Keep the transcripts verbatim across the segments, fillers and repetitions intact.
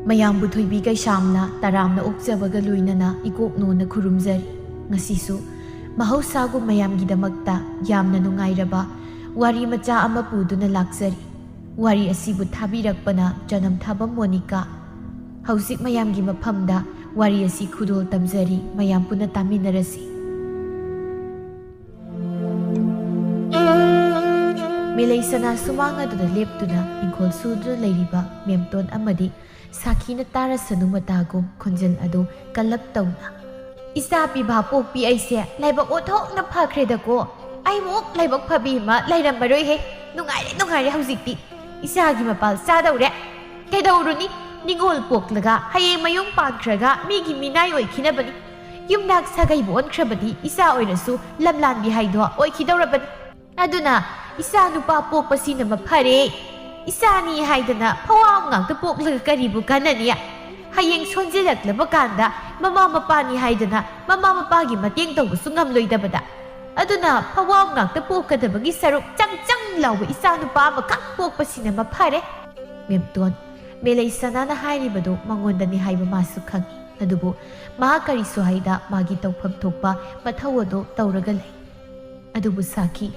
ꯃꯌꯥꯝꯕꯨ ꯊꯣꯏꯕꯤ ꯀꯩꯁꯥꯝꯅ ꯇꯔꯥꯝꯅ ꯑꯣꯛꯆꯕꯒ ꯂꯣꯏꯅꯅ ꯏꯀꯣꯛꯅꯣꯅ ꯈꯨꯔꯨꯝꯖꯔꯤ꯫ ꯉꯁꯤꯁꯨ ꯃꯍꯧꯁꯥꯒꯨꯝ ꯃꯌꯥꯝꯒꯤꯗꯃꯛꯇ ꯌꯥꯝꯅ ꯅꯨꯡꯉꯥꯏꯔꯕ ꯋꯥꯔꯤ ꯃꯆꯥ ꯑꯃ ꯄꯨꯗꯨꯅ ꯂꯥꯛꯆꯔꯤ꯫ ꯋꯥꯔꯤ ꯑꯁꯤꯕꯨ ꯊꯥꯕꯤꯔꯛꯄꯅ ꯆꯅꯝ ꯊꯥꯕꯝ ꯃꯣꯅꯤꯀꯥ꯫ ꯍꯧꯖꯤꯛ ꯃꯌꯥꯝꯒꯤ ꯃꯐꯝꯗ ꯋꯥꯔꯤ ꯑꯁꯤ ꯈꯨꯗꯣꯜ ꯇꯝꯖꯔꯤ, ꯃꯌꯥꯝ ꯄꯨꯟꯅ ꯇꯥꯃꯤꯟꯅꯔꯁꯤ꯫ ꯃꯦꯂꯩ ꯁꯅꯥ ꯁꯨꯃꯥꯡ ꯑꯗꯨꯗ ꯂꯦꯞꯇꯨꯅ ꯏꯪꯈꯣꯜ ꯁꯨꯗꯨꯅ ꯂꯩꯔꯤꯕ ꯃꯦꯝꯇꯣꯟ ꯑꯃꯗꯤ ꯁꯥꯈꯤꯅ ꯇꯥꯔꯁꯅꯨ ꯃꯇꯥꯒꯨꯝ ꯈꯣꯟꯖꯦꯜ ꯑꯗꯨ ꯀꯜꯂꯞ ꯇꯧꯅ, "ꯏꯆꯥ ꯄꯤꯕ ꯄꯣꯛꯄꯤ ꯑꯩꯁꯦ ꯂꯥꯏꯕꯛ ꯑꯣꯟꯊꯣꯛꯅ ꯐꯈ꯭ꯔꯦꯗꯀꯣ꯫ ꯑꯩꯃꯨꯛ ꯂꯥꯏꯕꯛ ꯐꯕꯤ ꯑꯃ ꯂꯩꯔꯝꯃꯔꯣꯏꯍꯦ꯫ ꯅꯨꯡꯉꯥꯏꯔꯦ, ꯅꯨꯡꯉꯥꯏꯔꯦ ꯍꯧꯖꯤꯛꯇꯤ꯫ ꯏꯆꯥꯒꯤ ꯃꯄꯥꯜ ꯆꯥꯗꯧꯔꯦ꯫ ꯀꯩꯗꯧꯔꯨꯅꯤ? ꯅꯤꯉꯣꯜ ꯄꯣꯛꯂꯒ ꯍꯌꯦꯡ ꯃꯌꯨꯝ ꯄꯥꯟꯈ꯭ꯔꯒ ꯃꯤꯒꯤ ꯃꯤꯅꯥꯏ ꯑꯣꯏꯈꯤꯅꯕꯅꯤ꯫ ꯌꯨꯝꯅꯥꯛ ꯁꯥꯒꯩꯕꯨ ꯑꯣꯟꯈ꯭ꯔꯕꯗꯤ ꯏꯆꯥ ꯑꯣꯏꯔꯁꯨ ꯂꯝꯂꯥꯟꯕꯤ ꯍꯥꯏꯗꯣ ꯑꯣꯏꯈꯤꯗꯧꯔꯕꯅꯤ꯫ ꯑꯗꯨꯅ ꯏꯆꯥ ꯅꯨꯄꯥ ꯄꯣꯛꯄꯁꯤꯅ ꯃꯐꯔꯦ꯫ ꯏꯆꯥꯅꯤ ꯍꯥꯏꯗꯅ ꯐꯋꯥꯝ ꯉꯥꯛꯇ ꯄꯣꯛꯂꯒ ꯀꯔꯤꯕꯨ ꯀꯥꯟꯅꯅꯤ? ꯍꯌꯦꯡ ꯁꯣꯟꯖꯤꯜꯂꯛꯂꯕ ꯀꯥꯟꯗ ꯃꯃꯥ ꯃꯄꯥꯅꯤ ꯍꯥꯏꯗꯅ ꯃꯃꯥ ꯃꯄꯥꯒꯤ ꯃꯇꯦꯡ ꯇꯧꯕꯁꯨ ꯉꯝꯂꯣꯏꯗꯕꯗ꯫ ꯑꯗꯨꯅ ꯐꯋꯥꯝ ꯉꯥꯛꯇ ꯄꯣꯛꯀꯗꯕꯒꯤ ꯁꯔꯨꯛ ꯆꯪ ꯆꯪ ꯂꯥꯎꯕ ꯏꯆꯥ ꯅꯨꯄꯥ ꯑꯃꯈꯛ ꯄꯣꯛꯄꯁꯤꯅ ꯃꯐꯔꯦ꯫ ꯃꯦꯝꯇꯣꯟ, ꯃꯦꯂꯩ ꯁꯅꯥꯅ ꯍꯥꯏꯔꯤꯕꯗꯨ ꯃꯉꯣꯟꯗꯅꯤ ꯍꯥꯏꯕ ꯃꯥꯁꯨ ꯈꯪꯏ꯫ ꯑꯗꯨꯕꯨ ꯃꯍꯥꯛ ꯀꯔꯤꯁꯨ ꯍꯥꯏꯗ ꯃꯥꯒꯤ ꯇꯧꯐꯝ ꯊꯣꯛꯄ ꯃꯊꯧ ꯑꯗꯨ ꯇꯧꯔꯒ ꯂꯩ꯫ ꯑꯗꯨꯕꯨ ꯁꯥꯈꯤ,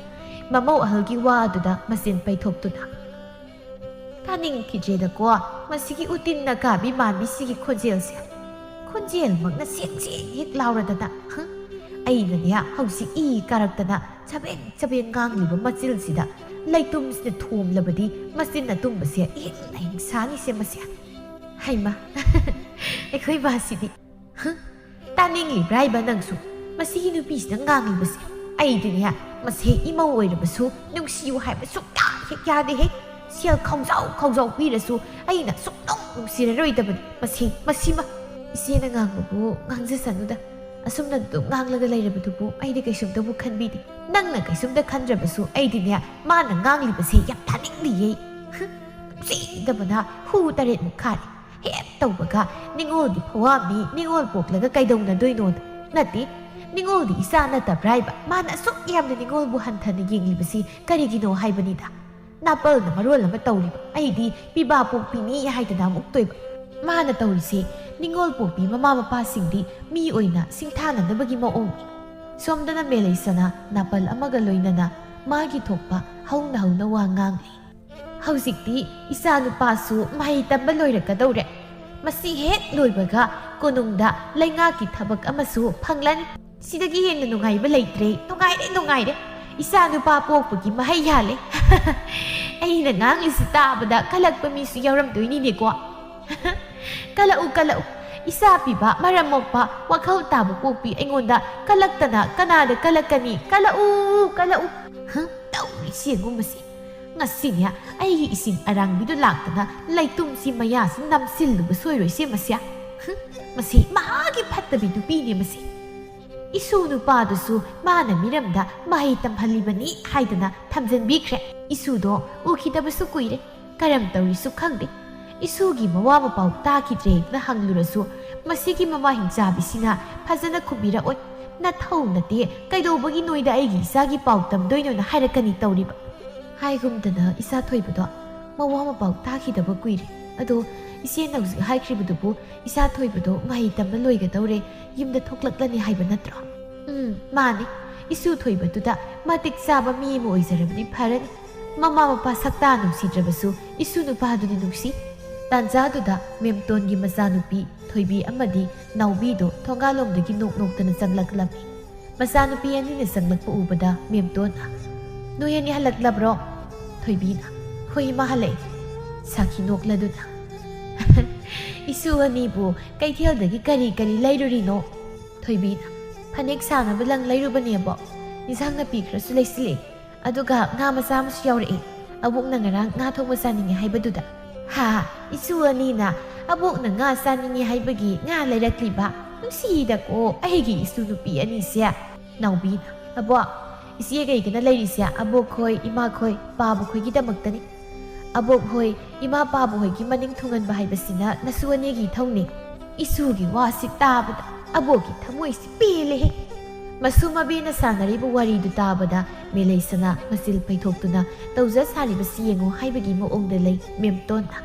ꯃꯃꯧ ꯑꯍꯜꯒꯤ ꯋꯥ ꯑꯗꯨꯗ ꯃꯆꯤꯟ ꯄꯩꯊꯣꯛꯇꯨꯅ, "ꯇꯥꯅꯤꯡꯈꯤꯗ꯭ꯔꯦꯗꯀꯣ, ꯃꯁꯤꯒꯤ ꯎꯇꯤꯟ ꯅꯀꯥꯕꯤ ꯃꯥꯟꯕꯤꯁꯤꯒꯤ ꯈꯣꯟꯖꯦꯜꯁꯦ꯫ ꯈꯣꯟꯖꯦꯜꯃꯛꯅ ꯁꯦꯡ ꯁꯦꯡ ꯍꯦꯛ ꯂꯥꯎꯔꯗꯅ, ꯍꯪ? ꯑꯩꯅꯅꯦ ꯍꯧꯖꯤꯛ ꯏ ꯀꯥꯔꯛꯇꯅ ꯆꯕꯦꯡ ꯆꯕꯦꯡ ꯉꯥꯡꯂꯤꯕ ꯃꯆꯤꯜꯁꯤꯗ ꯂꯩꯇꯨꯝꯁꯤꯅ ꯊꯣꯝꯂꯕꯗꯤ ꯃꯆꯤꯟ ꯑꯇꯨꯝꯕꯁꯦ ꯏꯍꯤꯡ ꯅꯍꯤꯡ ꯁꯥꯅꯤꯁꯦ ꯃꯁꯦ꯫ ꯍꯩꯃ, ꯑꯩꯈꯣꯏ ꯕꯥꯁꯤꯗꯤ꯫ ꯍꯪ? ꯇꯥꯅꯤꯡꯂꯤꯕ꯭ꯔꯥ ꯍꯥꯏꯕ ꯅꯪꯁꯨ? ꯃꯁꯤꯒꯤ ꯅꯨꯄꯤꯁꯤꯅ ꯉꯥꯡꯂꯤꯕꯁꯦ꯫ ꯑꯩꯗꯤꯅꯦ, ꯃꯁꯦ ꯏꯃꯧ ꯑꯣꯏꯔꯕꯁꯨ ꯅꯨꯡꯁꯤꯌꯨ ꯍꯥꯏꯕ ꯁꯨꯛꯌꯥ ꯍꯦꯛ ꯌꯥꯗꯦꯍꯦ꯫ ꯁꯦꯜ ꯈꯥꯎꯖꯥꯎ ꯈꯥꯎꯖꯥꯎ ꯄꯤꯔꯁꯨ ꯑꯩꯅ ꯁꯨꯛꯅꯨꯡ ꯅꯨꯡꯁꯤꯔꯔꯣꯏꯗꯕꯅꯤ꯫ ꯃꯁꯤ, ꯃꯁꯤꯃ ꯏꯆꯦꯅ ꯉꯥꯡꯕꯕꯨ ꯉꯥꯡꯖꯁꯅꯨꯗ꯫ ꯑꯁꯨꯝꯅ ꯑꯗꯨꯝ ꯉꯥꯡꯂꯒ ꯂꯩꯔꯕꯗꯨꯕꯨ ꯑꯩꯗꯤ ꯀꯩꯁꯨꯝꯇꯕꯨ ꯈꯟꯕꯤꯗꯦ꯫ ꯅꯪꯅ ꯀꯩꯁꯨꯝꯇ ꯈꯟꯗ꯭ꯔꯕꯁꯨ ꯑꯩꯗꯤꯅꯦ, ꯃꯥꯅ ꯉꯥꯡꯂꯤꯕꯁꯦ ꯌꯥꯝ ꯇꯥꯅꯤꯡꯗꯤꯌꯦ꯫ ꯍꯨꯝ, ꯅꯨꯡꯁꯤꯗꯕꯅ ꯍꯨ ꯇꯔꯦꯠꯃꯨꯛ ꯈꯥꯔꯦ꯫ ꯍꯦꯛ ꯇꯧꯕꯒ ꯅꯤꯉꯣꯜꯒꯤ ꯐꯋꯥꯝꯅꯤ, ꯅꯤꯉꯣꯜ ꯄꯣꯛꯂꯒ ꯀꯩꯗꯧꯅꯗꯣꯏꯅꯣꯗ꯫ ꯅꯠꯇꯦ, ꯅꯤꯡꯉꯣꯜꯗꯤ ꯏꯆꯥ ꯅꯠꯇꯕ꯭ꯔꯥ ꯍꯥꯏꯕ? ꯃꯥꯅ ꯑꯁꯨꯛ ꯌꯥꯝꯅ ꯅꯤꯡꯉꯣꯜꯕꯨ ꯍꯟꯊꯅ ꯌꯦꯡꯂꯤꯕꯁꯤ ꯀꯔꯤꯒꯤꯅꯣ ꯍꯥꯏꯕꯅꯤꯗ꯫ ꯅꯥꯄꯜꯅ ꯃꯔꯣꯜ ꯑꯃ ꯇꯧꯔꯤꯕ, ꯑꯩꯗꯤ ꯄꯤꯕꯥ ꯄꯣꯛꯄꯤꯅꯤ ꯍꯥꯏꯗꯅ ꯑꯃꯨꯛ ꯇꯣꯏꯕ꯫ ꯃꯥꯅ ꯇꯧꯔꯤꯁꯦ ꯅꯤꯡꯉꯣꯜ ꯄꯣꯛꯄꯤ ꯃꯃꯥ ꯃꯄꯥꯁꯤꯡꯗꯤ ꯃꯤ ꯑꯣꯏꯅ ꯁꯤꯡꯊꯥꯅꯅꯕꯒꯤ ꯃꯑꯣꯡꯅꯤ꯫ ꯁꯣꯝꯗꯅ ꯃꯦꯂꯩꯁꯅ ꯅꯥꯄꯜ ꯑꯃꯒ ꯂꯣꯏꯅꯅ ꯃꯥꯒꯤ ꯊꯣꯛꯄ ꯍꯧꯅ ꯍꯧꯅ ꯋꯥ ꯉꯥꯡꯂꯤ꯫ ꯍꯧꯖꯤꯛꯇꯤ ꯏꯆꯥ ꯅꯨꯄꯥꯁꯨ ꯃꯍꯩ ꯇꯝꯕ ꯂꯣꯏꯔꯛꯀꯗꯧꯔꯦ꯫ ꯃꯁꯤ ꯍꯦꯛ ꯂꯣꯏꯕꯒ ꯀꯣꯅꯨꯡꯗ ꯂꯩꯉꯥꯛꯀꯤ ꯊꯕꯛ ꯑꯃꯁꯨ ꯐꯪꯂꯅꯤ꯫ ꯁꯤꯗꯒꯤ ꯍꯦꯟꯅ ꯅꯨꯡꯉꯥꯏꯕ ꯂꯩꯇ꯭ꯔꯦ꯫ ꯅꯨꯡꯉꯥꯏꯔꯦ, ꯅꯨꯡꯉꯥꯏꯔꯦ꯫ ꯏꯆꯥ ꯅꯨꯄꯥ ꯄꯣꯛꯄꯒꯤ ꯃꯍꯩ ꯌꯥꯜꯂꯦ꯫ ꯑꯩꯅ ꯉꯥꯡꯂꯤꯁꯤ ꯇꯥꯕꯗ ꯀꯜꯂꯛꯄ ꯃꯤꯁꯨ ꯌꯥꯎꯔꯝꯗꯣꯏꯅꯤꯅꯦꯀꯣ꯫ ꯀꯜꯂꯛꯎ, ꯀꯜꯂꯛꯎ꯫ ꯏꯆꯥ ꯄꯤꯕ, ꯃꯔꯝ ꯃꯣꯛꯄ, ꯋꯥꯈꯜ ꯇꯥꯕ ꯄꯣꯛꯄꯤ ꯑꯩꯉꯣꯟꯗ ꯀꯜꯂꯛꯇꯅ ꯀꯅꯥꯗ ꯀꯜꯂꯛꯀꯅꯤ? ꯀꯜꯂꯛꯎ, ꯀꯜꯂꯛꯎ꯫ ꯍ? ꯇꯧꯔꯤꯁꯤ ꯌꯦꯡꯉꯨ ꯃꯁꯤ꯫ ꯉꯁꯤꯅꯦ ꯑꯩꯒꯤ ꯏꯁꯤꯡ ꯑꯔꯥꯡꯕꯤꯗꯨ ꯂꯥꯛꯇꯅ ꯂꯩꯇꯨꯝꯁꯤ ꯃꯌꯥꯁꯤ ꯅꯝꯁꯤꯜꯂꯨꯕ ꯁꯣꯏꯔꯣꯏꯁꯦ ꯃꯁꯤ꯫ ꯍ? ꯃꯁꯤ ꯃꯍꯥꯛꯀꯤ ꯐꯠꯇꯕꯤ ꯅꯨꯄꯤꯅꯦ ꯃꯁꯤ꯫ ꯏꯁꯨ ꯅꯨꯄꯥꯗꯨꯁꯨ ꯃꯥꯅ ꯃꯤꯔꯝꯗ ꯃꯍꯩ ꯇꯝꯍꯜꯂꯤꯕꯅꯤ ꯍꯥꯏꯗꯅ ꯊꯝꯖꯤꯟꯕꯤꯈ꯭ꯔꯦ꯫ ꯏꯁꯨꯗꯣ ꯎꯈꯤꯗꯕꯁꯨ ꯀꯨꯏꯔꯦ꯫ ꯀꯔꯝ ꯇꯧꯔꯤꯁꯨ ꯈꯪꯗꯦ꯫ ꯏꯁꯨꯒꯤ ꯃꯋꯥ ꯃꯄꯥꯎ ꯇꯥꯈꯤꯗ꯭ꯔꯦꯅ ꯍꯪꯂꯨꯔꯁꯨ ꯃꯁꯤꯒꯤ ꯃꯃꯥ ꯍꯤꯡꯆꯥꯕꯤꯁꯤꯅ ꯐꯖꯅ ꯈꯨꯝꯕꯤꯔꯛꯑꯣꯏ꯫ "ꯅꯊꯧ ꯅꯠꯇꯦ, ꯀꯩꯗꯧꯕꯒꯤ ꯅꯣꯏꯗ ꯑꯩꯒꯤ ꯏꯆꯥꯒꯤ ꯄꯥꯎ ꯇꯝꯗꯣꯏꯅꯣꯅ?" ꯍꯥꯏꯔꯛꯀꯅꯤ ꯇꯧꯔꯤꯕ꯫ ꯍꯥꯏꯒꯨꯝꯗꯅ ꯏꯆꯥ ꯊꯣꯏꯕꯗꯣ ꯃꯋꯥ ꯃꯄꯥꯎ ꯇꯥꯈꯤꯗꯕ ꯀꯨꯏꯔꯦ꯫ ꯑꯗꯣ ꯏꯆꯦꯅ ꯍꯧꯖꯤꯛ ꯍꯥꯏꯈ꯭ꯔꯤꯕꯗꯨꯕꯨ ꯏꯆꯥ ꯊꯣꯏꯕꯗꯣ ꯃꯍꯩ ꯇꯝꯕ ꯂꯣꯏꯒꯗꯧꯔꯦ, ꯌꯨꯝꯗ ꯊꯣꯛꯂꯛꯂꯅꯤ ꯍꯥꯏꯕ ꯅꯠꯇ꯭ꯔꯣ? ꯎꯝ, ꯃꯥꯅꯤ꯫ ꯏꯁꯨ ꯊꯣꯏꯕꯗꯨꯗ ꯃꯇꯤꯛ ꯆꯥꯕ ꯃꯤ ꯑꯃ ꯑꯣꯏꯖꯔꯕꯗꯤ ꯐꯔꯅꯤ꯫ ꯃꯃꯥ ꯃꯄꯥ ꯁꯛꯇꯥ ꯅꯨꯡꯁꯤꯗ꯭ꯔꯕꯁꯨ ꯏꯁꯨ ꯅꯨꯄꯥꯗꯨꯗꯤ ꯅꯨꯡꯁꯤ꯫ ꯇꯥꯟꯖꯥꯗꯨꯗ ꯃꯦꯝꯇꯣꯟꯒꯤ ꯃꯆꯥꯅꯨꯄꯤ ꯊꯣꯏꯕꯤ ꯑꯃꯗꯤ ꯅꯥꯎꯕꯤꯗꯣ ꯊꯣꯡꯒꯥꯜꯂꯣꯝꯗꯒꯤ ꯅꯣꯛ ꯅꯣꯛꯇꯅ ꯆꯪꯂꯛꯂꯝꯃꯤ꯫ ꯃꯆꯥꯅꯨꯄꯤ ꯑꯅꯤꯅ ꯆꯪꯂꯛꯄ ꯎꯕꯗ ꯃꯦꯝꯇꯣꯟꯅ, "ꯅꯣꯏ ꯑꯅꯤ ꯍꯜꯂꯛꯂꯕ꯭ꯔꯣ?" ꯊꯣꯏꯕꯤꯅ, "ꯍꯣꯏ ꯏꯃꯥ, ꯍꯜꯂꯛꯑꯦ"꯫ ꯁꯥꯈꯤ ꯅꯣꯛꯂꯗꯨꯅ, "ꯏꯁꯨ ꯑꯅꯤꯕꯨ ꯀꯩꯊꯦꯜꯗꯒꯤ ꯀꯔꯤ ꯀꯔꯤ ꯂꯩꯔꯨꯔꯤꯅꯣ?" ꯊꯣꯏꯕꯤꯅ, "ꯐꯅꯦꯛ ꯁꯥꯅꯕ ꯂꯪ ꯂꯩꯔꯨꯕꯅꯦꯕꯣ꯫ ꯏꯟꯁꯥꯡ ꯅꯥꯄꯤ ꯈꯔꯁꯨ ꯂꯩꯁꯤꯜꯂꯦ꯫ ꯑꯗꯨꯒ ꯉꯥ ꯃꯆꯥ ꯑꯃꯁꯨ ꯌꯥꯎꯔꯛꯑꯦ꯫ ꯑꯕꯣꯛꯅ ꯉꯔꯥꯡ ꯉꯥ ꯊꯣꯡꯕ ꯆꯥꯅꯤꯡꯉꯦ ꯍꯥꯏꯕꯗꯨꯗ"꯫ "ꯍꯥ, ꯏꯁꯨ ꯑꯅꯤꯅ ꯑꯕꯣꯛꯅ ꯉꯥ ꯆꯥꯅꯤꯡꯉꯦ ꯍꯥꯏꯕꯒꯤ ꯉꯥ ꯂꯩꯔꯛꯂꯤꯕ? ꯅꯨꯡꯁꯤꯗꯀꯣ ꯑꯩꯒꯤ ꯏꯁꯨ ꯅꯨꯄꯤ ꯑꯅꯤꯁꯦ"꯫ ꯅꯥꯎꯕꯤꯅ, "ꯑꯕꯣꯛ, ꯏꯆꯦ ꯀꯩꯒꯅ ꯂꯩꯔꯤꯁꯦ ꯑꯕꯣꯛꯈꯣꯏ, ꯏꯃꯥꯈꯣꯏ, ꯄꯥꯕꯈꯣꯏꯒꯤꯗꯃꯛꯇꯅꯤ꯫ ꯑꯕꯣꯛꯍꯣꯏ, ꯏꯃꯥ ꯄꯥꯕꯍꯣꯏꯒꯤ ꯃꯅꯤꯡ ꯊꯨꯡꯍꯟꯕ ꯍꯥꯏꯕꯁꯤꯅ ꯅꯁꯨ ꯑꯅꯤꯒꯤ ꯏꯊꯧꯅꯤ"꯫ ꯏꯁꯨꯒꯤ ꯋꯥꯁꯤ ꯇꯥꯕꯗ ꯑꯕꯣꯛꯀꯤ ꯊꯃꯣꯏꯁꯤ ꯄꯦꯜꯂꯦꯍꯦ꯫ ꯃꯁꯨ ꯃꯕꯦꯅ ꯁꯥꯟꯅꯔꯤꯕ ꯋꯥꯔꯤꯗꯨ ꯇꯥꯕꯗ ꯃꯦꯂꯩꯁꯅꯥ ꯃꯆꯤꯜ ꯐꯩꯊꯣꯛꯇꯨꯅ, "ꯇꯧꯖ ꯁꯥꯔꯤꯕꯁꯤ ꯌꯦꯡꯉꯨ" ꯍꯥꯏꯕꯒꯤ ꯃꯑꯣꯡꯗ ꯂꯩ ꯃꯦꯝꯇꯣꯟꯅ꯫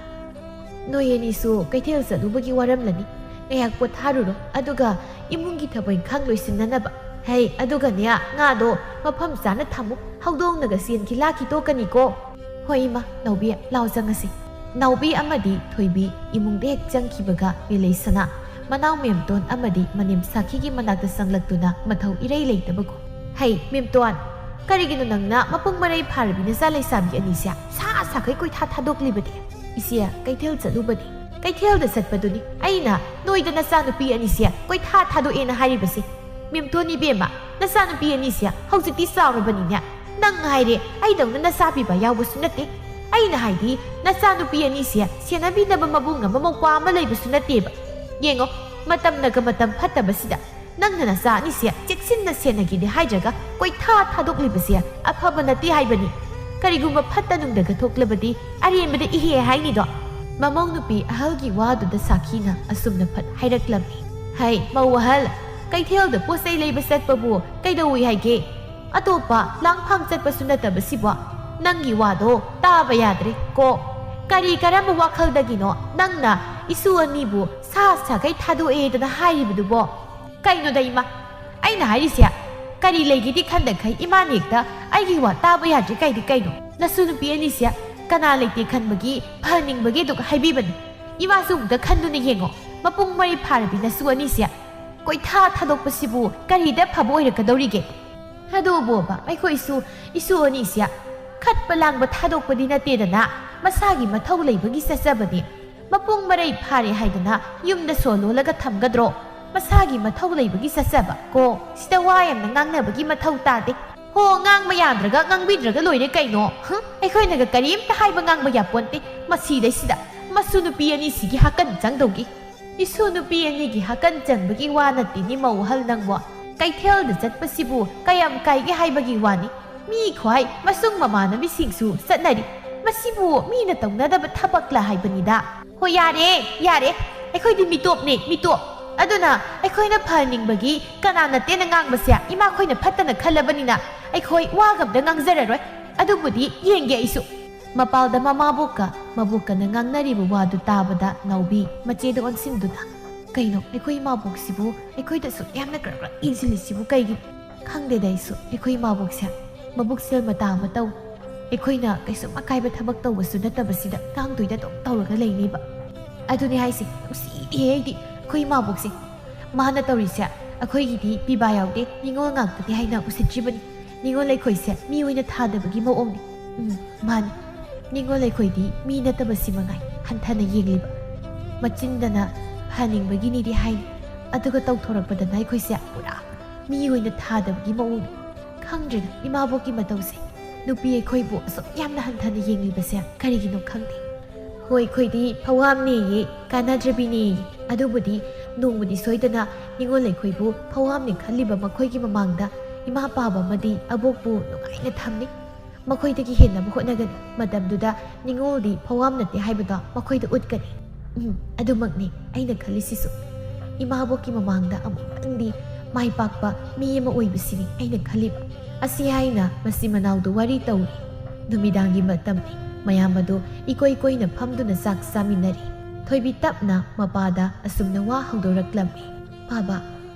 "ꯅꯣꯏ ꯑꯅꯤꯁꯨ ꯀꯩꯊꯦꯜ ꯆꯠꯂꯨꯕꯒꯤ ꯋꯥꯔꯝꯂꯅꯤ꯫ ꯉꯥꯏꯍꯥꯛ ꯄꯣꯊꯥꯔꯨꯔꯣ, ꯑꯗꯨꯒ ꯏꯃꯨꯡꯒꯤ ꯊꯕꯛ ꯏꯪꯈꯥꯡ ꯂꯣꯏꯁꯤꯟꯅꯅꯕ꯫ ꯍꯩ, ꯑꯗꯨꯒꯅꯦ, ꯉꯥꯗꯣ ꯃꯐꯝ ꯆꯥꯅ ꯊꯝꯃꯨ, ꯍꯧꯗꯣꯡꯅꯒ ꯆꯦꯟꯈꯤ ꯂꯥꯛꯈꯤ ꯇꯣꯛꯀꯅꯤꯀꯣ꯫" "ꯍꯣꯏ ꯏꯃꯥ, ꯅꯥꯎꯕꯤ, ꯂꯥꯎ ꯆꯪꯉꯁꯤ꯫" ꯅꯥꯎꯕꯤ ꯑꯃꯗꯤ ꯊꯣꯏꯕꯤ ꯏꯃꯨꯡꯗ ꯍꯦꯛ ꯆꯪꯈꯤꯕꯒ ꯃꯦꯂꯩꯁꯅꯥ ꯃꯅꯥꯎ ꯃꯦꯝꯇꯣꯟ ꯑꯃꯗꯤ ꯃꯅꯦꯝ ꯁꯥꯈꯤꯒꯤ ꯃꯅꯥꯛꯇ ꯆꯪꯂꯛꯇꯨꯅ ꯃꯊꯧ ꯏꯔꯩ ꯂꯩꯇꯕꯒꯨꯝ꯫ "ꯍꯩ, ꯃꯦꯝꯇꯣꯟ, ꯀꯔꯤꯒꯤꯅꯣ ꯅꯪꯅ ꯃꯄꯨꯡ ꯃꯔꯩ ꯐꯥꯔꯕꯤ ꯅꯆꯥ ꯂꯩꯁꯥꯕꯤ ꯑꯅꯤꯁꯦ ꯁꯥ ꯁꯥꯈꯩ ꯀꯣꯏꯊꯥ ꯊꯥꯗꯣꯛꯂꯤꯕꯗꯤ?" "ꯏꯆꯦ, ꯀꯩꯊꯦꯜ ꯆꯠꯂꯨꯕꯅꯤ꯫" "ꯀꯩꯊꯦꯜꯗ ꯆꯠꯄꯗꯨꯅꯤ ꯑꯩꯅ ꯅꯣꯏꯗ ꯅꯆꯥꯅꯨꯄꯤ ꯑꯅꯤꯁꯦ ꯀꯣꯏꯊꯥ ꯊꯥꯗꯣꯛꯑꯦꯅ ꯍꯥꯏꯔꯤꯕꯁꯦ꯫" "ꯃꯦꯝꯇꯣꯟ ꯏꯕꯦꯝꯃ, ꯅꯆꯥꯅꯨꯄꯤ ꯑꯅꯤꯁꯦ ꯍꯧꯖꯤꯛꯇꯤ ꯆꯥꯎꯔꯕꯅꯤꯅꯦ꯫ ꯅꯪ ꯍꯥꯏꯔꯦ, ꯑꯩꯗꯧꯅ ꯅꯆꯥ ꯄꯤꯕ ꯌꯥꯎꯕꯁꯨ ꯅꯠꯇꯦ꯫ ꯑꯩꯅ ꯍꯥꯏꯗꯤ, ꯅꯆꯥꯅꯨꯄꯤ ꯑꯅꯤꯁꯦ ꯁꯦꯟꯅꯕꯤꯅꯕ ꯃꯕꯨꯡ ꯑꯃ ꯃꯧꯄ꯭ꯋꯥ ꯑꯃ ꯂꯩꯕꯁꯨ ꯅꯠꯇꯦꯕ꯫ ꯌꯦꯡꯉꯣ, ꯃꯇꯝꯅꯒ ꯃꯇꯝ ꯐꯠꯇꯕꯁꯤꯗ ꯅꯪꯅ ꯅꯆꯥ ꯑꯅꯤꯁꯦ ꯆꯦꯛꯁꯤꯟꯅ ꯁꯦꯟꯅꯒꯦꯗꯤ ꯍꯥꯏꯗ꯭ꯔꯒ ꯀꯣꯏꯊꯥ ꯊꯥꯗꯣꯛꯂꯤꯕꯁꯦ ꯑꯐꯕ ꯅꯠꯇꯦ ꯍꯥꯏꯕꯅꯤ꯫ ꯀꯔꯤꯒꯨꯝꯕ ꯐꯠꯇ ꯅꯨꯡꯗꯒ ꯊꯣꯛꯂꯕꯗꯤ ꯑꯔꯦꯝꯕꯗ ꯏꯍꯦ ꯍꯥꯏꯅꯤꯗꯣ꯫" ꯃꯃꯧ ꯅꯨꯄꯤ ꯑꯍꯜꯒꯤ ꯋꯥꯗꯨꯗ ꯁꯥꯈꯤꯅ ꯑꯁꯨꯝꯅ ꯐꯠ ꯍꯥꯏꯔꯛꯂꯝꯃꯤ꯫ "ꯍꯩ, ꯃꯧ ꯑꯍꯜ, ꯀꯩꯊꯦꯜꯗ ꯄꯣꯠ ꯆꯩ ꯂꯩꯕ ꯆꯠꯄꯕꯨ ꯀꯩꯗꯧꯏ ꯍꯥꯏꯒꯦ? ꯑꯇꯣꯞꯄ ꯂꯥꯡꯐꯥꯡ ꯆꯠꯄꯁꯨ ꯅꯠꯇꯕꯁꯤꯕꯣ꯫ ꯅꯪꯒꯤ ꯋꯥꯗꯣ ꯇꯥꯕ ꯌꯥꯗ꯭ꯔꯦ ꯀꯣ꯫ ꯀꯔꯤ ꯀꯔꯝꯕ ꯋꯥꯈꯜꯗꯒꯤꯅꯣ ꯅꯪꯅ ꯏꯁꯨ ꯑꯅꯤꯕꯨ ꯁꯥ ꯁꯥꯈꯩ ꯊꯥꯗꯣꯛꯑꯦꯗꯅ ꯍꯥꯏꯔꯤꯕꯗꯨꯕꯣ? ꯀꯩꯅꯣꯗ ꯏꯃꯥ, ꯑꯩꯅ ꯍꯥꯏꯔꯤꯁꯦ ꯀꯔꯤ ꯂꯩꯒꯦꯗꯤ ꯈꯟꯗꯈꯩ ꯏꯃꯥꯅ ꯍꯦꯛꯇ ꯑꯩꯒꯤ ꯋꯥ ꯇꯥꯕ ꯌꯥꯗ꯭ꯔꯤ ꯀꯩꯗꯤ ꯀꯩꯅꯣ? ꯅꯁꯨ ꯅꯨꯄꯤ ꯑꯅꯤꯁꯦ ꯀꯅꯥ ꯂꯩꯇꯦ ꯈꯟꯕꯒꯤ ꯐꯍꯟꯅꯤꯡꯕꯒꯤ ꯑꯗꯨꯛ ꯍꯥꯏꯕꯤꯕꯅꯤ꯫ ꯏꯃꯥꯁꯨ ꯑꯃꯨꯛꯇ ꯈꯟꯗꯨꯅ ꯌꯦꯡꯉꯣ, ꯃꯄꯨꯡ ꯃꯔꯩ ꯐꯥꯔꯕꯤ ꯅꯁꯨ ꯑꯅꯤꯁꯦ ꯀꯣꯏꯊꯥ ꯊꯥꯗꯣꯛꯄꯁꯤꯕꯨ ꯀꯔꯤꯗ ꯐꯕ ꯑꯣꯏꯔꯛꯀꯗꯧꯔꯤꯒꯦ? ꯑꯗꯨꯕꯨꯕ, ꯑꯩꯈꯣꯏꯁꯨ ꯏꯁꯨ ꯑꯅꯤꯁꯦ ꯈꯠꯄ ꯂꯥꯡꯕ ꯊꯥꯗꯣꯛꯄꯗꯤ ꯅꯠꯇꯦꯗꯅ, ꯃꯁꯥꯒꯤ ꯃꯊꯧ ꯂꯩꯕꯒꯤ ꯆꯠꯆꯕꯅꯤ꯫ ꯃꯄꯨꯡ ꯃꯔꯩ ꯐꯥꯔꯦ ꯍꯥꯏꯗꯅ ꯌꯨꯝꯗ ꯁꯣ ꯂꯣꯜꯂꯒ ꯊꯝꯒꯗ꯭ꯔꯣ? ꯃꯁꯥꯒꯤ ꯃꯊꯧ ꯂꯩꯕꯒꯤ ꯆꯠꯆꯕ ꯀꯣ꯫ ꯁꯤꯗ ꯋꯥ ꯌꯥꯝꯅ ꯉꯥꯡꯅꯕꯒꯤ ꯃꯊꯧ ꯇꯥꯗꯦ꯫ ꯍꯣ, ꯉꯥꯡꯕ ꯌꯥꯗ꯭ꯔꯒ ꯉꯥꯡꯕꯤꯗ꯭ꯔꯒ ꯂꯣꯏꯔꯦ ꯀꯩꯅꯣ꯫ ꯍꯨꯝ, ꯑꯩꯈꯣꯏꯅꯒ ꯀꯔꯤꯝꯇ ꯍꯥꯏꯕ ꯉꯥꯡꯕ ꯌꯥꯄꯣꯟꯇꯦ꯫ ꯃꯁꯤꯗꯩꯁꯤꯗ ꯃꯁꯨ ꯅꯨꯄꯤ ꯑꯅꯤꯁꯤꯒꯤ ꯍꯥꯀꯟ ꯆꯪꯗꯧꯒꯤ꯫ ꯏꯁꯨ ꯅꯨꯄꯤ ꯑꯅꯤꯒꯤ ꯍꯥꯀꯟ ꯆꯪꯕꯒꯤ ꯋꯥ ꯅꯠꯇꯦꯅꯦ ꯃꯧ ꯑꯍꯜ ꯅꯪꯕꯣ꯫ ꯀꯩꯊꯦꯜꯗ ꯆꯠꯄꯁꯤꯕꯨ ꯀꯌꯥꯝ ꯀꯥꯏꯒꯦ ꯍꯥꯏꯕꯒꯤ ꯋꯥꯅꯤ꯫ ꯃꯤ ꯈ꯭ꯋꯥꯏ ꯃꯁꯨꯡ ꯃꯃꯥꯟꯅꯕꯤꯁꯤꯡꯁꯨ ꯆꯠꯅꯔꯤ꯫ ꯃꯁꯤꯕꯨ ꯃꯤꯅ ꯇꯧꯅꯗꯕ ꯊꯕꯛꯂ ꯍꯥꯏꯕꯅꯤꯗ꯫ ꯍꯣ, ꯌꯥꯔꯦ, ꯌꯥꯔꯦ꯫ ꯑꯩꯈꯣꯏꯗꯤ ꯃꯤꯇꯣꯞꯅꯦ, ꯃꯤꯇꯣꯞ꯫ ꯑꯗꯨꯅ ꯑꯩꯈꯣꯏꯅ ꯐꯍꯟꯅꯤꯡꯕꯒꯤ ꯀꯅꯥ ꯅꯠꯇꯦꯅ ꯉꯥꯡꯕꯁꯦ ꯏꯃꯥꯈꯣꯏꯅ ꯐꯠꯇꯅ ꯈꯜꯂꯕꯅꯤꯅ ꯑꯩꯈꯣꯏ ꯋꯥꯒ ꯑꯝꯇ ꯉꯥꯡꯖꯔꯔꯣꯏ꯫ ꯑꯗꯨꯕꯨꯗꯤ ꯌꯦꯡꯒꯦ ꯑꯩꯁꯨ꯫ ꯃꯄꯥꯜꯗ ꯃꯃꯥꯕꯣꯛꯀ ꯃꯕꯣꯛꯀꯅ ꯉꯥꯡꯅꯔꯤꯕ ꯋꯥꯗꯨ ꯇꯥꯕꯗ ꯅꯥꯎꯕꯤ ꯃꯆꯦꯗ ꯑꯣꯟꯁꯤꯟꯗꯨꯅ, "ꯀꯩꯅꯣ, ꯑꯩꯈꯣꯏ ꯏꯃꯥꯕꯣꯛꯁꯤꯕꯨ ꯑꯩꯈꯣꯏꯗ ꯑꯁꯨꯛ ꯌꯥꯝꯅ ꯀ꯭ꯔꯛ ꯀ꯭ꯔꯛ ꯌꯦꯡꯁꯤꯜꯂꯤꯁꯤꯕꯨ ꯀꯩꯒꯤꯅꯣ?" "ꯈꯪꯗꯦꯗ ꯑꯩꯁꯨ, ꯑꯩꯈꯣꯏ ꯏꯃꯥꯕꯣꯛꯁꯦ ꯃꯕꯨꯛ ꯁꯦꯜ ꯃꯇꯥ ꯑꯃ ꯇꯧ꯫ ꯑꯩꯈꯣꯏꯅ ꯀꯩꯁꯨꯝ ꯑꯀꯥꯏꯕ ꯊꯕꯛ ꯇꯧꯕꯁꯨ ꯅꯠꯇꯕꯁꯤꯗ ꯉꯥꯡꯗꯣꯏꯗ ꯑꯗꯨꯝ ꯇꯧꯔꯒ ꯂꯩꯅꯤꯕ꯫ ꯑꯗꯨꯅꯤ ꯍꯥꯏꯁꯦ, ꯅꯨꯡꯁꯤꯗꯦꯍꯦ ꯑꯩꯗꯤ ꯑꯩꯈꯣꯏ ꯏꯃꯥꯕꯣꯛꯁꯦ꯫ ꯃꯥꯅ ꯇꯧꯔꯤꯁꯦ ꯑꯩꯈꯣꯏꯒꯤꯗꯤ ꯄꯤꯕꯥ ꯌꯥꯎꯗꯦ, ꯅꯤꯉꯣꯜ ꯉꯥꯛꯇꯅꯤ ꯍꯥꯏꯅ ꯎꯁꯤꯠꯇ꯭ꯔꯤꯕꯅꯤ꯫ ꯅꯤꯉꯣꯜ ꯂꯩꯈꯣꯏꯁꯦ ꯃꯤ ꯑꯣꯏꯅ ꯊꯥꯗꯕꯒꯤ ꯃꯑꯣꯡꯅꯤ꯫ ꯎꯝ, ꯃꯥꯅꯤ꯫ ꯅꯤꯉꯣꯜ ꯂꯩꯈꯣꯏꯗꯤ ꯃꯤ ꯅꯠꯇꯕꯁꯤ ꯃꯉꯥꯏ ꯍꯟꯊꯅ ꯌꯦꯡꯂꯤꯕ꯫ ꯃꯆꯤꯟꯗꯅ ꯐꯍꯟꯅꯤꯡꯕꯒꯤꯅꯤꯗꯤ ꯍꯥꯏ, ꯑꯗꯨꯒ ꯇꯧꯊꯣꯔꯛꯄꯗꯅ ꯑꯩꯈꯣꯏꯁꯦ ꯄꯨꯔꯥ ꯃꯤ ꯑꯣꯏꯅ ꯊꯥꯗꯕꯒꯤ ꯃꯑꯣꯡꯅꯤ꯫ ꯈꯪꯗ꯭ꯔꯦꯗ ꯏꯃꯥꯕꯣꯛꯀꯤ ꯃꯇꯧꯁꯦ꯫ ꯅꯨꯄꯤ ꯑꯩꯈꯣꯏꯕꯨ ꯑꯁꯨꯛ ꯌꯥꯝꯅ ꯍꯟꯊꯅ ꯌꯦꯡꯂꯤꯕꯁꯦ ꯀꯔꯤꯒꯤꯅꯣ ꯈꯪꯗꯦ꯫ ꯍꯣꯏ, ꯑꯩꯈꯣꯏꯗꯤ ꯐꯧꯍꯥꯝꯅꯦꯌꯦ, ꯀꯥꯟꯅꯗ꯭ꯔꯕꯤꯅꯦꯌꯦ꯫ ꯑꯗꯨꯕꯨꯗꯤ ꯅꯣꯡꯃꯗꯤ ꯁꯣꯏꯗꯅ ꯅꯤꯉꯣꯜ ꯂꯩꯈꯣꯏꯕꯨ ꯐꯧꯍꯥꯝꯅꯦ ꯈꯜꯂꯤꯕ ꯃꯈꯣꯏꯒꯤ ꯃꯃꯥꯡꯗ ꯏꯃꯥ ꯄꯥꯕ ꯑꯃꯗꯤ ꯑꯕꯣꯛꯄꯨ ꯅꯨꯡꯉꯥꯏꯅ ꯊꯝꯅꯤ꯫ ꯃꯈꯣꯏꯗꯒꯤ ꯍꯦꯟꯅꯕ ꯍꯣꯠꯅꯒꯅꯤ꯫ ꯃꯇꯝꯗꯨꯗ ꯅꯤꯉꯣꯜꯗꯤ ꯐꯧꯍꯥꯝ ꯅꯠꯇꯦ ꯍꯥꯏꯕꯗꯣ ꯃꯈꯣꯏꯗ ꯎꯠꯀꯅꯤ꯫ ꯎꯝ, ꯑꯗꯨꯃꯛꯅꯤ ꯑꯩꯅ ꯈꯜꯂꯤꯁꯤꯁꯨ꯫ ꯏꯃꯥꯕꯣꯛꯀꯤ ꯃꯃꯥꯡꯗ ꯑꯃꯨꯛꯇꯪꯗꯤ ꯃꯥꯏ ꯄꯥꯛꯄ ꯃꯤ ꯑꯃ ꯑꯣꯏꯕꯁꯤꯅꯤ ꯑꯩꯅ ꯈꯜꯂꯤꯕ꯫ ꯑꯁꯤ ꯍꯥꯏꯅ ꯃꯆꯤꯟ ꯃꯅꯥꯎꯗꯨ ꯋꯥꯔꯤ ꯇꯧꯔꯤ꯫ ꯅꯨꯃꯤꯗꯥꯡꯒꯤ ꯃꯇꯝꯅꯤ꯫ ꯃꯌꯥꯝ ꯑꯗꯨ ꯏꯀꯣꯏ ꯀꯣꯏꯅ ꯐꯝꯗꯨꯅ ꯆꯥꯛ ꯆꯥꯃꯤꯟꯅꯔꯤ꯫ ꯊꯣꯏꯕꯤ ꯇꯞꯅ ꯃꯄꯥꯗ ꯑꯁꯨꯝꯅ ꯋꯥ ꯍꯧꯗꯣꯔꯛꯂꯝꯃꯤ꯫ "ꯄꯥꯕ,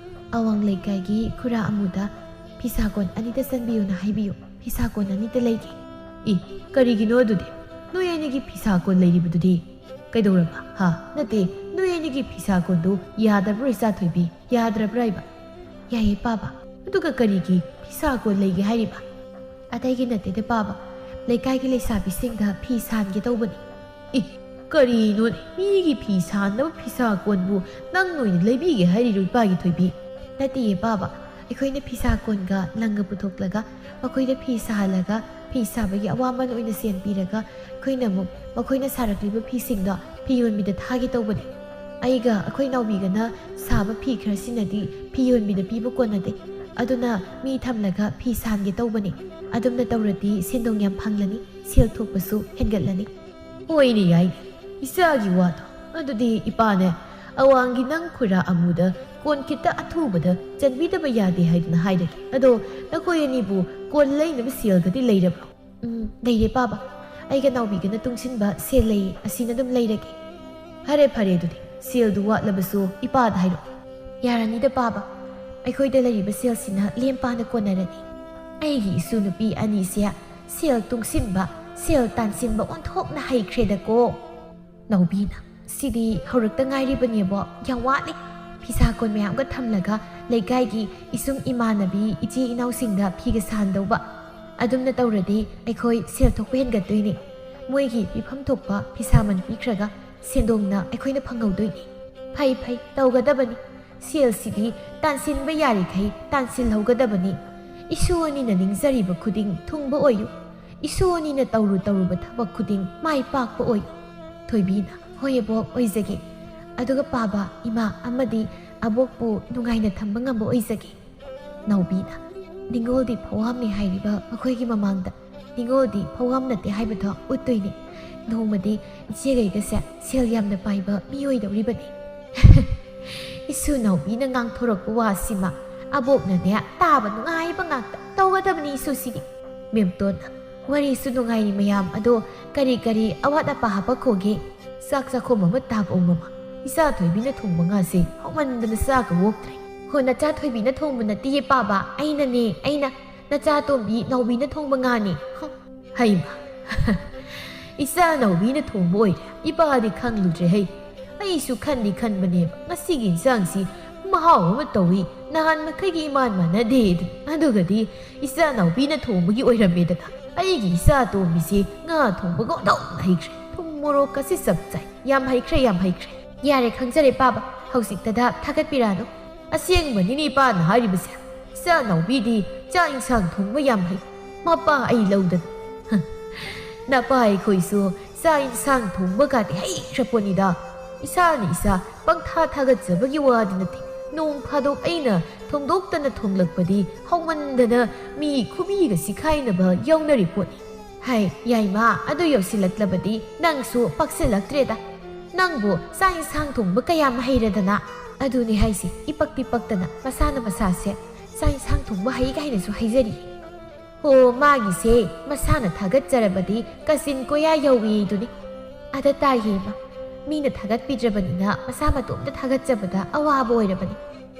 ꯑꯋꯥꯡ ꯂꯩꯀꯥꯏꯒꯤ ꯈꯨꯔꯥ ꯑꯃꯨꯗ ꯐꯤꯁꯥꯀꯣꯟ ꯑꯅꯤꯇ ꯆꯟꯕꯤꯌꯨꯅ ꯍꯥꯏꯕꯤꯌꯨ꯫ ꯐꯤꯁꯥꯀꯣꯟ ꯑꯅꯤꯇ ꯂꯩꯒꯦ꯫" "ꯏ, ꯀꯔꯤꯒꯤꯅꯣ ꯑꯗꯨꯗꯤ? ꯅꯣꯏ ꯑꯅꯤꯒꯤ ꯐꯤꯁꯥꯀꯣꯟ ꯂꯩꯔꯤꯕꯗꯨꯗꯤ ꯀꯩꯗꯧꯔꯕ? ꯍꯥ? ꯅꯠꯇꯦ, ꯅꯣꯏ ꯑꯅꯤꯒꯤ ꯐꯤꯁꯥꯀꯣꯟꯗꯨ ꯌꯥꯗꯕ꯭ꯔꯣ, ꯏꯆꯥ ꯊꯣꯏꯕꯤ? ꯌꯥꯗ꯭ꯔꯕ꯭ꯔꯥ ꯍꯥꯏꯕ?" "ꯌꯥꯏꯌꯦ ꯄꯥꯕ꯫" "ꯑꯗꯨꯒ ꯀꯔꯤꯒꯤ ꯐꯤꯁꯥꯀꯣꯟ ꯂꯩꯒꯦ ꯍꯥꯏꯔꯤꯕ?" "ꯑꯇꯩꯒꯤ ꯅꯠꯇꯦꯗ ꯄꯥꯕ, ꯂꯩꯀꯥꯏꯒꯤ ꯂꯩꯁꯥꯕꯤꯁꯤꯡꯗ ꯐꯤ ꯁꯥꯍꯟꯒꯦ ꯇꯧꯕꯅꯤ꯫" "ꯏ, ꯀꯔꯤꯅꯣꯅꯦ? ꯃꯤꯒꯤ ꯐꯤ ꯁꯥꯅꯕ ꯐꯤꯁꯥꯀꯣꯟꯕꯨ ꯅꯪ ꯑꯣꯏꯅ ꯂꯩꯕꯤꯒꯦ ꯍꯥꯏꯔꯤꯔꯣ, ꯏꯄꯥꯒꯤ ꯊꯣꯏꯕꯤ?" "ꯅꯠꯇꯦꯌꯦ ꯄꯥꯕ, ꯑꯩꯈꯣꯏꯅ ꯐꯤꯁꯥꯀꯣꯟꯒ ꯂꯪꯒ ꯄꯨꯊꯣꯛꯂꯒ ꯃꯈꯣꯏꯗ ꯐꯤ ꯁꯥꯍꯜꯂꯒ ꯐꯤ ꯁꯥꯕꯒꯤ ꯑꯋꯥꯃꯟ ꯑꯣꯏꯅ ꯁꯦꯟ ꯄꯤꯔꯒ ꯑꯩꯈꯣꯏꯅ ꯑꯃꯨꯛ ꯃꯈꯣꯏꯅ ꯁꯥꯔꯛꯂꯤꯕ ꯐꯤꯁꯤꯡꯗꯣ ꯐꯤ ꯌꯣꯟꯕꯤꯗ ꯊꯥꯒꯦ ꯇꯧꯕꯅꯤ꯫ ꯑꯩꯒ ꯑꯩꯈꯣꯏ ꯅꯥꯎꯕꯤꯒꯅ ꯁꯥꯕ ꯐꯤ ꯈꯔꯁꯤꯅꯗꯤ ꯐꯤ ꯌꯣꯟꯕꯤꯗ ꯄꯤꯕ ꯀꯣꯟꯅꯗꯦ꯫ ꯑꯗꯨꯅ ꯃꯤ ꯊꯝꯂꯒ ꯐꯤ ꯁꯥꯍꯟꯒꯦ ꯇꯧꯕꯅꯤ꯫ ꯑꯗꯨꯝꯅ ꯇꯧꯔꯗꯤ ꯁꯦꯟꯗꯣꯡ ꯌꯥꯝ ꯐꯪꯂꯅꯤ, ꯁꯦꯜ ꯊꯣꯛꯄꯁꯨ ꯍꯦꯟꯒꯠꯂꯅꯤ꯫" "ꯍꯣꯏꯅꯦ, ꯌꯥꯏꯅꯦ, ꯏꯆꯥꯒꯤ ꯋꯥꯗꯣ꯫ ꯑꯗꯨꯗꯤ ꯏꯄꯥꯅꯦ, ꯑꯋꯥꯡꯒꯤ ꯅꯪ ꯈꯨꯔꯥ ꯑꯃꯨꯗ ꯀꯣꯟ ꯈꯤꯇ ꯑꯊꯨꯕꯗ ꯆꯟꯕꯤꯗꯕ ꯌꯥꯗꯦ ꯍꯥꯏꯗꯨꯅ ꯍꯥꯏꯔꯒꯦ꯫ ꯑꯗꯣ ꯅꯈꯣꯏ ꯑꯅꯤꯕꯨ ꯀꯣꯟ ꯂꯩꯅꯕ ꯁꯦꯜꯒꯗꯤ ꯂꯩꯔꯕ꯭ꯔꯣ? ꯎꯝ, ꯂꯩꯔꯦ ꯄꯥꯕ꯫ ꯑꯩꯒ ꯅꯥꯎꯕꯤꯒꯅ ꯇꯨꯡꯁꯤꯟꯕ ꯁꯦꯜ ꯂꯩ, ꯑꯁꯤꯅ ꯑꯗꯨꯝ ꯂꯩꯔꯒꯦ꯫ ꯐꯔꯦ ꯐꯔꯦ, ꯑꯗꯨꯗꯤ ꯁꯦꯜꯗꯨ ꯋꯥꯠꯂꯕꯁꯨ ꯏꯄꯥꯗ ꯍꯥꯏꯔꯛꯑꯣ꯫ ꯌꯥꯔꯅꯤꯗ ꯄꯥꯕ, ꯑꯩꯈꯣꯏꯗ ꯂꯩꯔꯤꯕ ꯁꯦꯜꯁꯤꯅ ꯂꯦꯝ ꯄꯥꯅ ꯀꯣꯟꯅꯔꯅꯤ꯫ ꯑꯩꯒꯤ ꯏꯁꯨ ꯅꯨꯄꯤ ꯑꯅꯤꯁꯦ ꯁꯦꯜ ꯇꯨꯡꯁꯤꯟꯕ, ꯁꯦꯜ ꯇꯥꯟꯁꯤꯟꯕ ꯑꯣꯟꯊꯣꯛꯅ ꯍꯩꯈ꯭ꯔꯦꯗꯀꯣ꯫ ꯅꯥꯎꯕꯤꯅ, ꯁꯤꯗꯤ ꯍꯧꯔꯛꯇ ꯉꯥꯏꯔꯤꯕꯅꯦꯕꯣ, ꯌꯥꯝ ꯋꯥꯠꯂꯤ꯫ ꯐꯤꯁꯥ ꯀꯣꯟ ꯃꯌꯥꯝꯒ ꯊꯝꯂꯒ ꯂꯩꯀꯥꯏꯒꯤ ꯏꯁꯨꯡ ꯏꯃꯥꯟꯅꯕꯤ ꯏꯆꯦ ꯏꯅꯥꯎꯁꯤꯡꯗ ꯐꯤꯒ ꯁꯥꯍꯟꯗꯧꯕ꯫ ꯑꯗꯨꯝꯅ ꯇꯧꯔꯗꯤ ꯑꯩꯈꯣꯏ ꯁꯦꯜ ꯊꯣꯛꯄ ꯍꯦꯟꯒꯠꯇꯣꯏꯅꯦ꯫ ꯃꯣꯏꯒꯤ ꯄꯤꯐꯝ ꯊꯣꯛꯄ ꯐꯤꯁꯥꯃꯟ ꯄꯤꯈ꯭ꯔꯒ ꯁꯦꯟꯗꯣꯡꯅ ꯑꯩꯈꯣꯏꯅ ꯐꯪꯍꯧꯗꯣꯏꯅꯤ꯫ ꯐꯩ ꯐꯩ, ꯇꯧꯒꯗꯕꯅꯤ꯫ ꯁꯦꯜꯁꯤꯗꯤ ꯇꯥꯟꯁꯤꯟꯕ ꯌꯥꯔꯤꯈꯩ ꯇꯥꯟꯁꯤꯜꯍꯧꯒꯗꯕꯅꯤ꯫ ꯏꯁꯨ ꯑꯅꯤꯅ ꯅꯤꯡꯖꯔꯤꯕ ꯈꯨꯗꯤꯡ ꯊꯨꯡꯕ ꯑꯣꯏꯌꯨ꯫ ꯏꯁꯨ ꯑꯅꯤꯅ ꯇꯧꯔꯨ ꯇꯧꯔꯨꯕ ꯊꯕꯛ ꯈꯨꯗꯤꯡ ꯃꯥꯏ ꯄꯥꯛꯄ ꯑꯣꯏꯌꯨ꯫ ꯊꯣꯏꯕꯤꯅ, ꯍꯣꯏ ꯑꯕꯣꯛ, ꯑꯣꯏꯖꯒꯦ꯫ ꯑꯗꯨꯒ ꯄꯥꯕ, ꯏꯃꯥ ꯑꯃꯗꯤ ꯑꯕꯣꯛꯄꯨ ꯅꯨꯡꯉꯥꯏꯅ ꯊꯝꯕ ꯉꯝꯕ ꯑꯣꯏꯖꯒꯦ꯫ ꯅꯥꯎꯕꯤꯅ, ꯅꯤꯡꯉꯣꯜꯗꯤ ꯐꯧꯍꯥꯝꯅꯤ ꯍꯥꯏꯔꯤꯕ ꯃꯈꯣꯏꯒꯤ ꯃꯃꯥꯡꯗ ꯅꯤꯡꯉꯣꯜꯗꯤ ꯐꯧꯍꯥꯝ ꯅꯠꯇꯦ ꯍꯥꯏꯕꯗꯣ ꯎꯠꯇꯣꯏꯅꯤ꯫ ꯅꯣꯡꯃꯗꯤ ꯏꯆꯦꯒꯩꯒꯁꯦ ꯁꯦꯜ ꯌꯥꯝꯅ ꯄꯥꯏꯕ ꯃꯤ ꯑꯣꯏꯗꯧꯔꯤꯕꯅꯤ꯫ ꯏꯁꯨ ꯅꯥꯎꯕꯤꯅ ꯉꯥꯡꯊꯣꯔꯛꯄ ꯋꯥꯁꯤꯃ ꯑꯕꯣꯛꯅꯅꯦ ꯇꯥꯕ ꯅꯨꯡꯉꯥꯏꯕ ꯉꯥꯛꯇ꯫ ꯇꯧꯒꯗꯕꯅꯤ ꯏꯁꯨꯁꯤꯗꯤ꯫ ꯃꯦꯝꯇꯣꯟꯅ, ꯋꯥꯔꯤꯁꯨ ꯅꯨꯡꯉꯥꯏꯔꯤ ꯃꯌꯥꯝ, ꯑꯗꯣ ꯀꯔꯤ ꯀꯔꯤ ꯑꯋꯥꯠ ꯑꯄꯥ ꯍꯥꯄꯛꯈꯣꯒꯦ? ꯆꯥꯛ ꯆꯥꯛꯈꯣꯝ ꯑꯃ ꯇꯥꯕ ꯎꯃꯃ꯫ ꯏꯆꯥ ꯊꯣꯏꯕꯤꯅ ꯊꯣꯡꯕ ꯉꯥꯁꯦ ꯍꯥꯎꯃꯟꯗꯅ ꯆꯥꯒ ꯑꯣꯛꯇ꯭ꯔꯦ꯫ ꯍꯣ, ꯅꯆꯥ ꯊꯣꯏꯕꯤꯅ ꯊꯣꯡꯕ ꯅꯠꯇꯤꯌꯦ ꯄꯥꯕ, ꯑꯩꯅꯅꯦ, ꯑꯩꯅ꯫ ꯅꯆꯥ ꯑꯇꯣꯝꯕꯤ ꯅꯥꯎꯕꯤꯅ ꯊꯣꯡꯕ ꯉꯥꯅꯤ꯫ ꯍ, ꯍꯩꯃ꯫ ꯏꯆꯥ ꯅꯥꯎꯕꯤꯅ ꯊꯣꯡꯕ ꯑꯣꯏꯔꯦ꯫ ꯏꯄꯥꯗꯤ ꯈꯪꯂꯨꯗ꯭ꯔꯦ ꯍꯩ꯫ ꯑꯩꯁꯨ ꯈꯟꯗꯤ ꯈꯟꯕꯅꯦꯕ, ꯉꯁꯤꯒꯤ ꯏꯟꯁꯥꯡꯁꯤ ꯃꯍꯥꯎ ꯑꯃ ꯇꯧꯏ, ꯅꯍꯥꯟ ꯃꯈꯩꯒꯤ ꯏꯃꯥꯟ ꯃꯥꯟꯅꯗꯦ ꯑꯗꯨ꯫ ꯑꯗꯨꯒꯗꯤ ꯏꯆꯥ ꯅꯥꯎꯕꯤꯅ ꯊꯣꯡꯕꯒꯤ ꯑꯣꯏꯔꯝꯃꯦꯗꯅ꯫ ꯑꯩꯒꯤ ꯏꯆꯥ ꯑꯇꯣꯝꯕꯤꯁꯦ ꯉꯥ ꯊꯣꯡꯕꯒ ꯑꯣꯟꯊꯣꯛꯅ ꯍꯩꯈ꯭ꯔꯦ꯫ ꯊꯨꯝ ꯃꯣꯔꯣꯛꯀꯁꯤ ꯆꯞ ꯆꯥꯏ꯫ ꯌꯥꯝ ꯍꯩꯈ꯭ꯔꯦ, ꯌꯥꯝ ꯍꯩꯈ꯭ꯔꯦ꯫ ꯌꯥꯔꯦ, ꯈꯪꯖꯔꯦ ꯄꯥꯕ꯫ ꯍꯧꯖꯤꯛꯇꯗ ꯊꯥꯒꯠꯄꯤꯔꯛꯑꯅꯨ꯫ ꯑꯁꯦꯡꯕꯅꯤꯅꯦ ꯏꯄꯥꯅ ꯍꯥꯏꯔꯤꯕꯁꯦ꯫ ꯏꯆꯥ ꯅꯥꯎꯕꯤꯗꯤ ꯆꯥꯛ ꯏꯟꯁꯥꯡ ꯊꯣꯡꯕ ꯌꯥꯝ ꯍꯩ꯫ ꯃꯄꯥ ꯑꯩ ꯂꯧꯗꯅ꯫ ꯍ, ꯅꯄꯥ ꯑꯩꯈꯣꯏꯁꯨ ꯆꯥꯛ ꯏꯟꯁꯥꯡ ꯊꯣꯡꯕꯒꯗꯤ ꯍꯩꯈ꯭ꯔ ꯄꯣꯠꯅꯤꯗ꯫ ꯏꯁꯥꯅ ꯏꯁꯥ ꯄꯪꯊꯥ ꯊꯥꯒꯠꯆꯕꯒꯤ ꯋꯥꯗꯤ ꯅꯠꯇꯦ꯫ ꯅꯣꯡ ꯐꯥꯗꯣꯛ ꯑꯩꯅ ꯊꯣꯡꯗꯣꯛꯇꯅ ꯊꯣꯡꯂꯛꯄꯗꯤ ꯍꯥꯎꯃꯟꯗꯅ ꯃꯤ ꯈꯨꯕꯤꯒ ꯁꯤꯈꯥꯏꯅꯕ ꯌꯥꯎꯅꯔꯤ ꯄꯣꯠꯅꯤ꯫ ꯍꯥꯏ, ꯌꯥꯏꯃ, ꯑꯗꯨ ꯌꯧꯁꯤꯜꯂꯛꯂꯕꯗꯤ ꯅꯪꯁꯨ ꯄꯛꯁꯤꯜꯂꯛꯇ꯭ꯔꯦꯗ꯫ "ꯅꯪꯕꯨ ꯆꯥꯛ ꯏꯟꯁꯥꯡ ꯊꯣꯡꯕ ꯀꯌꯥꯝ ꯍꯩꯔꯗꯅ?" "ꯑꯗꯨꯅꯤ ꯍꯥꯏꯁꯦ, ꯏꯄꯛꯇꯤ ꯄꯛꯇꯅ ꯃꯁꯥꯅ ꯃꯁꯥꯁꯦ ꯆꯥꯛ ꯏꯟꯁꯥꯡ ꯊꯣꯡꯕ ꯍꯩ ꯀꯥꯏꯅꯁꯨ ꯍꯥꯏꯖꯔꯤ꯫ ꯍꯣ, ꯃꯥꯒꯤꯁꯦ ꯃꯁꯥꯅ ꯊꯥꯒꯠꯆꯔꯕꯗꯤ ꯀꯥꯆꯤꯟ ꯀꯣꯌꯥ ꯌꯧꯏꯗꯨꯅꯤ꯫ ꯑꯗ ꯇꯥꯏꯍꯦ ꯏꯃꯥ, ꯃꯤꯅ ꯊꯥꯒꯠꯄꯤꯗ꯭ꯔꯕꯅꯤꯅ ꯃꯁꯥ ꯃꯇꯣꯝꯇ ꯊꯥꯒꯠꯆꯕꯗ ꯑꯋꯥꯕ ꯑꯣꯏꯔꯕꯅꯤ꯫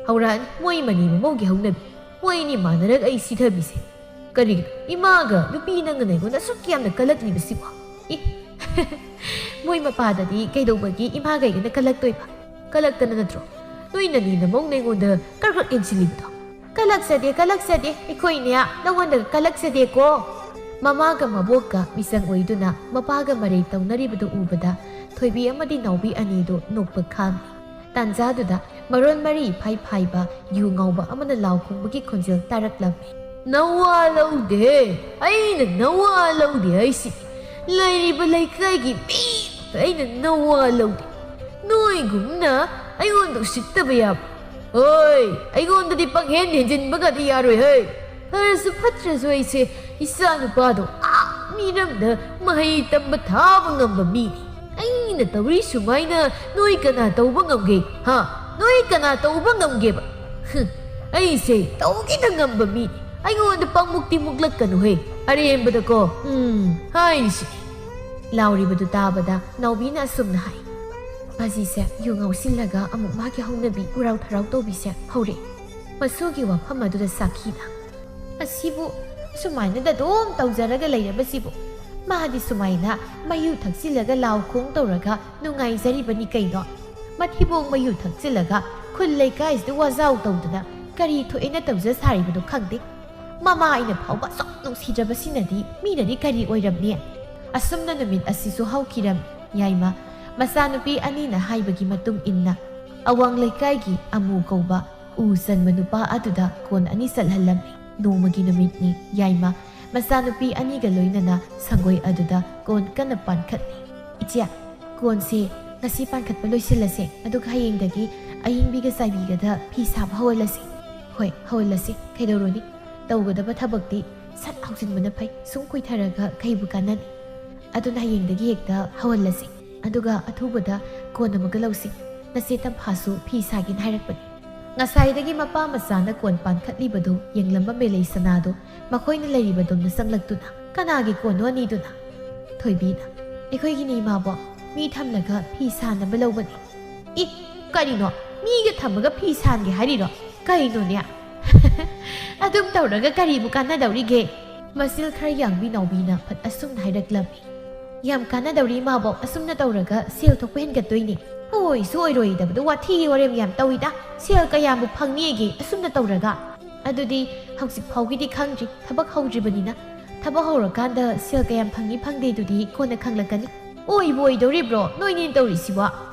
ꯍꯧꯔꯛꯑꯅꯤ ꯃꯣꯏ ꯃꯅꯤ ꯃꯃꯧꯒꯤ ꯍꯧꯅꯕꯤ꯫ ꯃꯣꯏ ꯑꯅꯤ ꯃꯥꯟꯅꯔꯒ ꯑꯩ ꯁꯤꯊꯕꯤꯁꯦ꯫ ꯀꯔꯤꯒꯤꯅꯣ ꯏꯃꯥꯒ ꯅꯨꯄꯤ ꯅꯪꯅ ꯑꯩꯉꯣꯟꯗ ꯑꯁꯨꯛ ꯌꯥꯝꯅ ꯀꯜꯂꯛꯂꯤꯕꯁꯤꯕꯣ? ꯑꯦ, ꯃꯣꯏ ꯃꯄꯥꯗꯗꯤ ꯀꯩꯗꯧꯕꯒꯤ ꯏꯃꯥꯒ ꯑꯩꯒꯅ ꯀꯜꯂꯛꯇꯣꯏꯕ? ꯀꯜꯂꯛꯇꯅ ꯅꯠꯇ꯭ꯔꯣ ꯅꯣꯏ ꯅꯅꯦ ꯅꯃꯧꯅ ꯑꯩꯉꯣꯟꯗ ꯀ꯭ꯔꯛ ꯀ꯭ꯔꯛ ꯏꯟꯁꯤꯜꯂꯤꯕꯗꯣ?" "ꯀꯜꯂꯛꯆꯗꯦ, ꯀꯜꯂꯛꯆꯗꯦ, ꯑꯩꯈꯣꯏꯅꯦ ꯅꯉꯣꯟꯗꯒ ꯀꯜꯂꯛꯆꯗꯦꯀꯣ꯫" ꯃꯃꯥꯒ ꯃꯕꯣꯛꯀ ꯃꯤꯆꯪ ꯑꯣꯏꯗꯨꯅ ꯃꯄꯥꯒ ꯃꯔꯩ ꯇꯧꯅꯔꯤꯕꯗꯨ ꯎꯕꯗ ꯊꯣꯏꯕꯤ ꯑꯃꯗꯤ ꯅꯥꯎꯕꯤ ꯑꯅꯤꯗꯨ ꯅꯣꯛꯄ ꯈꯥꯡꯂꯤ꯫ ꯇꯥꯟꯖꯥꯗꯨꯗ ꯃꯔꯣꯟ ꯃꯔꯤ ꯏꯐꯥꯏ ꯐꯥꯏꯕ ꯌꯨ ꯉꯥꯎꯕ ꯑꯃꯅ ꯂꯥꯎ ꯈꯣꯡꯕꯒꯤ ꯈꯣꯟꯖꯦꯜ ꯇꯥꯔꯛꯂꯝꯃꯤ꯫ "ꯅꯋꯥ ꯂꯧꯗꯦ, ꯑꯩꯅ ꯅꯋꯥ ꯂꯧꯗꯦ ꯍꯥꯏꯁꯤ꯫ ꯂꯩꯔꯤꯕ ꯂꯩꯀꯥꯏꯒꯤ ꯃꯤ ꯑꯩꯅ ꯅꯋꯥ ꯂꯧꯗꯦ꯫ ꯅꯣꯏꯒꯨꯝꯅ ꯑꯩꯉꯣꯟꯗ ꯎꯁꯤꯠꯇꯕ ꯌꯥꯕ? ꯍꯣꯏ, ꯑꯩꯉꯣꯟꯗꯗꯤ ꯄꯪꯍꯦꯟ ꯍꯦꯟꯖꯤꯟꯕꯒꯗꯤ ꯌꯥꯔꯣꯏ ꯍꯦ꯫ ꯐꯔꯁꯨ ꯐꯠꯇ꯭ꯔꯁꯨ ꯑꯩꯁꯦ ꯏꯆꯥ ꯅꯨꯄꯥꯗꯣ ꯑꯥ ꯃꯤꯔꯝꯗ ꯃꯍꯩ ꯇꯝꯕ ꯊꯥꯕ ꯉꯝꯕ ꯃꯤꯅꯤ꯫ ꯑꯩꯅ ꯇꯧꯔꯤ ꯁꯨꯃꯥꯏꯅ ꯅꯣꯏ ꯀꯅꯥ ꯇꯧꯕ ꯉꯝꯒꯦ? ꯍꯥ? ꯅꯣꯏ ꯀꯅꯥ ꯇꯧꯕ ꯉꯝꯒꯦꯕ? ꯍꯨꯝ, ꯑꯩꯁꯦ ꯇꯧꯒꯦꯗ ꯉꯝꯕ ꯃꯤꯅꯤ꯫ ꯑꯩꯉꯣꯟꯗ ꯄꯪꯃꯨꯛꯇꯤ ꯃꯨꯛꯂꯛꯀꯅꯨꯍꯦ꯫ ꯑꯔꯦꯝꯕꯗꯀꯣ, ꯎꯝ, ꯍꯥꯏꯔꯤꯁꯤꯅꯤ꯫" ꯂꯥꯎꯔꯤꯕꯗꯨ ꯇꯥꯕꯗ ꯅꯥꯎꯕꯤꯅ ꯑꯁꯨꯝꯅ ꯍꯥꯏ꯫ ꯃꯥꯖꯤꯁꯦ ꯌꯨ ꯉꯥꯎꯁꯤꯜꯂꯒ ꯑꯃꯨꯛ ꯃꯥꯒꯤ ꯍꯧꯅꯕꯤ ꯎꯔꯥꯎ ꯊꯔꯥꯎ ꯇꯧꯕꯤꯁꯦ ꯍꯧꯔꯛꯑꯦ꯫ ꯃꯁꯨꯒꯤ ꯋꯥꯐꯝ ꯑꯗꯨꯗ ꯁꯥꯈꯤꯅ, "ꯑꯁꯤꯕꯨ ꯁꯨꯃꯥꯏꯅꯗ ꯑꯗꯨꯝ ꯇꯧꯖꯔꯒ ꯂꯩꯔꯕꯁꯤꯕꯨ? ꯃꯥꯗꯤ ꯁꯨꯃꯥꯏꯅ ꯃꯌꯨ ꯊꯛꯆꯤꯜꯂꯒ ꯂꯥꯎ ꯈꯣꯡ ꯇꯧꯔꯒ ꯅꯨꯡꯉꯥꯏꯖꯔꯤꯕꯅꯤ ꯀꯩꯅꯣ? ꯃꯊꯤꯕꯣꯡ ꯃꯌꯨ ꯊꯛꯆꯤꯜꯂꯒ ꯈꯨꯜ ꯂꯩꯀꯥꯏꯁꯤꯗ ꯋꯥꯖꯥꯎ ꯇꯧꯗꯅ ꯀꯔꯤ ꯊꯣꯛꯑꯦꯅ ꯇꯧꯖ ꯁꯥꯔꯤꯕꯅꯣ ꯈꯪꯗꯦ꯫ ꯃꯃꯥ ꯑꯩꯅ ꯐꯥꯎꯕ ꯑꯁꯨꯛ ꯅꯨꯡꯁꯤꯗ꯭ꯔꯕꯁꯤꯅꯗꯤ ꯃꯤꯅꯗꯤ ꯀꯔꯤ ꯑꯣꯏꯔꯝꯅꯤ?" ꯑꯁꯨꯝꯅ ꯅꯨꯃꯤꯠ ꯑꯁꯤꯁꯨ ꯍꯧꯈꯤꯔꯝꯃꯤ꯫ ꯌꯥꯏꯃ, ꯃꯆꯥꯅꯨꯄꯤ ꯑꯅꯤꯅ ꯍꯥꯏꯕꯒꯤ ꯃꯇꯨꯡ ꯏꯟꯅ ꯑꯋꯥꯡ ꯂꯩꯀꯥꯏꯒꯤ ꯑꯃꯨ ꯀꯧꯕ ꯎ ꯆꯟꯕ ꯅꯨꯄꯥ ꯑꯗꯨꯗ ꯀꯣꯟ ꯑꯅꯤ ꯆꯠꯍꯜꯂꯝꯃꯤ꯫ ꯅꯣꯡꯃꯒꯤ ꯅꯨꯃꯤꯠꯅꯤ꯫ ꯌꯥꯏꯃ ꯃꯆꯥꯅꯨꯄꯤ ꯑꯅꯤꯒ ꯂꯣꯏꯅꯅ ꯁꯪꯒꯣꯏ ꯑꯗꯨꯗ ꯀꯣꯟ ꯀꯟꯅ ꯄꯥꯟꯈꯠꯂꯤ꯫ "ꯏꯆꯦ, ꯀꯣꯟꯁꯦ ꯉꯁꯤ ꯄꯥꯟꯈꯠꯄ ꯂꯣꯏꯁꯤꯜꯂꯁꯦ, ꯑꯗꯨꯒ ꯍꯌꯦꯡꯗꯒꯤ ꯑꯏꯪꯕꯤꯒ ꯆꯥꯏꯕꯤꯒꯗ ꯐꯤ ꯁꯥꯕ ꯍꯧꯍꯜꯂꯁꯤ꯫" "ꯍꯣꯏ, ꯍꯧꯍꯜꯂꯁꯤ꯫ ꯀꯩꯗꯧꯔꯨꯅꯤ? ꯇꯧꯒꯗꯕ ꯊꯕꯛꯇꯤ ꯁꯠ ꯍꯧꯖꯤꯟꯕꯅ ꯐꯩ꯫ ꯁꯨꯝ ꯀꯨꯏꯊꯔꯒ ꯀꯩꯕꯨ ꯀꯥꯟꯅꯅꯤ? ꯑꯗꯨꯅ ꯍꯌꯦꯡꯗꯒꯤ ꯍꯦꯛꯇ ꯍꯧꯍꯜꯂꯁꯤ꯫" ꯑꯗꯨꯒ ꯑꯊꯨꯕꯗ ꯀꯣꯟ ꯑꯃꯒ ꯂꯧꯁꯤ꯫ ꯅꯆꯦ ꯇꯝꯐꯥꯁꯨ ꯐꯤ ꯁꯥꯒꯦꯅ ꯍꯥꯏꯔꯛꯄꯅꯤ꯫ ꯉꯁꯥꯏꯗꯒꯤ ꯃꯄꯥ ꯃꯆꯥꯅ ꯀꯣꯟ ꯄꯥꯟꯈꯠꯂꯤꯕꯗꯨ ꯌꯦꯡꯂꯝꯕ ꯃꯦꯂꯩ ꯁꯅꯥꯗꯨ ꯃꯈꯣꯏꯅ ꯂꯩꯔꯤꯕꯗꯣꯝꯗ ꯆꯪꯂꯛꯇꯨꯅ, "ꯀꯅꯥꯒꯤ ꯀꯣꯟꯅꯣ ꯑꯅꯤꯗꯨꯅ?" ꯊꯣꯏꯕꯤꯅ, "ꯑꯩꯈꯣꯏꯒꯤꯅꯤ ꯏꯃꯥꯕꯣꯛ, ꯃꯤ ꯊꯝꯂꯒ ꯐꯤ ꯁꯥꯅꯕ ꯂꯧꯕꯅꯤ꯫" "ꯏ, ꯀꯔꯤꯅꯣ? ꯃꯤꯒ ꯊꯝꯃꯒ ꯐꯤ ꯁꯥꯟꯒꯦ ꯍꯥꯏꯔꯤꯔꯣ? ꯀꯩꯅꯣꯅꯦ?" "ꯑꯗꯨꯝ ꯇꯧꯔꯒ ꯀꯔꯤꯕꯨ ꯀꯥꯟꯅꯗꯧꯔꯤꯒꯦ?" ꯃꯆꯤꯜ ꯈꯔ ꯌꯥꯡꯕꯤ ꯅꯥꯎꯕꯤꯅ ꯐꯠ ꯑꯁꯨꯝꯅ ꯍꯥꯏꯔꯛꯂꯝꯃꯤ꯫ "ꯌꯥꯝ ꯀꯥꯟꯅꯗꯧꯔꯤ ꯏꯃꯥꯕꯣꯛ, ꯑꯁꯨꯝꯅ ꯇꯧꯔꯒ ꯁꯦꯜ ꯊꯣꯛꯄ ꯍꯦꯟꯒꯠꯇꯣꯏꯅꯤ꯫ ꯑꯣꯏꯁꯨ ꯑꯣꯏꯔꯣꯏꯗꯕꯗ ꯋꯥꯊꯤ ꯋꯥꯔꯦꯝ ꯌꯥꯝ ꯇꯧꯏꯗ꯫ ꯁꯦꯜ ꯀꯌꯥꯝꯕꯨ ꯐꯪꯅꯤꯒꯦ ꯑꯁꯨꯝꯅ ꯇꯧꯔꯒ?" "ꯑꯗꯨꯗꯤ ꯍꯧꯖꯤꯛ ꯐꯥꯎꯒꯤꯗꯤ ꯈꯪꯗ꯭ꯔꯤ, ꯊꯕꯛ ꯍꯧꯗ꯭ꯔꯤꯕꯅꯤꯅ꯫ ꯊꯕꯛ ꯍꯧꯔꯀꯥꯟꯗ ꯁꯦꯜ ꯀꯌꯥꯝ ꯐꯪꯉꯤ ꯐꯪꯗꯦꯗꯨꯗꯤ ꯀꯣꯟꯅ ꯈꯪꯂꯛꯀꯅꯤ꯫" "ꯑꯣꯏꯕꯨ ꯑꯣꯏꯗꯧꯔꯤꯕ꯭ꯔꯣ ꯅꯣꯏꯅꯤꯅ ꯇꯧꯔꯤꯁꯤꯕꯣ?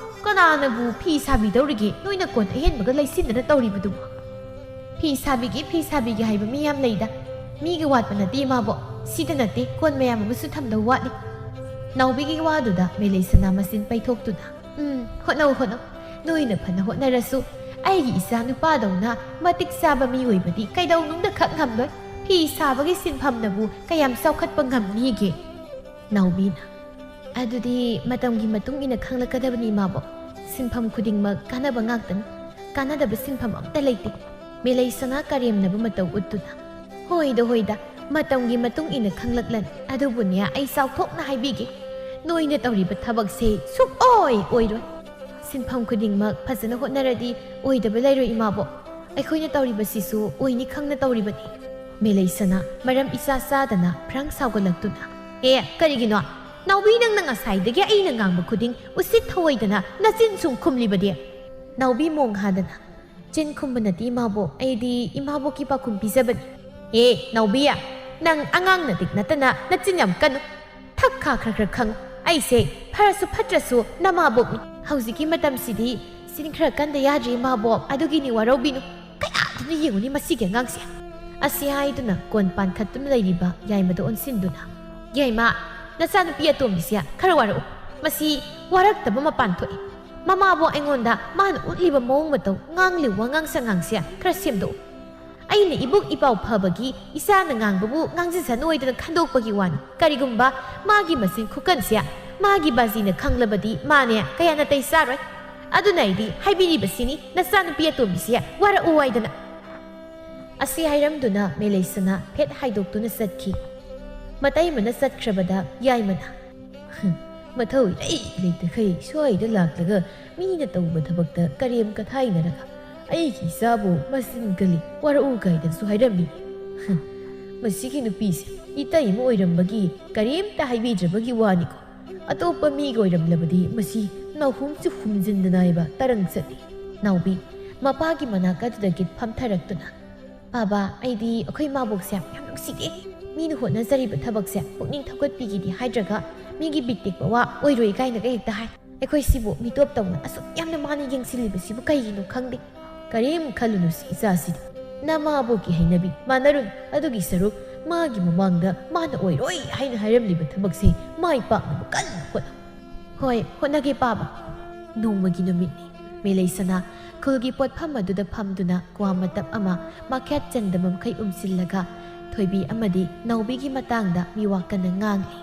ꯀꯅꯥꯅꯕꯨ ꯐꯤ ꯁꯥꯕꯤꯗꯧꯔꯤꯒꯦ, ꯅꯣꯏꯅ ꯀꯣꯟ ꯑꯍꯦꯟꯕꯒ ꯂꯩꯁꯤꯟꯗꯅ ꯇꯧꯔꯤꯕꯗꯨꯕꯣ?" "ꯐꯤ ꯁꯥꯕꯤꯒꯦ, ꯐꯤ ꯁꯥꯕꯤꯒꯦ ꯍꯥꯏꯕ ꯃꯤ ꯌꯥꯝ ꯂꯩꯗ꯫ ꯃꯤꯒꯤ ꯋꯥꯠꯄ ꯅꯠꯇꯦ ꯏꯃꯥꯕꯣꯛ, ꯁꯤꯗ ꯅꯠꯇꯦ, ꯀꯣꯟ ꯃꯌꯥꯝ ꯑꯃꯁꯨ ꯊꯝꯗꯧ ꯋꯥꯠꯂꯤ꯫" ꯅꯥꯎꯕꯤꯒꯤ ꯋꯥꯗꯨꯗ ꯃꯦꯂꯩ ꯁꯅꯥ ꯃꯆꯤꯟ ꯄꯩꯊꯣꯛꯇꯨꯅ, "ꯎꯝ, ꯍꯣꯠꯅꯧ, ꯍꯣꯠꯅꯧ꯫ ꯅꯣꯏꯅ ꯐꯅ ꯍꯣꯠꯅꯔꯁꯨ ꯑꯩꯒꯤ ꯏꯆꯥ ꯅꯨꯄꯥꯗꯧꯅ ꯃꯇꯤꯛ ꯆꯥꯕ ꯃꯤ ꯑꯣꯏꯕꯗꯤ ꯀꯩꯗꯧꯅꯨꯡꯗ ꯈꯛ ꯉꯝꯂꯣꯏ꯫ ꯐꯤ ꯁꯥꯕꯒꯤ ꯁꯤꯟꯐꯝꯅꯕꯨ ꯀꯌꯥꯝ ꯆꯥꯎꯈꯠꯄ ꯉꯝꯅꯤꯒꯦ?" ꯅꯥꯎꯕꯤꯅ, "ꯑꯗꯨꯗꯤ ꯃꯇꯝꯒꯤ ꯃꯇꯨꯡ ꯏꯟꯅ ꯈꯪꯂꯛꯀꯗꯕꯅꯤ ꯏꯃꯥꯕꯣꯛ꯫ ꯁꯤꯟꯐꯝ ꯈꯨꯗꯤꯡꯃꯛ ꯀꯥꯟꯅꯕ ꯉꯥꯛꯇꯅꯤ꯫ ꯀꯥꯟꯅꯗꯕ ꯁꯤꯟꯐꯝ ꯑꯝꯇ ꯂꯩꯇꯦ꯫" ꯃꯦꯂꯩ ꯁꯅꯥ ꯀꯔꯦꯝꯅꯕ ꯃꯇꯧ ꯎꯠꯇꯨꯅ, "ꯍꯣꯏꯗ, ꯍꯣꯏꯗ, ꯃꯇꯝꯒꯤ ꯃꯇꯨꯡ ꯏꯟꯅ ꯈꯪꯂꯛꯂꯅꯤ꯫ ꯑꯗꯨꯕꯨꯅꯦ, ꯑꯩ ꯆꯥꯎꯊꯣꯛꯅ ꯍꯥꯏꯕꯤꯒꯦ, ꯅꯣꯏꯅ ꯇꯧꯔꯤꯕ ꯊꯕꯛꯁꯦ ꯁꯨꯛꯑꯣꯏ ꯑꯣꯏꯔꯣꯏ꯫ ꯁꯤꯟꯐꯝ ꯈꯨꯗꯤꯡꯃꯛ ꯐꯖꯅ ꯍꯣꯠꯅꯔꯗꯤ ꯑꯣꯏꯗꯕ ꯂꯩꯔꯣꯏ ꯏꯃꯥꯕꯣꯛ꯫ ꯑꯩꯈꯣꯏꯅ ꯇꯧꯔꯤꯕꯁꯤꯁꯨ ꯑꯣꯏꯅꯤ ꯈꯪꯅ ꯇꯧꯔꯤꯕꯅꯤ꯫" ꯃꯦꯂꯩ ꯁꯅꯥ ꯃꯔꯝ ꯏꯆꯥ ꯆꯥꯗꯅ ꯐ꯭ꯔꯪ ꯁꯥꯎꯒꯠꯂꯛꯇꯨꯅ, "ꯑꯦ, ꯀꯔꯤꯒꯤꯅꯣ? ꯅꯥꯎꯕꯤ, ꯅꯪꯅ ꯉꯁꯥꯏꯗꯒꯤ ꯑꯩꯅ ꯉꯥꯡꯕ ꯈꯨꯗꯤꯡ ꯎꯁꯤꯠ ꯊꯑꯣꯏꯗꯅ ꯅꯆꯤꯟ ꯁꯨꯝ ꯈꯨꯝꯂꯤꯕꯗꯤ?" ꯅꯥꯎꯕꯤ ꯃꯣꯡ ꯍꯥꯗꯅ, "ꯆꯤꯟ ꯈꯨꯝꯕ ꯅꯠꯇꯦ ꯏꯃꯥꯕꯣꯛ, ꯑꯩꯗꯤ ꯏꯃꯥꯕꯣꯛꯀꯤ ꯄꯥꯎꯈꯨꯝ ꯄꯤꯖꯕꯅꯤ꯫" "ꯑꯦ, ꯅꯥꯎꯕꯤ, ꯅꯪ ꯑꯉꯥꯡ ꯅꯇꯤꯛ ꯅꯠꯇꯅ ꯅꯆꯤꯟ ꯌꯥꯝ ꯀꯟꯅꯨ꯫ ꯊꯛ ꯈꯥ ꯈꯔ ꯈꯔ ꯈꯪꯉꯨ꯫ ꯑꯩꯁꯦ ꯐꯔꯁꯨ ꯐꯠꯇ꯭ꯔꯁꯨ ꯅꯃꯥꯕꯣꯛꯅꯤ꯫ ꯍꯧꯖꯤꯛꯀꯤ ꯃꯇꯝꯁꯤꯗꯤ ꯆꯤꯟ ꯈꯔ ꯀꯟꯗ ꯌꯥꯗ꯭ꯔꯤ ꯏꯃꯥꯕꯣꯛ, ꯑꯗꯨꯒꯤꯅꯤ, ꯋꯥꯔꯧꯕꯤꯅꯨ꯫ ꯀꯌꯥꯗꯨꯅ ꯌꯦꯡꯉꯨꯅꯤ ꯃꯁꯤꯒꯤ ꯑꯉꯥꯡꯁꯦ꯫" ꯑꯁꯤ ꯍꯥꯏꯗꯨꯅ ꯀꯣꯟ ꯄꯥꯟꯈꯠꯇꯨꯅ ꯂꯩꯔꯤꯕ ꯌꯥꯏꯃꯗ ꯑꯣꯟꯁꯤꯟꯗꯨꯅ, "ꯌꯥꯏꯃ, ꯅꯆꯥꯅꯨꯄꯤ ꯑꯇꯣꯝꯕꯤꯁꯦ ꯈꯔ ꯋꯥꯔꯛꯎ꯫ ꯃꯁꯤ ꯋꯥꯔꯛꯇꯕ ꯃꯄꯥꯟ ꯊꯣꯛꯏ꯫ ꯃꯃꯥꯕꯣꯛ ꯑꯩꯉꯣꯟꯗ ꯃꯥꯅ ꯎꯠꯂꯤꯕ ꯃꯑꯣꯡ ꯃꯇꯧ, ꯉꯥꯡꯂꯤꯕ ꯋꯥꯉꯥꯡ ꯁꯉꯥꯡꯁꯦ ꯈꯔ ꯁꯦꯝꯗꯣꯛꯎ꯫ ꯑꯩꯅ ꯏꯕꯨꯡ ꯏꯄꯥꯎ ꯐꯕꯒꯤ ꯏꯆꯥꯅ ꯉꯥꯡꯕꯕꯨ ꯉꯥꯡꯖꯁꯅꯨ ꯍꯥꯏꯗꯨꯅ ꯈꯟꯗꯣꯛꯄꯒꯤ ꯋꯥꯅꯤ꯫ ꯀꯔꯤꯒꯨꯝꯕ ꯃꯥꯒꯤ ꯃꯆꯤꯟ ꯈꯨꯀꯟꯁꯦ ꯃꯥꯒꯤ ꯕꯥꯖꯤꯅ ꯈꯪꯂꯕꯗꯤ ꯃꯥꯅꯦ ꯀꯌꯥ ꯅꯥꯇꯩ ꯆꯥꯔꯣꯏ꯫ ꯑꯗꯨꯅ ꯑꯩꯗꯤ ꯍꯥꯏꯕꯤꯔꯤꯕꯁꯤꯅꯤ, ꯅꯆꯥꯅꯨꯄꯤ ꯑꯇꯣꯝꯕꯤꯁꯦ ꯋꯥꯔꯛꯎ ꯍꯥꯏꯗꯅ꯫ ꯑꯁꯤ ꯍꯥꯏꯔꯝꯗꯨꯅ ꯃꯦꯂꯩꯁꯅꯥ ꯐꯦꯠ ꯍꯥꯏꯗꯣꯛꯇꯨꯅ ꯆꯠꯈꯤ꯫ ꯃꯇꯩꯃꯅ ꯆꯠꯈ꯭ꯔꯕꯗ ꯌꯥꯏꯃꯅ, "ꯍꯝ, ꯃꯊꯧ ꯏꯔꯩ ꯂꯩꯇꯈꯩ ꯁ꯭ꯋꯥꯏꯗ ꯂꯥꯛꯂꯒ ꯃꯤꯅ ꯇꯧꯕ ꯊꯕꯛꯇ ꯀꯔꯦꯝ ꯀꯊꯥꯏꯅꯔꯒ ꯑꯩꯒꯤ ꯏꯆꯥꯕꯨ ꯃꯆꯤꯟ ꯀꯜꯂꯤ, ꯋꯥꯔꯛꯎ ꯀꯥꯏꯗꯅꯁꯨ ꯍꯥꯏꯔꯝꯃꯤ꯫ ꯍꯝ, ꯃꯁꯤꯒꯤ ꯅꯨꯄꯤꯁꯦ ꯏꯇꯩꯃ ꯑꯣꯏꯔꯝꯕꯒꯤ ꯀꯔꯤꯝꯇ ꯍꯥꯏꯕꯤꯗ꯭ꯔꯕꯒꯤ ꯋꯥꯅꯤꯀꯣ꯫ ꯑꯇꯣꯞꯄ ꯃꯤꯒ ꯑꯣꯏꯔꯝꯂꯕꯗꯤ ꯃꯁꯤ ꯅꯥꯍꯨꯝꯁꯨ ꯍꯨꯝꯖꯤꯟꯗꯅ ꯍꯥꯏꯕ ꯇꯔꯪ ꯆꯠꯂꯤ꯫" ꯅꯥꯎꯕꯤ ꯃꯄꯥꯒꯤ ꯃꯅꯥꯛ ꯑꯗꯨꯗꯒꯤ ꯐꯝꯊꯔꯛꯇꯨꯅ, "ꯄꯥꯕ, ꯑꯩꯗꯤ ꯑꯩꯈꯣꯏ ꯃꯥꯕꯣꯛꯁꯦ ꯌꯥꯝ ꯅꯨꯡꯁꯤꯗꯦ꯫ ꯃꯤꯅ ꯍꯣꯠꯅꯖꯔꯤꯕ ꯊꯕꯛꯁꯦ ꯄꯨꯛꯅꯤꯡ ꯊꯧꯒꯠꯄꯤꯒꯦꯗꯤ ꯍꯥꯏꯗ꯭ꯔꯒ ꯃꯤꯒꯤ ꯕꯤꯠ ꯇꯦꯛꯄ ꯋꯥ ꯑꯣꯏꯔꯣꯏ ꯀꯥꯏꯅꯒ ꯍꯦꯛꯇ ꯍꯥꯏ꯫ ꯑꯩꯈꯣꯏ ꯁꯤꯕꯨ ꯃꯤꯇꯣꯞ ꯇꯧꯅ ꯑꯁꯨꯛ ꯌꯥꯝꯅ ꯃꯥꯅ ꯌꯦꯡꯁꯤꯜꯂꯤꯕꯁꯤꯕꯨ ꯀꯩꯒꯤꯅꯣ ꯈꯪꯗꯦ꯫ ꯀꯔꯤꯝ ꯈꯜꯂꯨꯅꯨꯁꯤ ꯏꯆꯥꯁꯤꯗꯤ꯫ ꯅꯃꯥꯕꯣꯛꯀꯤ ꯍꯩꯅꯕꯤ ꯃꯥꯟꯅꯔꯨꯅꯨ꯫ ꯑꯗꯨꯒꯤ ꯁꯔꯨꯛ ꯃꯥꯒꯤ ꯃꯃꯥꯡꯗ ꯃꯥꯅ ꯑꯣꯏꯔꯣꯏ ꯍꯥꯏꯅ ꯍꯥꯏꯔꯝꯂꯤꯕ ꯊꯕꯛꯁꯦ ꯃꯥꯏ ꯄꯥꯛꯅꯕ ꯀꯟꯅ ꯍꯣꯠꯅꯧ꯫" "ꯍꯣꯏ, ꯍꯣꯠꯅꯒꯦ ꯄꯥꯕ꯫" ꯅꯣꯡꯃꯒꯤ ꯅꯨꯃꯤꯠꯅꯤ꯫ ꯃꯦꯂꯩꯁꯅꯥ ꯈꯨꯜꯒꯤ ꯄꯣꯠꯐꯝ ꯑꯗꯨꯗ ꯐꯝꯗꯨꯅ ꯀ꯭ꯋꯥ ꯃꯇꯞ ꯑꯃ ꯃꯈꯦꯠ ꯆꯟꯗꯕ ꯃꯈꯩ ꯎꯝꯁꯤꯜꯂꯒ ꯊꯣꯏꯕꯤ ꯑꯃꯗꯤ ꯅꯥꯎꯕꯤꯒꯤ ꯃꯇꯥꯡꯗ ꯃꯤꯋꯥ ꯀꯟꯅ ꯉꯥꯡꯂꯤ꯫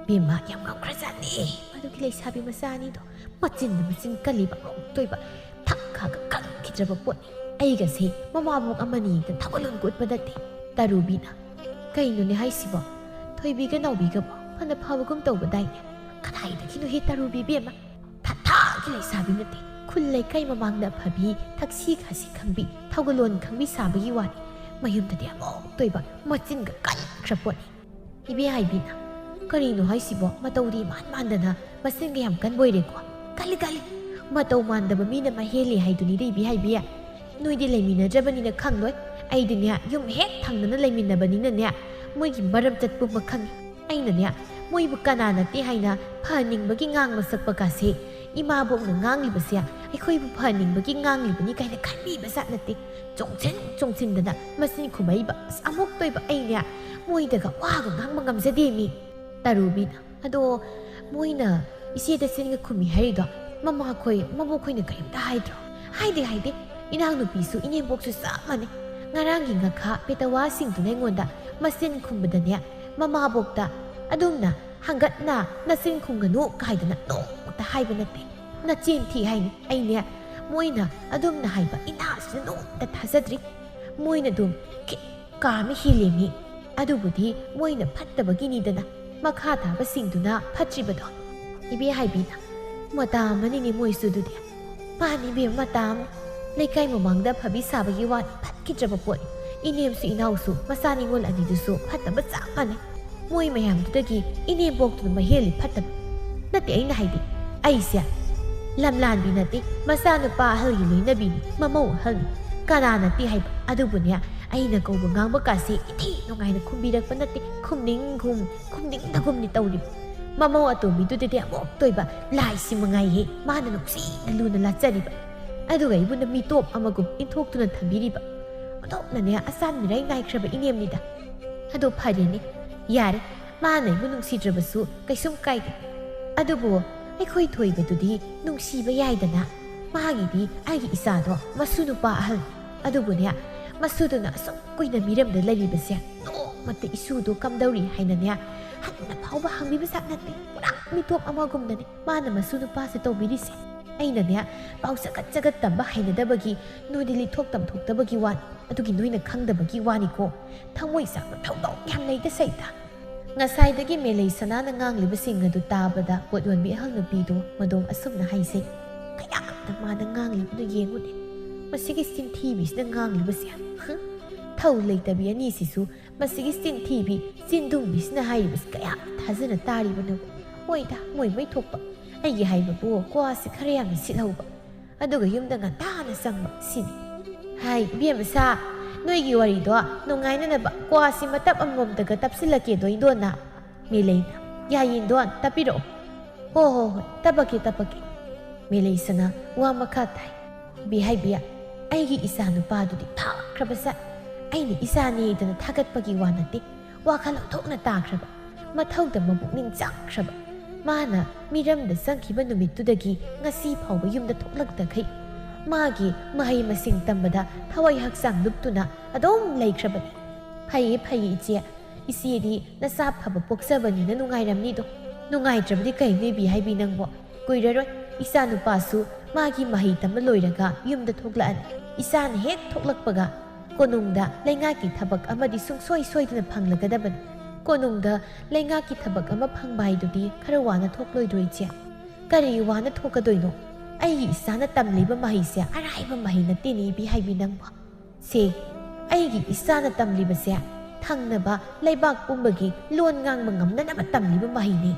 "ꯕꯦꯝꯃ, ꯌꯥꯝ ꯉꯝꯈ꯭ꯔꯖꯥꯠꯅꯤ ꯃꯗꯨꯒꯤ ꯂꯩꯁꯥꯕꯤ ꯃꯆꯥ ꯑꯅꯤꯗꯣ꯫ ꯃꯆꯤꯟꯗ ꯃꯆꯤꯟ ꯀꯜꯂꯤꯕ, ꯃꯀꯣꯛꯇꯣꯏꯕ, ꯊꯛ ꯈꯥꯒ ꯀꯟꯈꯤꯗ꯭ꯔꯕ ꯄꯣꯠꯅꯤ꯫ ꯑꯩꯒꯁꯦ ꯃꯃꯥꯕꯣꯛ ꯑꯃꯅꯤ ꯍꯦꯛꯇ ꯊꯧꯒꯜꯂꯣꯟ ꯀꯣꯠꯄ ꯅꯠꯇꯦ꯫" ꯇꯔꯨꯕꯤꯅ, "ꯀꯩꯅꯣꯅꯦ ꯍꯥꯏꯁꯤꯕꯣ? ꯊꯣꯏꯕꯤꯒ ꯅꯥꯎꯕꯤꯒꯕꯣ ꯐꯅ ꯐꯕꯒꯨꯝ ꯇꯧꯕꯗꯥꯏꯅꯦ? ꯀꯗꯥꯏꯗꯒꯤꯅꯣꯍꯦ ꯇꯔꯨꯕꯤ ꯏꯕꯦꯝꯃ? ꯊꯥ ꯊꯥꯒꯤ ꯂꯩꯁꯥꯕꯤ ꯅꯠꯇꯦ꯫ ꯈꯨꯜ ꯂꯩꯀꯥꯏ ꯃꯃꯥꯡꯗ ꯐꯕꯤ, ꯊꯛꯁꯤ ꯈꯥꯁꯤ ꯈꯪꯕꯤ, ꯊꯧꯒꯜꯂꯣꯟ ꯈꯪꯕꯤ ꯁꯥꯕꯒꯤ ꯋꯥꯅꯤ꯫ ꯃꯌꯨꯝꯗꯗꯤ ꯑꯃꯨꯛ ꯇꯣꯏꯕ, ꯃꯆꯤꯟꯒ ꯀꯟꯈ꯭ꯔ ꯄꯣꯠꯅꯤ꯫" ꯏꯕꯦ ꯍꯥꯏꯕꯤꯅ, "ꯀꯔꯤꯅꯣ ꯍꯥꯏꯁꯤꯕꯣ? ꯃꯇꯧꯗꯤ ꯏꯃꯥꯟ ꯃꯥꯟꯗꯅ ꯃꯆꯤꯟꯒ ꯌꯥꯝ ꯀꯟꯕ ꯑꯣꯏꯔꯦꯀꯣ꯫ ꯀꯜꯂꯤ, ꯀꯜꯂꯤ꯫ ꯃꯇꯧ ꯃꯥꯟꯗꯕ ꯃꯤꯅ ꯃꯍꯦꯜꯂꯤ ꯍꯥꯏꯗꯨꯅꯤꯗ ꯏꯕꯦ ꯍꯥꯏꯕꯤ꯫ ꯅꯣꯏꯗꯤ ꯂꯩꯃꯤꯟꯅꯗ꯭ꯔꯕꯅꯤꯅ ꯈꯪꯂꯣꯏ꯫ ꯑꯩꯗꯤꯅꯦ, ꯌꯨꯝ ꯍꯦꯛ ꯊꯪꯅꯅ ꯂꯩꯃꯤꯟꯅꯕꯅꯤꯅꯅꯦ, ꯃꯣꯏꯒꯤ ꯃꯔꯝ ꯆꯠ ꯄꯨꯝꯕ ꯈꯪꯉꯤ꯫ ꯑꯩꯅꯅꯦ, ꯃꯣꯏꯕꯨ ꯀꯅꯥ ꯅꯠꯇꯦ ꯍꯥꯏꯅ ꯐꯍꯟꯅꯤꯡꯕꯒꯤ ꯉꯥꯡꯕ ꯁꯛꯄ ꯀꯥꯁꯦ, ꯏꯃꯥꯕꯣꯛꯅ ꯉꯥꯡꯂꯤꯕꯁꯦ ꯑꯩꯈꯣꯏꯕꯨ ꯐꯍꯟꯅꯤꯡꯕꯒꯤ ꯉꯥꯡꯂꯤꯕꯅꯤ ꯀꯥꯏꯅ ꯈꯟꯕꯤꯕ ꯖꯥꯠ ꯅꯠꯇꯦ꯫ ꯆꯣꯡꯁꯤꯟ ꯆꯣꯡꯁꯤꯟꯗꯅ ꯃꯆꯤꯟ ꯈꯨꯝꯃꯛꯏꯕ꯫ ꯑꯁ, ꯑꯃꯨꯛ ꯇꯣꯏꯕ ꯑꯩꯅꯦ, ꯃꯣꯏꯗꯒ ꯋꯥꯒ ꯉꯥꯡꯕ ꯉꯝꯖꯗꯦ ꯃꯤ꯫" ꯇꯔꯨꯕꯤꯅ, "ꯑꯗꯣ ꯃꯣꯏꯅ ꯏꯆꯦꯗ ꯆꯤꯟꯒ ꯈꯨꯝꯃꯤ ꯍꯥꯏꯔꯤꯗꯣ ꯃꯃꯥꯈꯣꯏ, ꯃꯕꯣꯛꯈꯣꯏꯅ ꯀꯔꯤꯝꯇ ꯍꯥꯏꯗ꯭ꯔꯣ?" "ꯍꯥꯏꯗꯦ, ꯍꯥꯏꯗꯦ꯫ ꯏꯅꯥꯎꯅꯨꯄꯤꯁꯨ ꯏꯅꯦꯝꯕꯣꯛꯁꯨ ꯆꯞ ꯃꯥꯟꯅꯩ꯫ ꯉꯔꯥꯡꯒꯤ ꯉꯥꯈꯥ ꯄꯦꯇꯋꯥꯁꯤꯡꯗꯨꯅ ꯑꯩꯉꯣꯟꯗ ꯃꯆꯤꯟ ꯈꯨꯝꯕꯗꯅꯦ, ꯃꯃꯥꯕꯣꯛꯇ ꯑꯗꯨꯝꯅ ꯍꯪꯒꯠꯅ "ꯅꯆꯤꯟ ꯈꯨꯝꯒꯅꯨ" ꯀꯥꯏꯗꯅ ꯅꯣꯡꯃꯇ ꯍꯥꯏꯕ ꯅꯠꯇꯦ꯫ ꯅꯆꯤꯟ ꯊꯤ ꯍꯥꯏꯅꯤ꯫ ꯑꯩꯅꯦ, ꯃꯣꯏꯅ ꯑꯗꯨꯝꯅ ꯍꯥꯏꯕ ꯏꯅꯥꯁꯤꯅ ꯅꯣꯡꯃꯇ ꯊꯥꯖꯗ꯭ꯔꯤ꯫ ꯃꯣꯏꯅ ꯑꯗꯨꯝ ꯈꯤꯠ ꯀꯥ ꯑꯃ ꯍꯦꯜꯂꯤꯃꯤ꯫ ꯑꯗꯨꯕꯨꯗꯤ ꯃꯣꯏꯅ ꯐꯠꯇꯕꯒꯤꯅꯤꯗꯅ, ꯃꯈꯥ ꯇꯥꯕꯁꯤꯡꯗꯨꯅ ꯐꯠꯇ꯭ꯔꯤꯕꯗꯣ꯫ ꯏꯕꯦ ꯍꯥꯏꯕꯤꯅ, "ꯃꯇꯥ ꯑꯃꯅꯤꯅꯦ ꯃꯣꯏꯁꯨ ꯑꯗꯨꯗꯤ꯫ ꯃꯥꯅꯤ ꯏꯕꯦꯝ, ꯃꯇꯥ ꯑꯃꯅꯤ꯫ ꯂꯩꯀꯥꯏ ꯃꯃꯥꯡꯗ ꯐꯕꯤ ꯁꯥꯕꯒꯤ ꯋꯥꯅꯤ, ꯐꯠꯈꯤꯗ꯭ꯔꯕ ꯄꯣꯠꯅꯤ꯫ ꯏꯅꯦꯝꯁꯨ ꯏꯅꯥꯎꯁꯨ, ꯃꯆꯥ ꯅꯤꯉꯣꯜ ꯑꯅꯤꯗꯨꯁꯨ ꯐꯠꯇꯕ ꯆꯞ ꯃꯥꯟꯅꯩ꯫ ꯃꯣꯏ ꯃꯌꯥꯝꯗꯨꯗꯒꯤ ꯏꯅꯦꯝꯕꯣꯛꯇꯨꯅ ꯃꯍꯦꯜꯂꯤ ꯐꯠꯇꯕ꯫ ꯅꯠꯇꯦ ꯑꯩꯅ ꯍꯥꯏꯗꯤ, ꯑꯩꯁꯦ ꯂꯝꯂꯥꯟꯕꯤ ꯅꯠꯇꯦ, ꯃꯆꯥꯅꯨꯄꯥ ꯑꯍꯜꯒꯤ ꯂꯣꯏꯅꯕꯤꯅꯤ, ꯃꯃꯧ ꯑꯍꯜꯅꯤ꯫ ꯀꯅꯥ ꯅꯠꯇꯦ ꯍꯥꯏꯕ? ꯑꯗꯨꯕꯨꯅꯦ, ꯑꯩꯅ ꯀꯧꯕ ꯉꯥꯡꯕ ꯀꯥꯁꯦ ꯏꯊꯤ ꯅꯨꯡꯉꯥꯏꯅ ꯈꯨꯝꯕꯤꯔꯛꯄ ꯅꯠꯇꯦ, ꯈꯨꯝꯅꯤꯡꯒꯨꯝ ꯈꯨꯝꯅꯤꯡꯗꯒꯨꯝꯅꯤ ꯇꯧꯔꯤꯕ꯫ ꯃꯃꯧ ꯑꯇꯣꯝꯕꯤꯗꯨꯗꯗꯤ ꯑꯃꯨꯛꯇꯣꯏꯕ ꯂꯥꯏꯁꯤ ꯃꯉꯥꯏꯍꯦ, ꯃꯥꯅ ꯅꯨꯡꯁꯤꯅ ꯂꯨꯅ ꯂꯥꯠꯆꯔꯤꯕ꯫ ꯑꯗꯨꯒ ꯑꯩꯕꯨꯅ ꯃꯤꯇꯣꯞ ꯑꯃꯒꯨꯝ ꯏꯟꯊꯣꯛꯇꯨꯅ ꯊꯝꯕꯤꯔꯤꯕ꯫ ꯑꯣꯟꯊꯣꯛꯅꯅꯦ ꯑꯁꯥꯟ ꯃꯤꯔꯥꯏ ꯅꯥꯏꯈ꯭ꯔꯕ ꯏꯅꯦꯝꯅꯤꯗ꯫ ꯑꯗꯣ ꯐꯔꯦꯅꯦ, ꯌꯥꯔꯦ, ꯃꯥꯅ ꯑꯩꯕꯨ ꯅꯨꯡꯁꯤꯗ꯭ꯔꯕꯁꯨ ꯀꯩꯁꯨꯝ ꯀꯥꯏꯗꯦ꯫ ꯑꯗꯨꯕꯨ ꯑꯩꯈꯣꯏ ꯊꯣꯏꯕꯗꯨꯗꯤ ꯅꯨꯡꯁꯤꯕ ꯌꯥꯏꯗꯅ꯫ ꯃꯥꯒꯤꯗꯤ ꯑꯩꯒꯤ ꯏꯆꯥꯗꯣ ꯃꯁꯨ ꯅꯨꯄꯥ ꯑꯍꯜ꯫ ꯑꯗꯨꯕꯨꯅꯦ, ꯃꯁꯨꯗꯨꯅ ꯑꯁꯨꯛ ꯀꯨꯏꯅ ꯃꯤꯔꯝꯗ ꯂꯩꯔꯤꯕꯁꯦ ꯅꯣꯡꯃꯇ ꯏꯁꯨꯗꯣ ꯀꯝꯗꯧꯔꯤ ꯍꯥꯏꯅꯅꯦ ꯍꯟꯅ ꯐꯥꯎꯕ ꯍꯪꯕꯤꯕ ꯖꯥꯠ ꯅꯠꯇꯦ꯫ ꯄꯨꯔꯥ ꯃꯤꯇꯣꯞ ꯑꯃꯒꯨꯝꯅꯅꯦ ꯃꯥꯅ ꯃꯁꯨ ꯅꯨꯄꯥꯁꯦ ꯇꯧꯕꯤꯔꯤꯁꯦ꯫ ꯑꯩꯅꯅꯦ ꯄꯥꯎ ꯆꯒꯠ ꯆꯒꯠ ꯇꯝꯕ ꯍꯩꯅꯗꯕꯒꯤ, ꯅꯣꯏꯗꯤ ꯂꯤꯊꯣꯛ ꯇꯝꯊꯣꯛꯇꯕꯒꯤ ꯋꯥꯅꯤ꯫ ꯑꯗꯨꯒꯤ ꯅꯣꯏꯅ ꯈꯪꯗꯕꯒꯤ ꯋꯥꯅꯤꯀꯣ꯫ ꯊꯃꯣꯏ ꯆꯥꯛꯄ ꯊꯧꯗꯣꯛ ꯌꯥꯝ ꯂꯩꯗ ꯁꯩꯇ꯫ ꯉꯁꯥꯏꯗꯒꯤ ꯃꯦꯂꯩ ꯁꯅꯥꯅ ꯉꯥꯡꯂꯤꯕꯁꯤꯡ ꯑꯗꯨ ꯇꯥꯕꯗ ꯄꯣꯠ ꯌꯣꯟꯕꯤ ꯑꯍꯜ ꯅꯨꯄꯤꯗꯨ ꯃꯗꯣꯝ ꯑꯁꯨꯝꯅ ꯍꯥꯏꯖꯩ꯫ "ꯀꯌꯥꯝꯇ ꯃꯥꯅ ꯉꯥꯡꯂꯤꯕꯅꯣ ꯌꯦꯡꯉꯨꯅꯦ꯫ ꯃꯁꯤꯒꯤ ꯆꯤꯟꯊꯤꯕꯤꯁꯤꯅ ꯉꯥꯡꯂꯤꯕꯁꯦ꯫ ꯍꯨꯝ, ꯊꯧ ꯂꯩꯇꯕꯤ ꯑꯅꯤꯁꯤꯁꯨ ꯃꯁꯤꯒꯤ ꯆꯤꯟꯊꯤꯕꯤ ꯆꯤꯟꯗꯨꯝꯕꯤꯁꯤꯅ ꯍꯥꯏꯔꯤꯕꯁꯤ ꯀꯌꯥ ꯊꯥꯖꯅ ꯇꯥꯔꯤꯕꯅꯣ? ꯍꯣꯏꯗ, ꯃꯣꯏ ꯃꯣꯏ ꯊꯣꯛꯄ꯫ ꯑꯩꯒꯤ ꯍꯥꯏꯕꯕꯨ ꯀ꯭ꯋꯥꯁꯤ ꯈꯔ ꯌꯥꯝꯅ ꯁꯤꯠꯍꯧꯕ, ꯑꯗꯨꯒ ꯌꯨꯝꯗ ꯉꯟꯇꯥꯅ ꯆꯪꯕ ꯁꯤꯅꯤ꯫ ꯍꯥꯏ, ꯏꯕꯦꯝꯃ ꯁꯥ, ꯅꯣꯏꯒꯤ ꯋꯥꯔꯤꯗꯣ ꯅꯨꯡꯉꯥꯏꯅꯅꯕ ꯀ꯭ꯋꯥꯁꯤ ꯃꯇꯞ ꯑꯃꯃꯝꯇꯒ ꯇꯞꯁꯤꯜꯂꯛꯀꯦꯗꯣ, ꯏꯟꯗꯣꯟꯅ?" ꯃꯦꯂꯩꯅ꯫ "ꯌꯥꯏ, ꯏꯟꯗꯣꯟ, ꯇꯞꯄꯤꯔꯛꯑꯣ꯫" "ꯍꯣ ꯍꯣ ꯍꯣꯏ, ꯇꯞꯄꯛꯀꯦ, ꯇꯞꯄꯛꯀꯦ꯫" ꯃꯦꯂꯩꯁꯅ ꯋꯥ ꯃꯈꯥ ꯇꯥꯏ꯫ "ꯕꯤꯍꯥꯏꯕꯤ, ꯑꯩꯒꯤ ꯏꯆꯥ ꯅꯨꯄꯥꯗꯨꯗꯤ ꯐꯈ꯭ꯔꯕ ꯖꯥꯠ꯫ ꯑꯩꯅ ꯏꯆꯥꯅꯦꯗꯅ ꯊꯥꯒꯠꯄꯒꯤ ꯋꯥ ꯅꯠꯇꯦ, ꯋꯥꯈꯜ ꯑꯣꯟꯊꯣꯛꯅ ꯇꯥꯈ꯭ꯔꯕ, ꯃꯊꯧꯗ ꯃꯄꯨꯛꯅꯤꯡ ꯆꯪꯈ꯭ꯔꯕ꯫ ꯃꯥꯅ ꯃꯤꯔꯝꯗ ꯆꯪꯈꯤꯕ ꯅꯨꯃꯤꯠꯇꯨꯗꯒꯤ ꯉꯁꯤ ꯐꯥꯎꯕ ꯌꯨꯝꯗ ꯊꯣꯛꯂꯛꯇꯈꯩ ꯃꯥꯒꯤ ꯃꯍꯩ ꯃꯁꯤꯡ ꯇꯝꯕꯗ ꯊꯋꯥꯏ ꯍꯛꯆꯥꯡ ꯂꯨꯞꯇꯨꯅ ꯑꯗꯨꯝ ꯂꯩꯈ꯭ꯔꯕꯅꯤ꯫" "ꯐꯩꯌꯦ, ꯐꯩꯌꯦ ꯏꯆꯦ, "ꯏꯆꯦꯗꯤ ꯅꯆꯥ ꯐꯕ ꯄꯣꯛꯆꯕꯅꯤꯅ ꯅꯨꯡꯉꯥꯏꯔꯝꯅꯤꯗꯣ꯫ ꯅꯨꯡꯉꯥꯏꯇ꯭ꯔꯕꯗꯤ ꯀꯩꯅꯣ ꯏꯕꯤ ꯍꯥꯏꯕꯤ ꯅꯪꯕꯣ? ꯀꯨꯏꯔꯔꯣꯏ ꯏꯆꯥ ꯅꯨꯄꯥꯁꯨ ꯃꯥꯒꯤ ꯃꯍꯩ ꯇꯝꯕ ꯂꯣꯏꯔꯒ ꯌꯨꯝꯗ ꯊꯣꯛꯂꯛꯑꯅꯤ꯫ ꯏꯆꯥꯅ ꯍꯦꯛ ꯊꯣꯛꯂꯛꯄꯒ ꯀꯣꯅꯨꯡꯗ ꯂꯩꯉꯥꯛꯀꯤ ꯊꯕꯛ ꯑꯃꯗꯤ ꯁꯨꯡꯁꯣꯏ ꯁꯣꯏꯗꯅ ꯐꯪꯂꯒꯗꯕꯅꯤ꯫ ꯀꯣꯅꯨꯡꯗ ꯂꯩꯉꯥꯛꯀꯤ ꯊꯕꯛ ꯑꯃ ꯐꯪꯕ ꯍꯥꯏꯗꯨꯗꯤ ꯈꯔ ꯋꯥꯅ ꯊꯣꯛꯂꯣꯏꯗ꯭ꯔꯣ ꯏꯆꯦ? ꯀꯔꯤ ꯋꯥꯅ ꯊꯣꯛꯀꯗꯣꯏꯅꯣ? ꯑꯩꯒꯤ ꯏꯆꯥꯅ ꯇꯝꯂꯤꯕ ꯃꯍꯩꯁꯦ ꯑꯔꯥꯏꯕ ꯃꯍꯩ ꯅꯠꯇꯦꯅꯦ ꯏꯕꯤ ꯍꯥꯏꯕꯤ ꯅꯪꯕꯣ꯫ ꯁꯦ, ꯑꯩꯒꯤ ꯏꯆꯥꯅ ꯇꯝꯂꯤꯕꯁꯦ ꯊꯪꯅꯕ ꯂꯩꯕꯥꯛ ꯄꯨꯝꯕꯒꯤ ꯂꯣꯟ ꯉꯥꯡꯕ ꯉꯝꯅꯅꯕ ꯇꯝꯂꯤꯕ ꯃꯍꯩꯅꯤ꯫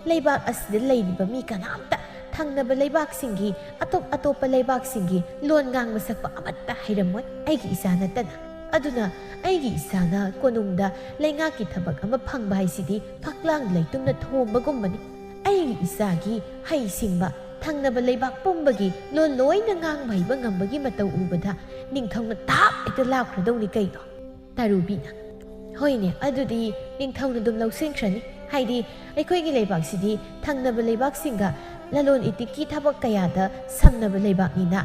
ꯂꯩꯕꯥꯛ ꯑꯁꯤꯗ ꯂꯩꯔꯤꯕ ꯃꯤ ꯀꯅꯥꯝꯇ ꯊꯪꯅꯕ ꯂꯩꯕꯥꯛꯁꯤꯡꯒꯤ, ꯑꯇꯣꯞ ꯑꯇꯣꯞꯄ ꯂꯩꯕꯥꯛꯁꯤꯡꯒꯤ ꯂꯣꯟ ꯉꯥꯡꯕ ꯁꯛꯄ ꯑꯃꯠꯇ ꯍꯩꯔꯝꯃꯣꯏ ꯑꯩꯒꯤ ꯏꯆꯥ ꯅꯠꯇꯅ꯫ ꯑꯗꯨꯅ ꯑꯩꯒꯤ ꯏꯆꯥꯅ ꯀꯣꯅꯨꯡꯗ ꯂꯩꯉꯥꯛꯀꯤ ꯊꯕꯛ ꯑꯃ ꯐꯪꯕ ꯍꯥꯏꯁꯤꯗꯤ ꯐꯛꯂꯥꯡ ꯂꯩꯇꯨꯝꯅ ꯊꯣꯝꯕꯒꯨꯝꯕꯅꯤ꯫ ꯑꯩꯒꯤ ꯏꯆꯥꯒꯤ ꯍꯩꯁꯤꯡꯕ ꯊꯪꯅꯕ ꯂꯩꯕꯥꯛ ꯄꯨꯝꯕꯒꯤ ꯂꯣꯟ ꯂꯣꯏꯅ ꯉꯥꯡꯕ ꯍꯩꯕ ꯉꯝꯕꯒꯤ ꯃꯇꯧ ꯎꯕꯗ ꯅꯤꯡꯊꯧꯅ ꯊꯥꯞ ꯍꯦꯛꯇ ꯂꯥꯞꯈ꯭ꯔꯗꯧꯅꯤ ꯀꯩꯅꯣ?" ꯇꯔꯨꯕꯤꯅ, "ꯍꯣꯏꯅꯦ, ꯑꯗꯨꯗꯤ ꯅꯤꯡꯊꯧꯅ ꯑꯗꯨꯝ ꯂꯧꯁꯤꯟꯈ꯭ꯔꯅꯤ꯫ ꯍꯥꯏꯗꯤ, ꯑꯩꯈꯣꯏꯒꯤ ꯂꯩꯕꯥꯛꯁꯤꯗꯤ ꯊꯪꯅꯕ ꯂꯩꯕꯥꯛꯁꯤꯡꯒ ꯂꯂꯣꯟ ꯏꯇꯤꯛꯀꯤ ꯊꯕꯛ ꯀꯌꯥꯗ ꯁꯝꯅꯕ ꯂꯩꯕꯥꯛꯅꯤꯅ,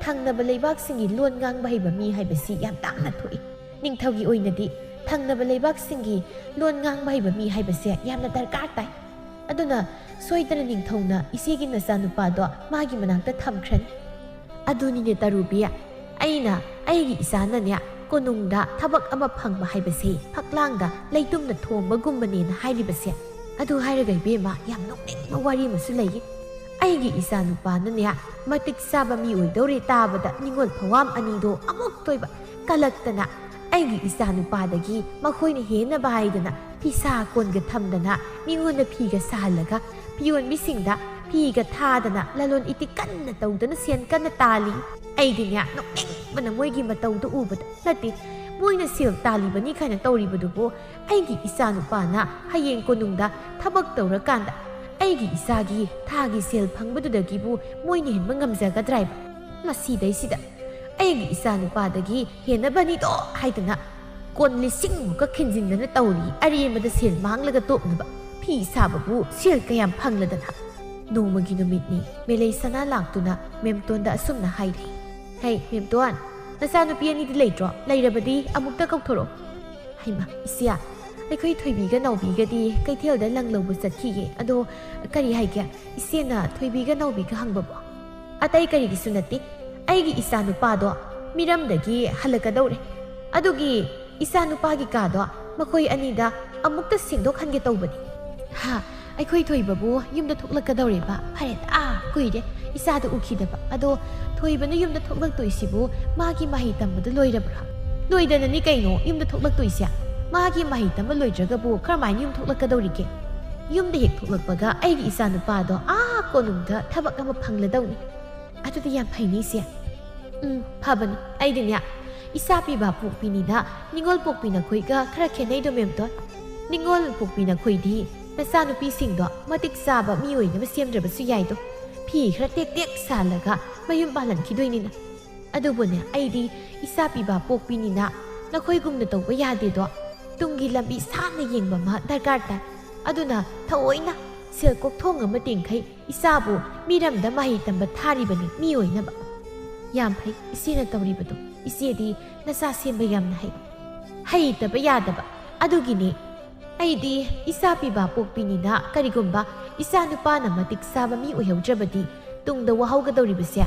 ꯊꯪꯅꯕ ꯂꯩꯕꯥꯛꯁꯤꯡꯒꯤ ꯂꯣꯟ ꯉꯥꯡꯕ ꯍꯩꯕ ꯃꯤ ꯍꯥꯏꯕꯁꯤ ꯌꯥꯝ ꯇꯥꯡꯅ ꯊꯣꯛꯏ꯫ ꯅꯤꯡꯊꯧꯒꯤ ꯑꯣꯏꯅꯗꯤ ꯊꯪꯅꯕ ꯂꯩꯕꯥꯛꯁꯤꯡꯒꯤ ꯂꯣꯟ ꯉꯥꯡꯕ ꯍꯩꯕ ꯃꯤ ꯍꯥꯏꯕꯁꯦ ꯌꯥꯝꯅ ꯗꯔꯀꯥꯔ ꯇꯥꯏ꯫ ꯑꯗꯨꯅ ꯁꯣꯏꯗꯅ ꯅꯤꯡꯊꯧꯅ ꯏꯆꯦꯒꯤ ꯅꯆꯥꯅꯨꯄꯥꯗꯣ ꯃꯥꯒꯤ ꯃꯅꯥꯛꯇ ꯊꯝꯈ꯭ꯔꯅꯤ꯫" "ꯑꯗꯨꯅꯤꯅꯦ ꯇꯔꯨꯕꯤ, ꯑꯩꯅ ꯑꯩꯒꯤ ꯏꯆꯥꯅꯅꯦ ꯀꯣꯅꯨꯡꯗ ꯊꯕꯛ ꯑꯃ ꯐꯪꯕ ꯍꯥꯏꯕꯁꯦ ꯐꯛꯂꯥꯡꯗ ꯂꯩꯇꯨꯝꯅ ꯊꯣꯝꯕꯒꯨꯝꯕꯅꯦꯅ ꯍꯥꯏꯔꯤꯕꯁꯦ꯫ ꯑꯗꯨ ꯍꯥꯏꯔꯒ ꯏꯕꯦꯝꯃ, ꯌꯥꯝ ꯅꯣꯛꯅꯤꯡꯕ ꯋꯥꯔꯤ ꯑꯃꯁꯨ ꯂꯩꯌꯦ꯫ ꯑꯩꯒꯤ ꯏꯆꯥꯅꯨꯄꯥꯅꯅꯦ ꯃꯇꯤꯛ ꯆꯥꯕ ꯃꯤ ꯑꯣꯏꯗꯧꯔꯦ ꯇꯥꯕꯗ ꯅꯤꯉꯣꯜ ꯐꯋꯥꯝ ꯑꯅꯤꯗꯣ ꯑꯃꯨꯛꯇꯣꯏꯕ ꯀꯂꯛꯇꯅ ꯑꯩꯒꯤ ꯏꯆꯥꯅꯨꯄꯥꯗꯒꯤ ꯃꯈꯣꯏꯅ ꯍꯦꯟꯅꯕ ꯍꯥꯏꯗꯅ ꯐꯤꯁꯥ ꯀꯣꯟꯒ ꯊꯝꯗꯅ ꯃꯤꯉꯣꯟꯗ ꯐꯤꯒ ꯁꯥꯍꯜꯂꯒ ꯐꯤꯌꯣꯟꯕꯤꯁꯤꯡꯗ ꯐꯤꯒ ꯊꯥꯗꯅ ꯂꯂꯣꯟ ꯏꯇꯤꯛ ꯀꯟꯅ ꯇꯧꯗꯅ ꯁꯦꯟ ꯀꯟꯅ ꯇꯥꯜꯂꯤ꯫ ꯑꯩꯗꯤꯅꯦ ꯅꯣꯛꯅꯤꯡꯕꯅ ꯃꯣꯏꯒꯤ ꯃꯇꯧꯗꯣ ꯎꯕꯗ꯫ ꯅꯠꯇꯦ, ꯃꯣꯏꯅ ꯁꯦꯜ ꯇꯥꯜꯂꯤꯕꯅꯤ ꯀꯥꯏꯅ ꯇꯧꯔꯤꯕꯗꯨꯕꯨ ꯑꯩꯒꯤ ꯏꯆꯥꯅꯨꯄꯥꯅ ꯍꯌꯦꯡ ꯀꯣꯅꯨꯡꯗ ꯊꯕꯛ ꯇꯧꯔꯀꯥꯟꯗ ꯑꯩꯒꯤ ꯏꯆꯥꯒꯤ ꯊꯥꯒꯤ ꯁꯦꯜ ꯐꯪꯕꯗꯨꯗꯒꯤꯕꯨ ꯃꯣꯏꯅ ꯍꯦꯟꯕ ꯉꯝꯖꯒꯗ꯭ꯔꯥ ꯍꯥꯏꯕ? ꯃꯁꯤꯗꯩꯁꯤꯗ ꯑꯩꯒꯤ ꯏꯆꯥꯅꯨꯄꯥꯗꯒꯤ ꯍꯦꯟꯅꯕꯅꯤꯗꯣ ꯍꯥꯏꯗꯅ ꯀꯣꯟ ꯂꯤꯁꯤꯡꯃꯨꯛꯀ ꯈꯤꯟꯖꯤꯟꯗꯅ ꯇꯧꯔꯤ꯫ ꯑꯔꯦꯝꯕꯗ ꯁꯦꯜ ꯃꯥꯡꯂꯒ ꯇꯣꯛꯅꯕ꯫ ꯐꯤ ꯁꯥꯕꯕꯨ ꯁꯦꯜ ꯀꯌꯥꯝ ꯐꯪꯂꯗꯅ?" ꯅꯣꯡꯃꯒꯤ ꯅꯨꯃꯤꯠꯅꯤ꯫ ꯃꯦꯂꯩ ꯁꯅꯥ ꯂꯥꯛꯇꯨꯅ ꯃꯦꯝꯇꯣꯟꯗ ꯑꯁꯨꯝꯅ ꯍꯥꯏꯔꯤ, "ꯍꯩ ꯃꯦꯝꯇꯣꯟ, ꯅꯆꯥꯅꯨꯄꯤ ꯑꯅꯤꯗꯤ ꯂꯩꯇ꯭ꯔꯣ? ꯂꯩꯔꯕꯗꯤ ꯑꯃꯨꯛꯇ ꯀꯧꯊꯣꯔꯛꯑꯣ꯫" "ꯍꯩꯃ ꯏꯆꯦ, ꯑꯩꯈꯣꯏ ꯊꯣꯏꯕꯤꯒ ꯅꯥꯎꯕꯤꯒꯗꯤ ꯀꯩꯊꯦꯜꯗ ꯂꯪ ꯂꯧꯕ ꯆꯠꯈꯤꯌꯦ꯫ ꯑꯗꯣ ꯀꯔꯤ ꯍꯥꯏꯒꯦ? ꯏꯆꯦꯅ ꯊꯣꯏꯕꯤꯒ ꯅꯥꯎꯕꯤꯒ ꯍꯪꯕꯕꯣ? ꯑꯇꯩ ꯀꯔꯤꯒꯤꯁꯨ ꯅꯠꯇꯦ, ꯑꯩꯒꯤ ꯏꯆꯥꯅꯨꯄꯥꯗꯣ ꯃꯤꯔꯝꯗꯒꯤ ꯍꯜꯂꯛꯀꯗꯧꯔꯦ꯫ ꯑꯗꯨꯒꯤ ꯏꯆꯥꯅꯨꯄꯥꯒꯤ ꯀꯥꯗꯣ ꯃꯈꯣꯏ ꯑꯅꯤꯗ ꯑꯃꯨꯛꯇ ꯁꯦꯡꯗꯣꯛꯍꯟꯒꯦ ꯇꯧꯕꯅꯤ꯫ ꯍꯥ, ꯑꯩꯈꯣꯏ ꯊꯣꯏꯕꯕꯨ ꯌꯨꯝꯗ ꯊꯣꯛꯂꯛꯀꯗꯧꯔꯦꯕ꯫ ꯐꯔꯦ, ꯑꯥ, ꯀꯨꯏꯔꯦ ꯏꯆꯥꯗꯣ ꯎꯈꯤꯗꯕ꯫ ꯑꯗꯣ ꯊꯣꯏꯕꯅ ꯌꯨꯝꯗ ꯊꯣꯛꯂꯛꯇꯣꯏꯁꯤꯕꯨ ꯃꯥꯒꯤ ꯃꯍꯩ ꯇꯝꯕꯗꯨ ꯂꯣꯏꯔꯕ꯭ꯔꯥ? ꯂꯣꯏꯗꯅꯅꯤ ꯀꯩꯅꯣ ꯌꯨꯝꯗ ꯊꯣꯛꯂꯛꯇꯣꯏꯁꯦ꯫ ꯃꯥꯒꯤ ꯃꯍꯩ ꯇꯝꯕ ꯂꯣꯏꯗ꯭ꯔꯒꯕꯨ ꯀꯔꯝꯍꯥꯏꯅ ꯌꯨꯝ ꯊꯣꯛꯂꯛꯀꯗꯧꯔꯤꯒꯦ? ꯌꯨꯝꯗ ꯍꯦꯛ ꯊꯣꯛꯂꯛꯄꯒ ꯑꯩꯒꯤ ꯏꯆꯥꯅꯨꯄꯥꯗꯣ ꯑꯥ ꯀꯣꯅꯨꯡꯗ ꯊꯕꯛ ꯑꯃ ꯐꯪꯂꯗꯧꯅꯤ꯫ ꯑꯗꯨꯗꯤ ꯌꯥꯝ ꯐꯩꯅꯦ ꯏꯆꯦ꯫ ꯎꯝ, ꯐꯕꯅꯤ꯫ ꯑꯩꯗꯤꯅꯦ, ꯏꯆꯥ ꯄꯤꯕ ꯄꯣꯛꯄꯤꯅꯤꯅ ꯅꯤꯉꯣꯜ ꯄꯣꯛꯄꯤ ꯅꯈꯣꯏꯒ ꯈꯔ ꯈꯦꯠꯅꯩꯗꯣ, ꯃꯦꯝꯇꯣꯟ꯫ ꯅꯤꯉꯣꯜ ꯄꯣꯛꯄꯤ ꯅꯈꯣꯏꯗꯤ ꯅꯆꯥꯅꯨꯄꯤꯁꯤꯡꯗꯣ ꯃꯇꯤꯛ ꯆꯥꯕ ꯃꯤ ꯑꯣꯏꯅꯕ ꯁꯦꯝꯗ꯭ꯔꯕꯁꯨ ꯌꯥꯏꯗꯣ꯫ ꯐꯤ ꯈꯔ ꯇꯦꯛ ꯇꯦꯛ ꯁꯥꯜꯂꯒ ꯃꯌꯨꯝ ꯄꯥꯜꯍꯟꯈꯤꯗꯣꯏꯅꯤꯅ꯫ ꯑꯗꯨꯕꯨꯅꯦ, ꯑꯩꯗꯤ ꯏꯆꯥ ꯄꯤꯕ ꯄꯣꯛꯄꯤꯅꯤꯅ ꯅꯈꯣꯏꯒꯨꯝꯅ ꯇꯧꯕ ꯌꯥꯗꯦꯗꯣ꯫ ꯇꯨꯡꯒꯤ ꯂꯝꯕꯤ ꯁꯥꯡꯅ ꯌꯦꯡꯕ ꯑꯃ ꯗꯔꯀꯥꯔ ꯇꯥꯏ꯫ ꯑꯗꯨꯅ ꯊꯑꯣꯏꯅ ꯁꯦꯜ ꯀꯣꯛꯊꯣꯡ ꯑꯃ ꯇꯤꯡꯈꯩ ꯏꯆꯥꯕꯨ ꯃꯤꯔꯝꯗ ꯃꯍꯩ ꯇꯝꯕ ꯊꯥꯔꯤꯕꯅꯤ, ꯃꯤ ꯑꯣꯏꯅꯕ꯫ ꯌꯥꯝ ꯐꯩ ꯏꯆꯦꯅ ꯇꯧꯔꯤꯕꯗꯣ꯫ ꯏꯆꯦꯗꯤ ꯅꯆꯥ ꯁꯦꯝꯕ ꯌꯥꯝꯅ ꯍꯩ꯫ ꯍꯩꯇꯕ ꯌꯥꯗꯕ꯫ ꯑꯗꯨꯒꯤꯅꯦ꯫ ꯑꯩꯗꯤ ꯏꯆꯥ ꯄꯤꯕ ꯄꯣꯛꯄꯤꯅꯤꯅ ꯀꯔꯤꯒꯨꯝꯕ ꯏꯆꯥ ꯅꯨꯄꯥꯅ ꯃꯇꯤꯛ ꯆꯥꯕ ꯃꯤ ꯑꯣꯏꯍꯧꯗ꯭ꯔꯕꯗꯤ ꯇꯨꯡꯗ ꯋꯥꯍꯧꯒꯗꯧꯔꯤꯕꯁꯦ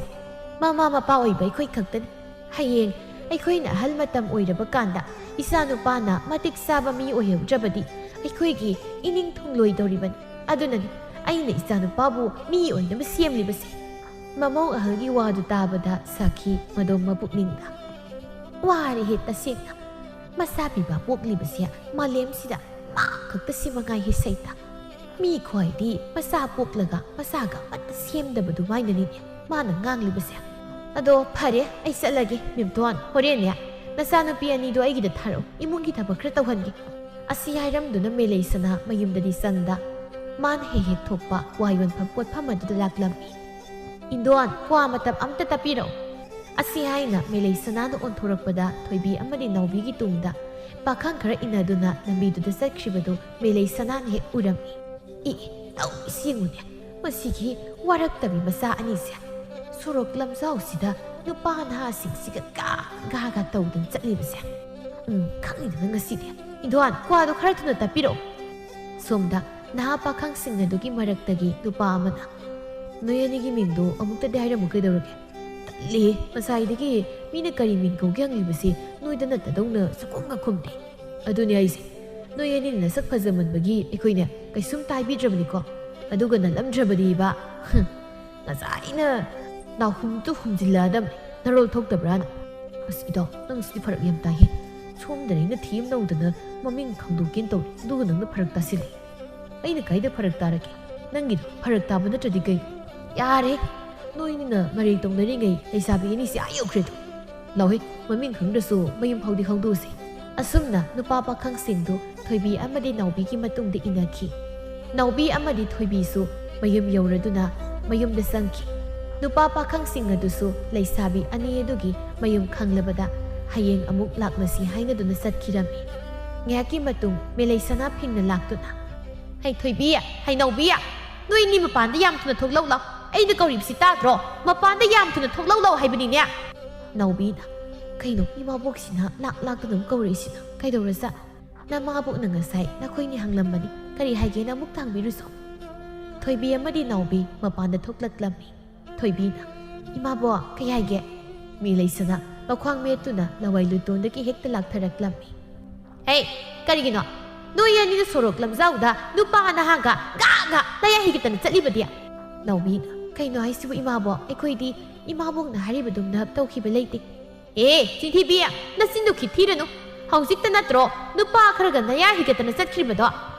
ꯃꯃꯥ ꯃꯄꯥ ꯑꯣꯏꯕ ꯑꯩꯈꯣꯏ ꯈꯛꯇꯅꯤ꯫ ꯍꯌꯦꯡ ꯑꯩꯈꯣꯏꯅ ꯑꯍꯜ ꯃꯇꯝ ꯑꯣꯏꯔꯕ ꯀꯥꯟꯗ ꯏꯆꯥ ꯅꯨꯄꯥꯅ ꯃꯇꯤꯛ ꯆꯥꯕ ꯃꯤ ꯑꯣꯏꯍꯧꯗ꯭ꯔꯕꯗꯤ ꯑꯩꯈꯣꯏꯒꯤ ꯏꯅꯤꯡ ꯊꯨꯡꯂꯣꯏꯗꯧꯔꯤꯕꯅꯤ꯫ ꯑꯗꯨꯅꯅꯤ ꯑꯩꯅ ꯏꯆꯥ ꯅꯨꯄꯥꯕꯨ ꯃꯤ ꯑꯣꯏꯅꯕ ꯁꯦꯝꯂꯤꯕꯁꯦ꯫ ꯃꯃꯧ ꯑꯍꯜꯒꯤ ꯋꯥꯗꯨ ꯇꯥꯕꯗ ꯁꯥꯈꯤ ꯃꯗꯣꯝ ꯃꯄꯨꯛꯅꯤꯡꯗ꯫ ꯋꯥꯔꯦꯍꯦ ꯇꯁꯦꯡꯅ꯫ ꯃꯆꯥ ꯄꯤꯕ ꯄꯣꯛꯂꯤꯕꯁꯦ ꯃꯥꯂꯦꯝꯁꯤꯗ ꯃꯥ ꯈꯛꯇ ꯁꯤ ꯃꯉꯥꯏꯍꯦ ꯁꯩꯇ꯫ ꯃꯤ ꯈ꯭ꯋꯥꯏꯗꯤ ꯃꯆꯥ ꯄꯣꯛꯂꯒ ꯃꯆꯥꯒ ꯑꯃꯠꯇ ꯁꯦꯝꯗꯕ ꯑꯗꯨꯃꯥꯏꯅꯅꯤꯅꯦ ꯃꯥꯅ ꯉꯥꯡꯂꯤꯕꯁꯦ꯫ ꯑꯗꯣ ꯐꯔꯦ, ꯑꯩ ꯆꯠꯂꯒꯦ꯫ ꯃꯦꯝꯇꯣꯟ, ꯍꯣꯔꯦꯟꯅꯦ ꯅꯆꯥꯅꯨꯄꯤ ꯑꯅꯤꯗꯣ ꯑꯩꯒꯤꯗ ꯊꯥꯔꯛꯑꯣ, ꯏꯃꯨꯡꯒꯤ ꯊꯕꯛ ꯈꯔ ꯇꯧꯍꯟꯒꯦ꯫ ꯑꯁꯤ ꯍꯥꯏꯔꯝꯗꯨꯅ ꯃꯦꯂꯩ ꯁꯅꯥ ꯃꯌꯨꯝꯗꯗꯤ ꯆꯪꯗ ꯃꯥꯅ ꯍꯦꯛ ꯍꯦꯛ ꯊꯣꯛꯄ ꯋꯥ ꯌꯣꯟꯐꯝ ꯄꯣꯠꯐꯝ ꯑꯗꯨꯗ ꯂꯥꯛꯂꯝꯃꯤ꯫ ꯏꯟꯗꯣꯟ, ꯀ꯭ꯋꯥ ꯃꯇꯞ ꯑꯝꯇ ꯇꯞꯄꯤꯔꯛꯎ꯫ ꯑꯁꯤ ꯍꯥꯏꯅ ꯃꯦꯂꯩ ꯁꯅꯥꯅ ꯑꯣꯟꯊꯣꯔꯛꯄꯗ ꯊꯣꯏꯕꯤ ꯑꯃꯗꯤ ꯅꯥꯎꯕꯤꯒꯤ ꯇꯨꯡꯗ ꯄꯥꯈꯪ ꯈꯔ ꯏꯟꯅꯗꯨꯅ ꯂꯝꯕꯤꯗꯨꯗ ꯆꯠꯈ꯭ꯔꯤꯕꯗꯨ ꯃꯦꯂꯩ ꯁꯅꯥꯅ ꯍꯦꯛ ꯎꯔꯝꯃꯤ꯫ ꯏ, ꯇꯧꯔꯤꯁꯤ ꯌꯦꯡꯉꯨꯅꯦ, ꯃꯁꯤꯒꯤ ꯋꯥꯔꯛꯇꯕꯤ ꯃꯆꯥ ꯑꯅꯤꯁꯦ꯫ ꯁꯣꯔꯣꯛ ꯂꯝꯖꯥꯎꯁꯤꯗ ꯅꯨꯄꯥ ꯅꯍꯥꯁꯤꯡꯁꯤꯒ ꯒꯥ ꯒꯥ ꯒꯥ ꯇꯧꯗꯨꯅ ꯆꯠꯂꯤꯕꯁꯦ꯫ ꯎꯝ, ꯈꯪꯉꯤꯗꯅ ꯉꯁꯤꯗꯤ꯫ "ꯏꯗꯣꯟ, ꯀ꯭ꯋꯥꯗꯣ ꯈꯔ ꯊꯨꯅ ꯇꯞꯄꯤꯔꯛꯑꯣ꯫" ꯁꯣꯝꯗ ꯅꯍꯥ ꯄꯥꯈꯪꯁꯤꯡ ꯑꯗꯨꯒꯤ ꯃꯔꯛꯇꯒꯤ ꯅꯨꯄꯥ ꯑꯃꯅ, "ꯅꯣꯏ ꯑꯅꯤꯒꯤ ꯃꯤꯡꯗꯣ ꯑꯃꯨꯛꯇꯗꯤ ꯍꯥꯏꯔꯝꯃꯨ ꯀꯩꯗꯧꯔꯒꯦ? ꯇꯜꯂꯤ, ꯉꯁꯥꯏꯗꯒꯤ ꯃꯤꯅ ꯀꯔꯤ ꯃꯤꯡ ꯀꯧꯒꯦ ꯍꯪꯂꯤꯕꯁꯤ ꯅꯣꯏꯗ ꯅꯠꯇꯗꯧꯅ ꯁꯨꯈꯨꯝꯒ ꯈꯨꯝꯗꯦ꯫ ꯑꯗꯨꯅꯦ ꯑꯩꯁꯦ, ꯅꯣꯏ ꯑꯅꯤꯅ ꯅꯁꯛ ꯐꯖꯃꯟꯕꯒꯤ ꯑꯩꯈꯣꯏꯅꯦ ꯀꯩꯁꯨꯝ ꯇꯥꯏꯕꯤꯗ꯭ꯔꯕꯅꯤꯀꯣ꯫ ꯑꯗꯨꯒ ꯅꯠꯂꯝꯗ꯭ꯔꯕꯗꯤꯕ, ꯍꯨꯝ, ꯉꯁꯥꯏꯅ ꯅꯥꯍꯨꯝꯗꯨ ꯍꯨꯝꯖꯤꯜꯂꯛꯑꯗꯝꯅꯦ, ꯅꯔꯣꯜ ꯊꯣꯛꯇꯕ꯭ꯔꯥꯅ꯫" "ꯑꯁ ꯏꯇꯥꯎ, ꯅꯪꯁꯤꯗꯤ ꯐꯔꯛ ꯌꯥꯝ ꯇꯥꯏꯍꯦ꯫ ꯁꯣꯝꯗꯅ ꯑꯩꯅ ꯊꯤ ꯑꯃ ꯅꯧꯗꯅ ꯃꯃꯤꯡ ꯈꯪꯗꯣꯛꯀꯦꯅ ꯇꯧꯔꯤ, ꯑꯗꯨꯒ ꯅꯪꯅ ꯐꯔꯛ ꯇꯥꯁꯤꯜꯂꯛꯑꯦ꯫" "ꯑꯩꯅ ꯀꯥꯏꯗ ꯐꯔꯛ ꯇꯥꯔꯒꯦ? ꯅꯪꯒꯤꯗꯣ ꯐꯔꯛ ꯇꯥꯕ ꯅꯠꯇ꯭ꯔꯗꯤ ꯀꯩ?" "ꯌꯥꯔꯦ, ꯅꯣꯏꯅꯤꯅ ꯃꯔꯩ ꯇꯧꯅꯔꯤꯉꯩ ꯂꯩꯁꯥꯕꯤ ꯑꯅꯤꯁꯦ ꯑꯥ ꯌꯧꯈ꯭ꯔꯦꯗꯣ꯫ ꯂꯥꯎꯍꯦ, ꯃꯃꯤꯡ ꯈꯪꯗ꯭ꯔꯁꯨ ꯃꯌꯨꯝ ꯐꯥꯎꯗꯤ ꯈꯪꯗꯣꯛꯎꯁꯦ꯫" ꯑꯁꯨꯝꯅ ꯅꯨꯄꯥ ꯄꯥꯈꯪꯁꯤꯡꯗꯨ ꯊꯣꯏꯕꯤ ꯑꯃꯗꯤ ꯅꯥꯎꯕꯤꯒꯤ ꯃꯇꯨꯡꯗ ꯏꯟꯅꯈꯤ꯫ ꯅꯥꯎꯕꯤ ꯑꯃꯗꯤ ꯊꯣꯏꯕꯤꯁꯨ ꯃꯌꯨꯝ ꯌꯧꯔꯗꯨꯅ ꯃꯌꯨꯝꯗ ꯆꯪꯈꯤ꯫ ꯅꯨꯄꯥ ꯄꯥꯈꯪꯁꯤꯡ ꯑꯗꯨꯁꯨ ꯂꯩꯁꯥꯕꯤ ꯑꯅꯤ ꯑꯗꯨꯒꯤ ꯃꯌꯨꯝ ꯈꯪꯂꯕꯗ ꯍꯌꯦꯡ ꯑꯃꯨꯛ ꯂꯥꯛꯂꯁꯤ ꯍꯥꯏꯅꯗꯨꯅ ꯆꯠꯈꯤꯔꯝꯃꯤ꯫ ꯉꯥꯏꯍꯥꯛꯀꯤ ꯃꯇꯨꯡ ꯃꯦꯂꯩꯁꯅꯥ ꯐꯤꯡꯅ ꯂꯥꯛꯇꯨꯅ, "ꯍꯩ ꯊꯣꯏꯕꯤ, ꯍꯩ ꯅꯥꯎꯕꯤ, ꯅꯣꯏꯅꯤ ꯃꯄꯥꯟꯗ ꯌꯥꯝ ꯊꯨꯅ ꯊꯣꯛꯂꯛꯎ ꯂꯥꯎ꯫ ꯑꯩꯅ ꯀꯧꯔꯤꯕꯁꯤ ꯇꯥꯗ꯭ꯔꯣ? ꯃꯄꯥꯟꯗ ꯌꯥꯝ ꯊꯨꯅ ꯊꯣꯛꯂꯛꯎ ꯂꯥꯎ ꯍꯥꯏꯕꯅꯤꯅꯦ꯫" ꯅꯥꯎꯕꯤꯅ, "ꯀꯩꯅꯣ ꯏꯃꯥꯕꯣꯛꯁꯤꯅ ꯂꯥꯛ ꯂꯥꯛꯇꯅ ꯑꯃꯨꯛ ꯀꯧꯔꯛꯏꯁꯤꯅ? ꯀꯩꯗꯧꯔꯖꯥꯠ?" "ꯅꯃꯥꯕꯣꯛꯅ ꯉꯁꯥꯏ ꯅꯈꯣꯏꯅꯤ ꯍꯪꯂꯝꯕꯅꯤ, ꯀꯔꯤ ꯍꯥꯏꯒꯦꯅ ꯑꯃꯨꯛ ꯊꯥꯡꯕꯤꯔꯨꯁꯣ꯫" ꯊꯣꯏꯕꯤ ꯑꯃꯗꯤ ꯅꯥꯎꯕꯤ ꯃꯄꯥꯟꯗ ꯊꯣꯛꯂꯛꯂꯝꯃꯤ꯫ ꯊꯣꯏꯕꯤꯅ, "ꯏꯃꯥꯕꯣꯛ, ꯀꯩ ꯍꯥꯏꯒꯦ?" ꯃꯦꯂꯩꯁꯅꯥ ꯃꯈ꯭ꯋꯥꯡ ꯃꯦꯠꯇꯨꯅ ꯂꯋꯥꯏ ꯂꯨꯇꯣꯟꯗꯒꯤ ꯍꯦꯛꯇ ꯂꯥꯛꯊꯔꯛꯂꯝꯃꯤ꯫ "ꯍꯦ, ꯀꯔꯤꯒꯤꯅꯣ? ꯅꯣꯏ ꯑꯅꯤꯅ ꯁꯣꯔꯣꯛ ꯂꯝꯖꯥꯎꯗ ꯅꯨꯄꯥ ꯅꯍꯥꯒ ꯒꯥ ꯒꯥ ꯅꯌꯥ ꯍꯤꯒꯠꯇꯅ ꯆꯠꯂꯤꯕꯗꯤ?" ꯅꯥꯎꯕꯤꯅ, "ꯀꯩꯅꯣ ꯍꯥꯏꯁꯤꯕꯨ ꯏꯃꯥꯕꯣꯛ? ꯑꯩꯈꯣꯏꯗꯤ ꯏꯃꯥꯕꯣꯛꯅ ꯍꯥꯏꯔꯤꯕꯗꯨꯝꯅ ꯇꯧꯈꯤꯕ ꯂꯩꯇꯦ꯫" "ꯑꯦ, ꯆꯤꯟꯊꯤꯕꯤ, ꯅꯆꯤꯟꯗꯨ ꯈꯤꯠꯊꯤꯔꯅꯨ꯫ ꯍꯧꯖꯤꯛꯇ ꯅꯠꯇ꯭ꯔꯣ ꯅꯨꯄꯥ ꯈꯔꯒ ꯅꯌꯥ ꯍꯤꯒꯠꯇꯅ ꯆꯠꯈ꯭ꯔꯤꯕꯗꯣ?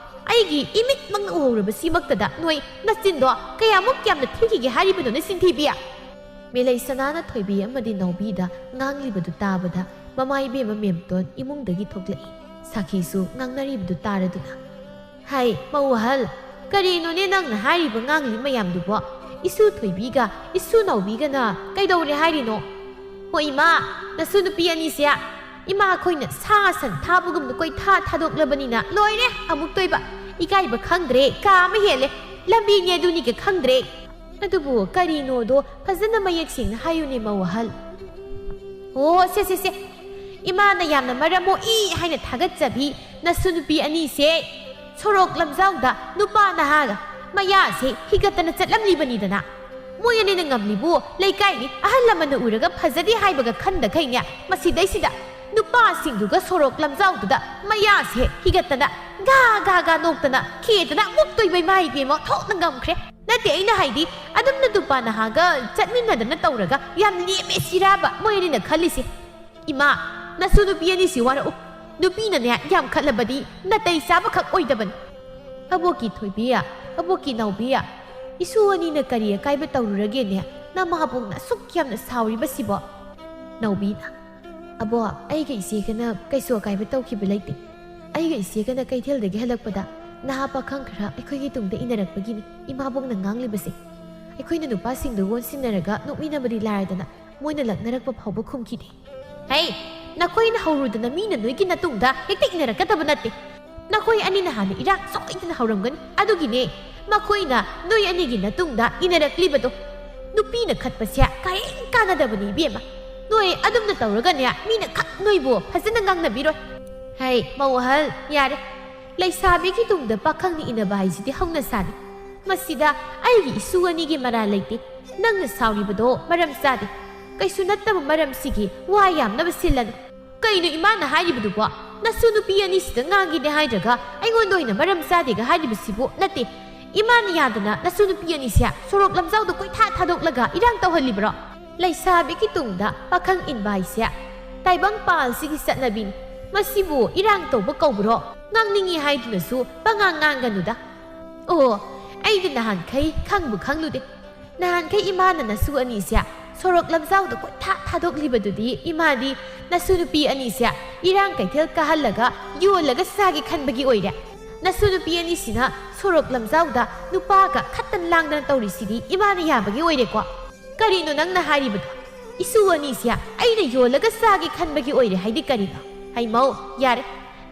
ꯑꯩꯒꯤ ꯏꯃꯤꯠꯃꯛꯅ ꯎꯍꯧꯔꯕꯁꯤꯃꯛꯇꯗ ꯅꯣꯏ ꯅꯆꯤꯟꯗꯣ ꯀꯌꯥꯃꯨꯛ ꯌꯥꯝꯅ ꯊꯤꯈꯤꯒꯦ ꯍꯥꯏꯔꯤꯕꯅꯣꯅꯦ, ꯆꯤꯟꯊꯤꯕꯤ?" ꯃꯦꯂꯩꯁꯅꯥꯅ ꯊꯣꯏꯕꯤ ꯑꯃꯗꯤ ꯅꯥꯎꯕꯤꯗ ꯉꯥꯡꯂꯤꯕꯗꯨ ꯇꯥꯕꯗ ꯃꯃꯥ ꯏꯕꯦꯝꯃ ꯃꯦꯝꯇꯣꯟ ꯏꯃꯨꯡꯗꯒꯤ ꯊꯣꯛꯂꯛꯏ꯫ ꯁꯥꯈꯤꯁꯨ ꯉꯥꯡꯅꯔꯤꯕꯗꯨ ꯇꯥꯔꯗꯨꯅ, "ꯍꯥꯏ, ꯃꯧ ꯑꯍꯜ, ꯀꯔꯤꯅꯣꯅꯦ ꯅꯪꯅ ꯍꯥꯏꯔꯤꯕ ꯉꯥꯡꯂꯤ ꯃꯌꯥꯝꯗꯨꯕꯣ? ꯏꯁꯨ ꯊꯣꯏꯕꯤꯒ ꯏꯁꯨ ꯅꯥꯎꯕꯤꯒꯅ ꯀꯩꯗꯧꯔꯦ ꯍꯥꯏꯔꯤꯅꯣ? ꯍꯣ ꯏꯃꯥ, ꯅꯁꯨ ꯅꯨꯄꯤ ꯑꯅꯤꯁꯦ ꯏꯃꯥ ꯑꯩꯈꯣꯏꯅ ꯁꯥ ꯁꯟ ꯊꯥꯕꯒꯨꯝꯅ ꯀꯣꯏꯊꯥ ꯊꯥꯗꯣꯛꯂꯕꯅꯤꯅ ꯂꯣꯏꯔꯦ ꯑꯃꯨꯛꯇꯣꯏꯕ꯫ ꯏꯀꯥꯏꯕ ꯈꯪꯗ꯭ꯔꯦ, ꯀꯥ ꯑꯃ ꯍꯦꯜꯂꯦ꯫ ꯂꯝꯕꯤꯅꯦ ꯑꯗꯨꯅꯤꯒ ꯈꯪꯗ꯭ꯔꯦ꯫ ꯑꯗꯨꯕꯨ ꯀꯔꯤꯅꯣꯗꯣ ꯐꯖꯅ ꯃꯌꯦꯛ ꯁꯦꯡꯅ ꯍꯥꯏꯌꯨꯅꯦ ꯃꯧ ꯑꯍꯜ꯫" "ꯑꯣ, ꯁꯦ, ꯁꯦ, ꯁꯦ꯫ ꯏꯃꯥꯅ ꯌꯥꯝꯅ ꯃꯔꯝ ꯃꯣꯛꯏ ꯍꯥꯏꯅ ꯊꯥꯒꯠꯆꯕꯤ ꯅꯁꯨ ꯅꯨꯄꯤ ꯑꯅꯤꯁꯦ ꯁꯣꯔꯣꯛ ꯂꯝꯖꯥꯎꯗ ꯅꯨꯄꯥ ꯅꯍꯥꯒ ꯃꯌꯥꯁꯦ ꯍꯤꯒꯠꯇꯅ ꯆꯠꯂꯝꯂꯤꯕꯅꯤꯗꯅ꯫ ꯃꯣꯏ ꯑꯅꯤꯅ ꯉꯝꯂꯤꯕꯨ ꯂꯩꯀꯥꯏꯒꯤ ꯑꯍꯜ ꯂꯃꯟꯅ ꯎꯔꯒ ꯐꯖꯗꯦ ꯍꯥꯏꯕꯒ ꯈꯟꯗꯈꯩꯅꯦ, ꯃꯁꯤꯗꯩꯁꯤꯗ ꯅꯨꯄꯥꯁꯤꯡꯗꯨꯒ ꯁꯣꯔꯣꯛ ꯂꯝꯖꯥꯎꯗꯨꯗ ꯃꯌꯥꯁꯦ ꯍꯤꯒꯠꯇꯅ ꯒꯥ ꯒꯥ ꯒꯥ ꯅꯣꯛꯇꯅ ꯈꯦꯗꯅ ꯃꯨꯛꯇꯣꯏꯕ ꯏꯃꯥ ꯏꯕꯦꯝꯃ ꯊꯣꯛꯅ ꯉꯝꯈ꯭ꯔꯦ꯫ ꯅꯠꯇꯦ, ꯑꯩꯅ ꯍꯥꯏꯗꯤ ꯑꯗꯨꯝꯅ ꯅꯨꯄꯥ ꯅꯍꯥꯒ ꯆꯠꯃꯤꯟꯅꯗꯅ ꯇꯧꯔꯒ ꯌꯥꯝ ꯂꯦꯝꯃꯦ ꯁꯤꯔꯥꯕ ꯃꯣꯏ ꯑꯅꯤꯅ ꯈꯜꯂꯤꯁꯦ꯫ ꯏꯃꯥ, ꯅꯁꯨ ꯅꯨꯄꯤ ꯑꯅꯤꯁꯤ ꯋꯥꯔꯛꯎ꯫ ꯅꯨꯄꯤꯅꯅꯦ ꯌꯥꯝꯈꯠꯂꯕꯗꯤ ꯅꯥꯇꯩ ꯆꯥꯕꯈꯛ ꯑꯣꯏꯗꯕꯅꯤ꯫ ꯑꯕꯣꯛꯀꯤ ꯊꯣꯏꯕꯤ, ꯑꯕꯣꯛꯀꯤ ꯅꯥꯎꯕꯤ, ꯏꯁꯨ ꯑꯅꯤꯅ ꯀꯔꯤ ꯑꯀꯥꯏꯕ ꯇꯧꯔꯨꯔꯒꯦꯅꯦ? ꯅꯃꯥꯕꯣꯛꯅ ꯑꯁꯨꯛ ꯌꯥꯝꯅ ꯁꯥꯎꯔꯤꯕꯁꯤꯕꯣ? ꯅꯥꯎꯕꯤꯅ, ꯑꯕꯣꯛ, ꯑꯩꯒ ꯏꯆꯦꯒꯅ ꯀꯩꯁꯨ ꯑꯀꯥꯏꯕ ꯇꯧꯈꯤꯕ ꯂꯩꯇꯦ꯫ ꯑꯩꯒ ꯏꯆꯦꯒꯅ ꯀꯩꯊꯦꯜꯗꯒꯤ ꯍꯜꯂꯛꯄꯗ ꯅꯍꯥ ꯄꯥꯈꯪ ꯈꯔ ꯑꯩꯈꯣꯏꯒꯤ ꯇꯨꯡꯗ ꯏꯟꯅꯔꯛꯄꯒꯤꯅꯤ ꯏꯃꯥꯕꯣꯛꯅ ꯉꯥꯡꯂꯤꯕꯁꯦ꯫ ꯑꯩꯈꯣꯏꯅ ꯅꯨꯄꯥꯁꯤꯡꯗꯨ ꯑꯣꯟꯁꯤꯟꯅꯔꯒ ꯅꯣꯛꯃꯤꯟꯅꯕꯗꯤ ꯂꯥꯏꯔꯗꯅ ꯃꯣꯏꯅ ꯂꯛꯅꯔꯛꯄ ꯐꯥꯎꯕ ꯈꯨꯝꯈꯤꯗꯦ꯫ ꯍꯩ, ꯅꯈꯣꯏꯅ ꯍꯧꯔꯨꯗꯅ ꯃꯤꯅ ꯅꯣꯏꯒꯤ ꯅꯇꯨꯡꯗ ꯍꯦꯛꯇ ꯏꯟꯅꯔꯛꯀꯗꯕ ꯅꯠꯇꯦ꯫ ꯅꯈꯣꯏ ꯑꯅꯤꯅ ꯍꯥꯟꯅ ꯏꯔꯥꯡ ꯁꯣꯏꯗꯅ ꯍꯧꯔꯝꯒꯅꯤ꯫ ꯑꯗꯨꯒꯤꯅꯦ ꯃꯈꯣꯏꯅ ꯅꯣꯏ ꯑꯅꯤꯒꯤ ꯅꯇꯨꯡꯗ ꯏꯟꯅꯔꯛꯂꯤꯕꯗꯣ꯫ ꯅꯨꯄꯤꯅ ꯈꯠꯄꯁꯦ ꯀꯔꯤꯝ ꯀꯥꯟꯅꯗꯕꯅꯤ ꯏꯕꯦꯝꯃ꯫ ꯅꯣꯏ ꯑꯗꯨꯝꯅ ꯇꯧꯔꯒꯅꯦ ꯃꯤꯅ ꯈꯛ ꯅꯣꯏꯕꯨ ꯐꯖꯅ ꯉꯥꯡꯅꯕꯤꯔꯣꯏ꯫ ꯍꯩ, ꯃꯧ ꯑꯍꯜ, ꯌꯥꯔꯦ꯫ ꯂꯩꯁꯥꯕꯤꯒꯤ ꯇꯨꯡꯗ ꯄꯥꯈꯪꯅ ꯏꯟꯅꯕ ꯍꯥꯏꯁꯤꯗꯤ ꯍꯧꯅꯁꯥꯅꯤ꯫ ꯃꯁꯤꯗ ꯑꯩꯒꯤ ꯏꯁꯨ ꯑꯅꯤꯒꯤ ꯃꯔꯥꯜ ꯂꯩꯇꯦ꯫ ꯅꯪꯅ ꯁꯥꯎꯔꯤꯕꯗꯣ ꯃꯔꯝ ꯆꯥꯗꯦ꯫ ꯀꯩꯁꯨ ꯅꯠꯇꯕ ꯃꯔꯝꯁꯤꯒꯤ ꯋꯥ ꯌꯥꯝꯅꯕ ꯁꯤꯜꯂꯅꯨ꯫ ꯀꯩꯅꯣ ꯏꯃꯥꯅ ꯍꯥꯏꯔꯤꯕꯗꯨꯕꯣ? ꯅꯁꯨ ꯅꯨꯄꯤ ꯑꯅꯤꯁꯤꯗ ꯉꯥꯡꯒꯦꯗꯤ ꯍꯥꯏꯗ꯭ꯔꯒ ꯑꯩꯉꯣꯟꯗ ꯑꯣꯏꯅ ꯃꯔꯝ ꯆꯥꯗꯦꯒ ꯍꯥꯏꯔꯤꯕꯁꯤꯕꯨ? ꯅꯠꯇꯦ, ꯏꯃꯥꯅ ꯌꯥꯗꯅ ꯅꯁꯨ ꯅꯨꯄꯤ ꯑꯅꯤꯁꯦ ꯁꯣꯔꯣꯛ ꯂꯝꯖꯥꯎꯗ ꯀꯣꯏꯊꯥ ꯊꯥꯗꯣꯛꯂꯒ ꯏꯔꯥꯡ ꯇꯧꯍꯜꯂꯤꯕ꯭ꯔꯣ? ꯂꯩꯁꯥꯕꯤꯒꯤ ꯇꯨꯡꯗ ꯄꯥꯈꯪ ꯏꯟꯕ ꯍꯥꯏꯁꯦ ꯇꯥꯏꯕꯪ ꯄꯥꯜꯁꯤꯒꯤ ꯆꯠꯅꯕꯤꯅꯤ꯫ ꯃꯁꯤꯕꯨ ꯏꯔꯥꯡ ꯇꯧꯕ ꯀꯧꯕ꯭ꯔꯣ? ꯉꯥꯡꯅꯤꯡꯉꯤ ꯍꯥꯏꯗꯨꯅꯁꯨ ꯄꯉꯥꯡ ꯉꯥꯡꯒꯅꯨꯗ꯫ ꯑꯣ, ꯑꯩꯗꯤ ꯅꯍꯥꯟꯈꯩ ꯈꯪꯕꯨ ꯈꯪꯂꯨꯗꯦ꯫ ꯅꯍꯥꯟꯈꯩ ꯏꯃꯥꯅ ꯅꯁꯨ ꯑꯅꯤꯁꯦ ꯁꯣꯔꯣꯛ ꯂꯝꯖꯥꯎꯗ ꯀꯣꯏꯊꯥ ꯊꯥꯗꯣꯛꯂꯤꯕꯗꯨꯗꯤ ꯏꯃꯥꯗꯤ ꯅꯁꯨ ꯅꯨꯄꯤ ꯑꯅꯤꯁꯦ ꯏꯔꯥꯡ ꯀꯩꯊꯦꯜ ꯀꯥꯍꯜꯂꯒ ꯌꯣꯜꯂꯒ ꯆꯥꯒꯦ ꯈꯟꯕꯒꯤ ꯑꯣꯏꯔꯦ꯫ ꯅꯁꯨ ꯅꯨꯄꯤ ꯑꯅꯤꯁꯤꯅ ꯁꯣꯔꯣꯛ ꯂꯝꯖꯥꯎꯗ ꯅꯨꯄꯥꯒ ꯈꯠꯇꯅ ꯂꯥꯡꯗꯅ ꯇꯧꯔꯤꯁꯤꯗꯤ ꯏꯃꯥꯅ ꯌꯥꯕꯒꯤ ꯑꯣꯏꯔꯦꯀꯣ꯫ ꯀꯔꯤꯅꯣ ꯅꯪꯅ ꯍꯥꯏꯔꯤꯕꯗꯣ? ꯏꯁꯨ ꯑꯅꯤꯁꯦ ꯑꯩꯅ ꯌꯣꯜꯂꯒ ꯆꯥꯒꯦ ꯈꯟꯕꯒꯤ ꯑꯣꯏꯔꯦ ꯍꯥꯏꯗꯤ ꯀꯔꯤꯅꯣ? ꯍꯩꯃꯧ, ꯌꯥꯔꯦ꯫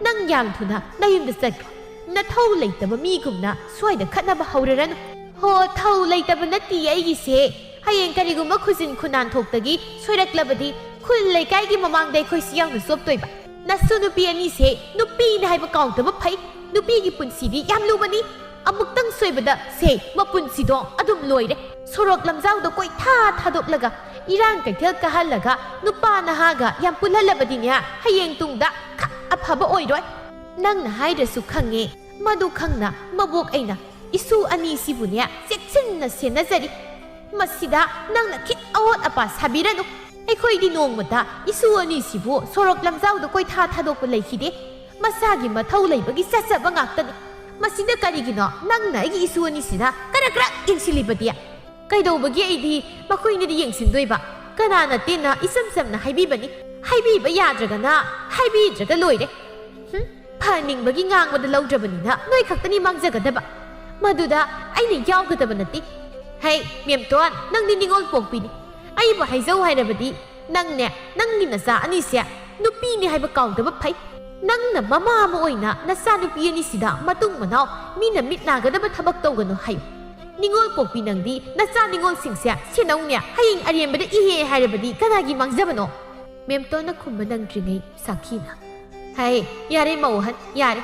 ꯅꯪ ꯌꯥꯝ ꯊꯨꯅ ꯅꯌꯨꯝꯗ ꯆꯠꯈ꯭ꯔꯣ꯫ ꯅꯊꯧ ꯂꯩꯇꯕ ꯃꯤꯒꯨꯝꯅ ꯁ꯭ꯋꯥꯏꯗ ꯈꯠꯅꯕ ꯍꯧꯔꯔꯅꯨ꯫ ꯍꯣ, ꯊꯧ ꯂꯩꯇꯕ ꯅꯠꯇꯤꯌꯦ ꯑꯩꯒꯤꯁꯦ꯫ ꯍꯌꯦꯡ ꯀꯔꯤꯒꯨꯝꯕ ꯈꯨꯖꯤꯟ ꯈꯨꯅꯥꯟ ꯊꯣꯛꯇꯒꯤ ꯁꯣꯏꯔꯛꯂꯕꯗꯤ ꯈꯨꯜ ꯂꯩꯀꯥꯏꯒꯤ ꯃꯃꯥꯡꯗ ꯑꯩꯈꯣꯏꯁꯤ ꯌꯥꯎꯅ ꯆꯣꯞꯇꯣꯏꯕ꯫ ꯅꯁꯨ ꯅꯨꯄꯤ ꯑꯅꯤꯁꯦ ꯅꯨꯄꯤꯅꯤ ꯍꯥꯏꯕ ꯀꯥꯎꯗꯕ ꯐꯩ꯫ ꯅꯨꯄꯤꯒꯤ ꯄꯨꯟꯁꯤꯗꯤ ꯌꯥꯝ ꯂꯨꯕꯅꯤ꯫ ꯑꯃꯨꯛꯇꯪ ꯁꯣꯏꯕꯗ ꯁꯦ ꯃꯄꯨꯟꯁꯤꯗꯣ ꯑꯗꯨꯝ ꯂꯣꯏꯔꯦ꯫ ꯁꯣꯔꯣꯛ ꯂꯝꯖꯥꯎꯗ ꯀꯣꯏꯊꯥ ꯊꯥꯗꯣꯛꯂꯒ ꯏꯔꯥꯡ ꯀꯩꯊꯦꯜ ꯀꯥꯍꯜꯂꯒ ꯅꯨꯄꯥ ꯅꯍꯥꯒ ꯌꯥꯝ ꯄꯨꯜꯍꯜꯂꯕꯗꯤꯅꯦ, ꯍꯌꯦꯡ ꯇꯨꯡꯗ ꯈꯛ ꯑꯐꯕ ꯑꯣꯏꯔꯣꯏ꯫ ꯅꯪꯅ ꯍꯥꯏꯗ꯭ꯔꯁꯨ ꯈꯪꯉꯦ꯫ ꯃꯗꯨ ꯈꯪꯅ ꯃꯕꯣꯛ ꯑꯩꯅ ꯏꯁꯨ ꯑꯅꯤꯁꯤꯕꯨꯅꯦ ꯆꯦꯛꯁꯤꯟꯅ ꯁꯦꯟꯅꯖꯔꯤ꯫ ꯃꯁꯤꯗ ꯅꯪꯅ ꯈꯤꯠ ꯑꯑꯣꯠ ꯑꯄꯥ ꯁꯥꯕꯤꯔꯅꯨ꯫ ꯑꯩꯈꯣꯏꯗꯤ ꯅꯣꯡꯃꯇ ꯏꯁꯨ ꯑꯅꯤꯁꯤꯕꯨ ꯁꯣꯔꯣꯛ ꯂꯝꯖꯥꯎꯗ ꯀꯣꯏꯊꯥ ꯊꯥꯗꯣꯛꯄ ꯂꯩꯈꯤꯗꯦ꯫ ꯃꯁꯥꯒꯤ ꯃꯊꯧ ꯂꯩꯕꯒꯤ ꯆꯠꯆꯕ ꯉꯥꯛꯇꯅꯤ꯫ ꯃꯁꯤꯗ ꯀꯔꯤꯒꯤꯅꯣ ꯅꯪꯅ ꯑꯩꯒꯤ ꯏꯁꯨ ꯑꯅꯤꯁꯤꯗ ꯀꯔꯛ ꯀꯔꯛ ꯌꯦꯡꯁꯤꯜꯂꯤꯕꯗꯤ? ꯀꯩꯗꯧꯕꯒꯤ ꯑꯩꯗꯤ ꯃꯈꯣꯏꯅꯗꯤ ꯌꯦꯡꯁꯤꯟꯗꯣꯏꯕ? ꯀꯅꯥꯅ ꯇꯦꯟꯅ ꯏꯆꯝ ꯆꯝꯅ ꯍꯥꯏꯕꯤꯕꯅꯤ? ꯍꯥꯏꯕꯤꯕ ꯌꯥꯗ꯭ꯔꯒꯅ ꯍꯥꯏꯕꯤꯗ꯭ꯔꯒ ꯂꯣꯏꯔꯦ꯫ ꯍꯨꯝ, ꯐꯍꯟꯅꯤꯡꯕꯒꯤ ꯉꯥꯡꯕꯗ ꯂꯧꯗ꯭ꯔꯕꯅꯤꯅ ꯅꯣꯏ ꯈꯛꯇꯅꯤ ꯃꯥꯡꯖꯒꯗꯕ꯫ ꯃꯗꯨꯗ ꯑꯩꯅ ꯌꯥꯎꯒꯗꯕ ꯅꯠꯇꯦ꯫ ꯍꯩ, ꯃꯦꯝꯇꯣꯟ, ꯅꯪꯗꯤ ꯅꯤꯉꯣꯜ ꯄꯣꯛꯄꯤꯅꯤ꯫ ꯑꯩꯕꯨ ꯍꯥꯏꯖꯧ ꯍꯥꯏꯔꯕꯗꯤ ꯅꯪꯅꯦ, ꯅꯪꯒꯤ ꯅꯆꯥ ꯑꯅꯤꯁꯦ ꯅꯨꯄꯤꯅꯤ ꯍꯥꯏꯕ ꯀꯥꯎꯗꯕ ꯐꯩ꯫ ꯅꯪꯅ ꯃꯃꯥ ꯑꯃ ꯑꯣꯏꯅ ꯅꯆꯥ ꯅꯨꯄꯤ ꯑꯅꯤꯁꯤꯗ ꯃꯇꯨꯡ ꯃꯅꯥꯎ ꯃꯤꯅ ꯃꯤꯠ ꯅꯥꯒꯗꯕ ꯊꯕꯛ ꯇꯧꯒꯅꯨ ꯍꯥꯏꯌꯨ꯫ ꯅꯤꯉꯣꯜ ꯄꯣꯛꯄꯤ ꯅꯪꯗꯤ ꯅꯆꯥ ꯅꯤꯉꯣꯜꯁꯤꯡꯁꯦ ꯁꯦꯟꯅꯧꯅꯦ, ꯍꯌꯦꯡ ꯑꯔꯦꯝꯕꯗ ꯏꯍꯦ ꯍꯥꯏꯔꯕꯗꯤ ꯀꯅꯥꯒꯤ ꯃꯥꯡꯖꯕꯅꯣ? ꯃꯦꯝꯇꯣꯟꯅ ꯈꯨꯝꯕ ꯅꯪꯗ꯭ꯔꯤꯉꯩ ꯁꯥꯈꯤꯅ, ꯍꯩ, ꯌꯥꯔꯦ ꯃꯧ ꯑꯍꯟ, ꯌꯥꯔꯦ꯫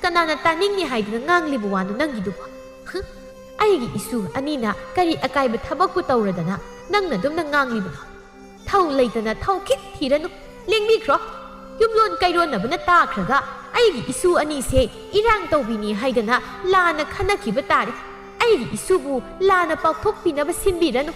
ꯀꯅꯥꯅ ꯇꯥꯅꯤꯡꯅꯤ ꯍꯥꯏꯗꯨꯅ ꯉꯥꯡꯂꯤꯕ ꯋꯥꯅꯣ ꯅꯪꯒꯤꯗꯨꯕꯣ? ꯍꯨꯝ, ꯑꯩꯒꯤ ꯏꯁꯨ ꯑꯅꯤꯅ ꯀꯔꯤ ꯑꯀꯥꯏꯕ ꯊꯕꯛꯄꯨ ꯇꯧꯔꯗꯅ ꯅꯪꯅ ꯑꯗꯨꯝꯅ ꯉꯥꯡꯂꯤꯕꯅꯣ? ꯊꯧ ꯂꯩꯇꯅ ꯊꯧ ꯈꯤꯠ ꯊꯤꯔꯅꯨ, ꯂꯦꯡꯕꯤꯈ꯭ꯔꯣ꯫ ꯌꯨꯝꯂꯣꯟ ꯀꯩꯔꯣꯟꯅꯕꯅ ꯇꯥꯈ꯭ꯔꯒ ꯑꯩꯒꯤ ꯏꯁꯨ ꯑꯅꯤꯁꯦ ꯏꯔꯥꯡ ꯇꯧꯕꯤꯅꯤ ꯍꯥꯏꯗꯅ ꯂꯥꯟꯅ ꯈꯟꯅꯈꯤꯕ ꯇꯥꯔꯦ꯫ ꯑꯩꯒꯤ ꯏꯁꯨꯕꯨ ꯂꯥꯟꯅ ꯄꯥꯎꯊꯣꯛꯄꯤꯅꯕ ꯁꯤꯟꯕꯤꯔꯅꯨ꯫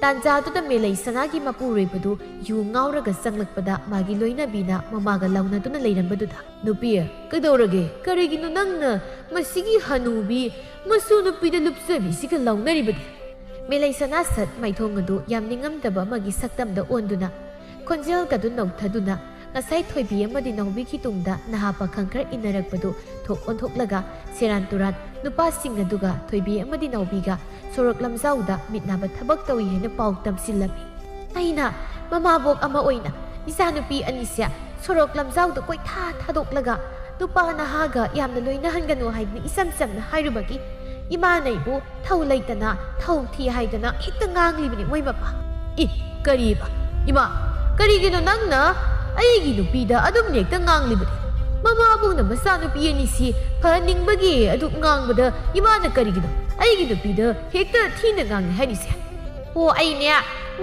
ꯇꯥꯟꯖꯥꯗꯨꯗ ꯃꯦꯂꯩ ꯁꯅꯥꯒꯤ ꯃꯄꯨꯔꯣꯏꯕꯗꯨ ꯌꯨ ꯉꯥꯎꯔꯒ ꯆꯪꯂꯛꯄꯗ ꯃꯥꯒꯤ ꯂꯣꯏꯅꯕꯤꯅ ꯃꯃꯥꯒ ꯂꯥꯎꯅꯗꯨꯅ ꯂꯩꯔꯝꯕꯗꯨꯗ, "ꯅꯨꯄꯤ, ꯀꯩꯗꯧꯔꯒꯦ? ꯀꯔꯤꯒꯤꯅꯣ ꯅꯪꯅ ꯃꯁꯤꯒꯤ ꯍꯅꯨꯕꯤ ꯃꯁꯨ ꯅꯨꯄꯤꯗ ꯂꯨꯞꯆꯕꯤꯁꯤꯒ ꯂꯥꯎꯅꯔꯤꯕꯗꯤ?" ꯃꯦꯂꯩ ꯁꯅꯥ ꯁꯠ ꯃꯥꯏꯊꯣꯡ ꯑꯗꯨ ꯌꯥꯝ ꯅꯤꯡꯉꯝꯗꯕ ꯑꯃꯒꯤ ꯁꯛꯇꯝꯗ ꯑꯣꯟꯗꯨꯅ, ꯈꯣꯟꯖꯦꯜꯒꯗꯨ ꯅꯧꯊꯗꯨꯅ, ꯉꯁꯥꯏ ꯊꯣꯏꯕꯤ ꯑꯃꯗꯤ ꯅꯥꯎꯕꯤꯒꯤ ꯇꯨꯡꯗ ꯅꯍꯥ ꯄꯥꯈꯪ ꯈꯔ ꯏꯟꯅꯔꯛꯄꯗꯨ ꯊꯣꯛ ꯑꯣꯟꯊꯣꯛꯂꯒ, ꯁꯦꯔꯥꯟ ꯇꯨꯔꯥꯟ ꯅꯨꯄꯥꯁꯤꯡ ꯑꯗꯨꯒ ꯊꯣꯏꯕꯤ ꯑꯃꯗꯤ ꯅꯥꯎꯕꯤꯒ ꯁꯣꯔꯣꯛ ꯂꯝꯖꯥꯎꯗ ꯃꯤꯠ ꯅꯥꯕ ꯊꯕꯛ ꯇꯧꯏ ꯍꯥꯏꯅ ꯄꯥꯎ ꯇꯝꯁꯤꯜꯂꯝꯃꯤ꯫ ꯑꯩꯅ ꯃꯃꯥꯕꯣꯛ ꯑꯃ ꯑꯣꯏꯅ ꯏꯆꯥꯅꯨꯄꯤ ꯑꯅꯤꯁꯦ ꯁꯣꯔꯣꯛ ꯂꯝꯖꯥꯎꯗ ꯀꯣꯏꯊꯥ ꯊꯥꯗꯣꯛꯂꯒ ꯅꯨꯄꯥ ꯅꯍꯥꯒ ꯌꯥꯝꯅ ꯂꯣꯏꯅꯍꯟꯒꯅꯨ ꯍꯥꯏꯗꯅ ꯏꯆꯝ ꯆꯝꯅ ꯍꯥꯏꯔꯨꯕꯒꯤ ꯏꯃꯥꯅ ꯑꯩꯕꯨ ꯊꯧ ꯂꯩꯇꯅ ꯊꯧ ꯊꯤ ꯍꯥꯏꯗꯅ ꯍꯦꯛꯇ ꯉꯥꯡꯂꯤꯕꯅꯤ ꯃꯣꯏ ꯃꯄꯥ꯫ ꯏ, ꯀꯔꯤꯕ? ꯏꯃꯥ, ꯀꯔꯤꯒꯤꯅꯣ ꯅꯪꯅ ꯑꯩꯒꯤ ꯅꯨꯄꯤꯗ ꯑꯗꯨꯝ ꯍꯦꯛꯇ ꯉꯥꯡꯂꯤꯕꯅꯤ꯫ ꯃꯃꯥꯕꯨꯡꯅ ꯃꯆꯥꯅꯨꯄꯤ ꯑꯅꯤꯁꯤ ꯐꯍꯟꯅꯤꯡꯕꯒꯤ ꯑꯗꯨ ꯉꯥꯡꯕꯗ ꯏꯃꯥꯅ ꯀꯔꯤꯒꯤꯅꯣ ꯑꯩꯒꯤ ꯅꯨꯄꯤꯗ ꯍꯦꯛꯇ ꯊꯤꯅ ꯉꯥꯡꯉꯤ ꯍꯥꯏꯔꯤꯁꯦ? ꯑꯣ, ꯑꯩꯅꯦ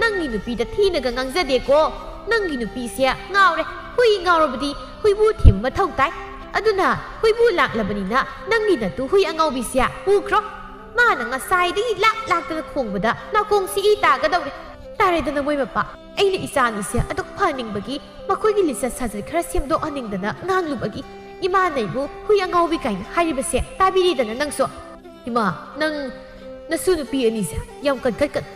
ꯅꯪꯒꯤ ꯅꯨꯄꯤꯗ ꯊꯤꯅꯒ ꯉꯥꯡꯖꯗꯦꯀꯣ꯫ ꯅꯪꯒꯤ ꯅꯨꯄꯤꯁꯦ ꯉꯥꯎꯔꯦ꯫ ꯍꯨꯏ ꯉꯥꯎꯔꯕꯗꯤ ꯍꯨꯏꯕꯨ ꯊꯤꯕ ꯃꯊꯧ ꯇꯥꯏ꯫ ꯑꯗꯨꯅ ꯍꯨꯏꯕꯨ ꯂꯥꯛꯂꯕꯅꯤꯅ ꯅꯪꯒꯤ ꯅꯇꯨ ꯍꯨꯏ ꯑꯉꯥꯎꯕꯤꯁꯦ ꯄꯨꯈ꯭ꯔꯣ꯫ ꯃꯥꯅ ꯉꯁꯥꯏꯗꯒꯤ ꯂꯥꯛ ꯂꯥꯛꯇꯅ ꯈꯣꯡꯕꯗ ꯅꯥꯀꯣꯡꯁꯤ ꯏ ꯇꯥꯒꯗꯧꯔꯦ꯫ ꯇꯥꯔꯦꯗꯅ ꯃꯣꯏ ꯃꯄꯥ, ꯑꯩꯅ ꯏꯆꯥ ꯑꯅꯤꯁꯦ ꯑꯗꯨꯛ ꯐꯍꯟꯅꯤꯡꯕꯒꯤ ꯃꯈꯣꯏꯒꯤ ꯂꯤꯆꯠ ꯁꯥꯖꯠ ꯈꯔ ꯁꯦꯝꯗꯣꯛꯍꯟꯅꯤꯡꯗꯅ ꯉꯥꯡꯂꯨꯕꯒꯤ ꯏꯃꯥꯅ ꯑꯩꯕꯨ ꯍꯨꯏ ꯑꯉꯥꯎꯕꯤ ꯀꯥꯏꯅ ꯍꯥꯏꯔꯤꯕꯁꯦ ꯇꯥꯕꯤꯔꯤꯗꯅ ꯅꯪꯁꯨ? ꯏꯃꯥ, ꯅꯪ ꯅꯁꯨ ꯅꯨꯄꯤ ꯑꯅꯤꯁꯦ ꯌꯥꯝ ꯀꯟꯈꯠꯀꯅꯨ꯫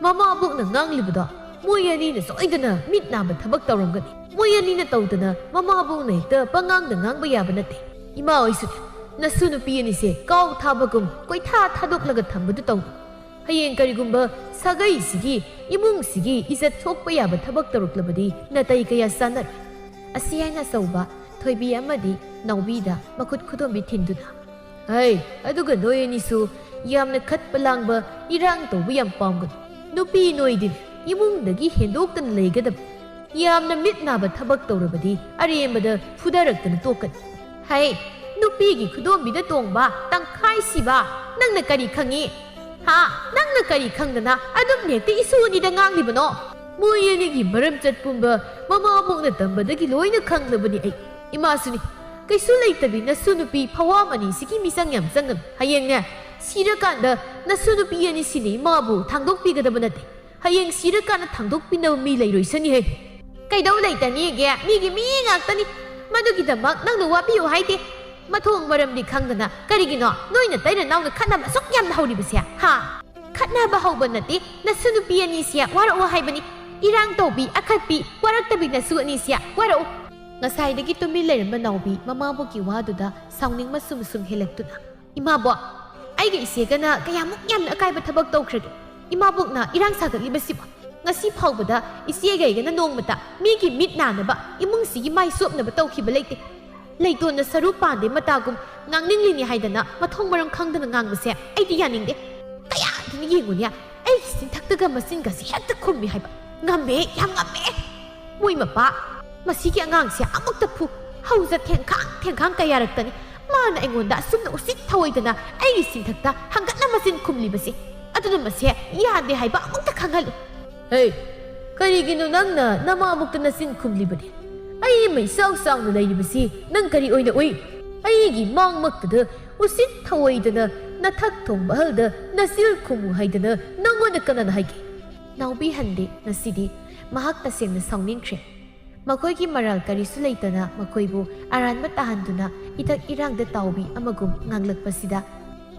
ꯃꯃꯥꯕꯣꯛꯅ ꯉꯥꯡꯂꯤꯕꯗꯣ ꯃꯣꯏ ꯑꯅꯤꯅ ꯁꯣꯏꯗꯅ ꯃꯤꯠ ꯅꯥꯕ ꯊꯕꯛ ꯇꯧꯔꯝꯒꯅꯤ꯫ ꯃꯣꯏ ꯑꯅꯤꯅ ꯇꯧꯗꯅ ꯃꯃꯥꯕꯣꯛꯅ ꯍꯦꯛꯇ ꯄꯉꯥꯡꯗ ꯉꯥꯡꯕ ꯌꯥꯕ ꯅꯠꯇꯦ꯫ ꯏꯃꯥ ꯍꯣꯏꯁꯨꯅꯦ, ꯅꯁꯨ ꯅꯨꯄꯤ ꯑꯅꯤꯁꯦ ꯀꯥꯎ ꯊꯥꯕꯒꯨꯝ ꯀꯣꯏꯊꯥ ꯊꯥꯗꯣꯛꯂꯒ ꯊꯝꯕꯗꯨ ꯇꯧ꯫ ꯍꯌꯦꯡ ꯀꯔꯤꯒꯨꯝꯕ ꯁꯥꯒꯩꯁꯤꯒꯤ, ꯏꯃꯨꯡꯁꯤꯒꯤ ꯏꯖꯠ ꯁꯣꯛꯄ ꯌꯥꯕ ꯊꯕꯛ ꯇꯧꯔꯛꯂꯕꯗꯤ ꯅꯥꯇꯩ ꯀꯌꯥ ꯆꯥꯟꯅꯔꯣꯏ꯫ ꯑꯁꯤ ꯍꯥꯏꯅ ꯑꯆꯧꯕ ꯊꯣꯏꯕꯤ ꯑꯃꯗꯤ ꯅꯥꯎꯕꯤꯗ ꯃꯈꯨꯠ ꯈꯨꯗꯣꯝꯕꯤ ꯊꯤꯟꯗꯨꯅ, ꯍꯩ, ꯑꯗꯨꯒ ꯅꯣꯏ ꯑꯅꯤꯁꯨ ꯌꯥꯝꯅ ꯈꯠꯄ ꯂꯥꯡꯕ, ꯏꯔꯥꯡ ꯇꯧꯕ ꯌꯥꯝ ꯄꯥꯝꯒꯅꯨ꯫ ꯅꯨꯄꯤ ꯅꯣꯏꯗꯤ ꯏꯃꯨꯡꯗꯒꯤ ꯍꯦꯟꯗꯣꯛꯇꯅ ꯂꯩꯒꯗꯕ꯫ ꯌꯥꯝꯅ ꯃꯤꯠ ꯅꯥꯕ ꯊꯕꯛ ꯇꯧꯔꯕꯗꯤ ꯑꯔꯦꯝꯕꯗ ꯐꯨꯗꯔꯛꯇꯅ ꯇꯣꯛꯀꯅꯤ꯫ ꯍꯩ, ꯅꯨꯄꯤꯒꯤ ꯈꯨꯗꯣꯝꯕꯤꯗ ꯇꯣꯡꯕ ꯇꯪꯈꯥꯏ ꯁꯤꯕ ꯅꯪꯅ ꯀꯔꯤ ꯈꯪꯉꯤ? ꯍꯥ? ꯅꯪꯅ ꯀꯔꯤ ꯈꯪꯗꯅ ꯑꯗꯨꯝ ꯍꯦꯛꯇ ꯏꯁꯨ ꯑꯅꯤꯗ ꯉꯥꯡꯂꯤꯕꯅꯣ? ꯃꯣꯏ ꯑꯅꯤꯒꯤ ꯃꯔꯝꯆꯠ ꯄꯨꯝꯕ ꯃꯃꯥꯕꯣꯛꯅ ꯇꯝꯕꯗꯒꯤ ꯂꯣꯏꯅ ꯈꯪꯂꯕꯅꯤ ꯑꯩ꯫ ꯏꯃꯥꯁꯨꯅꯤ, ꯀꯩꯁꯨ ꯂꯩꯇꯕꯤ ꯅꯁꯨ ꯅꯨꯄꯤ ꯐꯋꯥꯝ ꯑꯅꯤꯁꯤꯒꯤ ꯃꯤꯆꯪ ꯌꯥꯝ ꯆꯪꯒꯅꯨ꯫ ꯍꯌꯦꯡꯅꯦ, ꯁꯤꯔꯀꯥꯟꯗ ꯅꯁꯨ ꯅꯨꯄꯤ ꯑꯅꯤꯁꯤꯅ ꯏꯃꯥꯕꯨ ꯊꯥꯡꯗꯣꯛꯄꯤꯒꯗꯕ ꯅꯠꯇꯦ꯫ ꯍꯌꯦꯡ ꯁꯤꯔꯀꯥꯟꯗ ꯊꯥꯡꯗꯣꯛꯄꯤꯅꯕ ꯃꯤ ꯂꯩꯔꯣꯏꯁꯅꯤꯍꯦ꯫ ꯀꯩꯗꯧ ꯂꯩꯇꯅꯤꯒꯦ? ꯃꯤꯒꯤ ꯃꯤ ꯉꯥꯛꯇꯅꯤ꯫ ꯃꯗꯨꯒꯤꯗꯃꯛ ꯅꯪꯅ ꯋꯥꯕꯤꯌꯨ ꯍꯥꯏꯗꯦ꯫ ꯃꯊꯣꯡ ꯃꯔꯝꯗꯤ ꯈꯪꯗꯅ ꯀꯔꯤꯒꯤꯅꯣ ꯅꯣꯏ ꯅꯇꯩ ꯅꯅꯥꯎꯅ ꯈꯠꯅꯕ ꯑꯁꯨꯛ ꯌꯥꯝꯅ ꯍꯧꯔꯤꯕꯁꯦ? ꯍꯥ? ꯈꯠꯅꯕ ꯍꯧꯕ ꯅꯠꯇꯦ, ꯅꯁꯨ ꯅꯨꯄꯤ ꯑꯅꯤꯁꯦ ꯋꯥꯔꯛꯑꯣ ꯍꯥꯏꯕꯅꯤ꯫ ꯏꯔꯥꯡ ꯇꯧꯕꯤ, ꯑꯈꯠꯄꯤ, ꯋꯥꯔꯛꯇꯕꯤ ꯅꯁꯨ ꯑꯅꯤꯁꯦ ꯋꯥꯔꯛꯑꯣ꯫ ꯉꯁꯥꯏꯗꯒꯤ ꯇꯨꯃꯤꯟ ꯂꯩꯔꯝꯕ ꯅꯥꯎꯕꯤ ꯃꯃꯥꯕꯣꯛꯀꯤ ꯋꯥꯗꯨꯗ ꯁꯥꯎꯅꯤꯡꯕ ꯁꯨꯝ ꯁꯨꯝ ꯍꯦꯜꯂꯛꯇꯨꯅ, "ꯏꯃꯥꯕꯣꯛ, ꯑꯩꯒ ꯏꯆꯦꯒꯅ ꯀꯌꯥꯃꯨꯛ ꯌꯥꯝꯅ ꯑꯀꯥꯏꯕ ꯊꯕꯛ ꯇꯧꯈ꯭ꯔꯒꯦ? ꯏꯃꯥꯕꯣꯛꯅ ꯏꯔꯥꯡ ꯁꯥꯒꯠꯂꯤꯕꯁꯤꯕꯨ? ꯉꯁꯤ ꯐꯥꯎꯕꯗ ꯏꯆꯦꯒ ꯑꯩꯒꯅ ꯅꯣꯡꯃꯇ ꯃꯤꯒꯤ ꯃꯤꯠ ꯅꯥꯅꯕ, ꯏꯃꯨꯡꯁꯤꯒꯤ ꯃꯥꯏ ꯆꯣꯞꯅꯕ ꯇꯧꯈꯤꯕ ꯂꯩꯇꯦ꯫ ꯂꯩꯇꯣꯟꯅ ꯁꯔꯨ ꯄꯥꯟꯗꯦ ꯃꯇꯥꯒꯨꯝ ꯉꯥꯡꯅꯤꯡꯂꯤꯅꯤ ꯍꯥꯏꯗꯅ ꯃꯊꯣꯡ ꯃꯔꯝ ꯈꯪꯗꯅ ꯉꯥꯡꯕꯁꯦ ꯑꯩꯗꯤ ꯌꯥꯅꯤꯡꯗꯦ꯫ ꯀꯌꯥꯗꯅ ꯌꯦꯡꯉꯨꯅꯦ, ꯑꯩꯒꯤ ꯆꯤꯟꯊꯛꯇꯒ ꯃꯆꯤꯟꯒꯁꯦ ꯍꯦꯛꯇ ꯈꯨꯝꯃꯤ ꯍꯥꯏꯕ꯫ ꯉꯝꯃꯦ, ꯌꯥꯝ ꯉꯝꯃꯦ꯫ ꯃꯣꯏ ꯃꯄꯥ, "ꯃꯁꯤꯒꯤ ꯑꯉꯥꯡꯁꯦ ꯑꯃꯨꯛꯇ ꯐꯨ꯫ ꯍꯧꯖ ꯊꯦꯡꯈꯥꯡ ꯊꯦꯡꯈꯥꯡ ꯀꯌꯥꯔꯛꯇꯅꯤ ꯃꯥꯅ ꯑꯩꯉꯣꯟꯗ ꯑꯁꯨꯝꯅ ꯎꯁꯤꯠ ꯊꯑꯣꯏꯗꯅ ꯑꯩꯒꯤ ꯁꯤꯟꯊꯛꯇ ꯍꯪꯒꯠꯅ ꯃꯆꯤꯟ ꯈꯨꯝꯂꯤꯕꯁꯦ꯫ ꯑꯗꯨꯅ ꯃꯁꯦ ꯌꯥꯗꯦ ꯍꯥꯏꯕ ꯑꯃꯨꯛꯇ ꯈꯪꯍꯜꯂꯨ꯫" "ꯍꯦ, ꯀꯔꯤꯒꯤꯅꯣ ꯅꯪꯅ ꯅꯃꯥꯃꯨꯛꯇ ꯅꯆꯤꯟ ꯈꯨꯝꯂꯤꯕꯗꯤ? ꯑꯩ ꯑꯃ ꯏꯆꯥꯎ ꯆꯥꯎꯅ ꯂꯩꯔꯤꯕꯁꯤ ꯅꯪ ꯀꯔꯤ ꯑꯣꯏꯅ ꯎꯏ? ꯑꯩꯒꯤ ꯃꯥꯡꯃꯛꯇꯗ ꯎꯁꯤꯠ ꯊꯑꯣꯏꯗꯅ ꯅꯊꯛ ꯊꯣꯡꯕ ꯑꯍꯜꯗ ꯅꯆꯤꯜ ꯈꯨꯝꯃꯨ ꯍꯥꯏꯗꯅ ꯅꯪꯉꯣꯟꯗ ꯀꯅꯥꯅ ꯍꯥꯏꯒꯦ?" ꯅꯥꯎꯕꯤꯍꯟꯗꯤ ꯉꯁꯤꯗꯤ ꯃꯍꯥꯛ ꯇꯁꯦꯡꯅ ꯁꯥꯎꯅꯤꯡꯈ꯭ꯔꯦ꯫ ꯃꯈꯣꯏꯒꯤ ꯃꯔꯥꯜ ꯀꯔꯤꯁꯨ ꯂꯩꯇꯅ ꯃꯈꯣꯏꯕꯨ ꯑꯔꯥꯟꯕ ꯇꯥꯍꯟꯗꯨꯅ ꯏꯊꯛ ꯏꯔꯥꯡꯗ ꯇꯥꯎꯕꯤ ꯑꯃꯒꯨꯝ ꯉꯥꯡꯂꯛꯄꯁꯤꯗ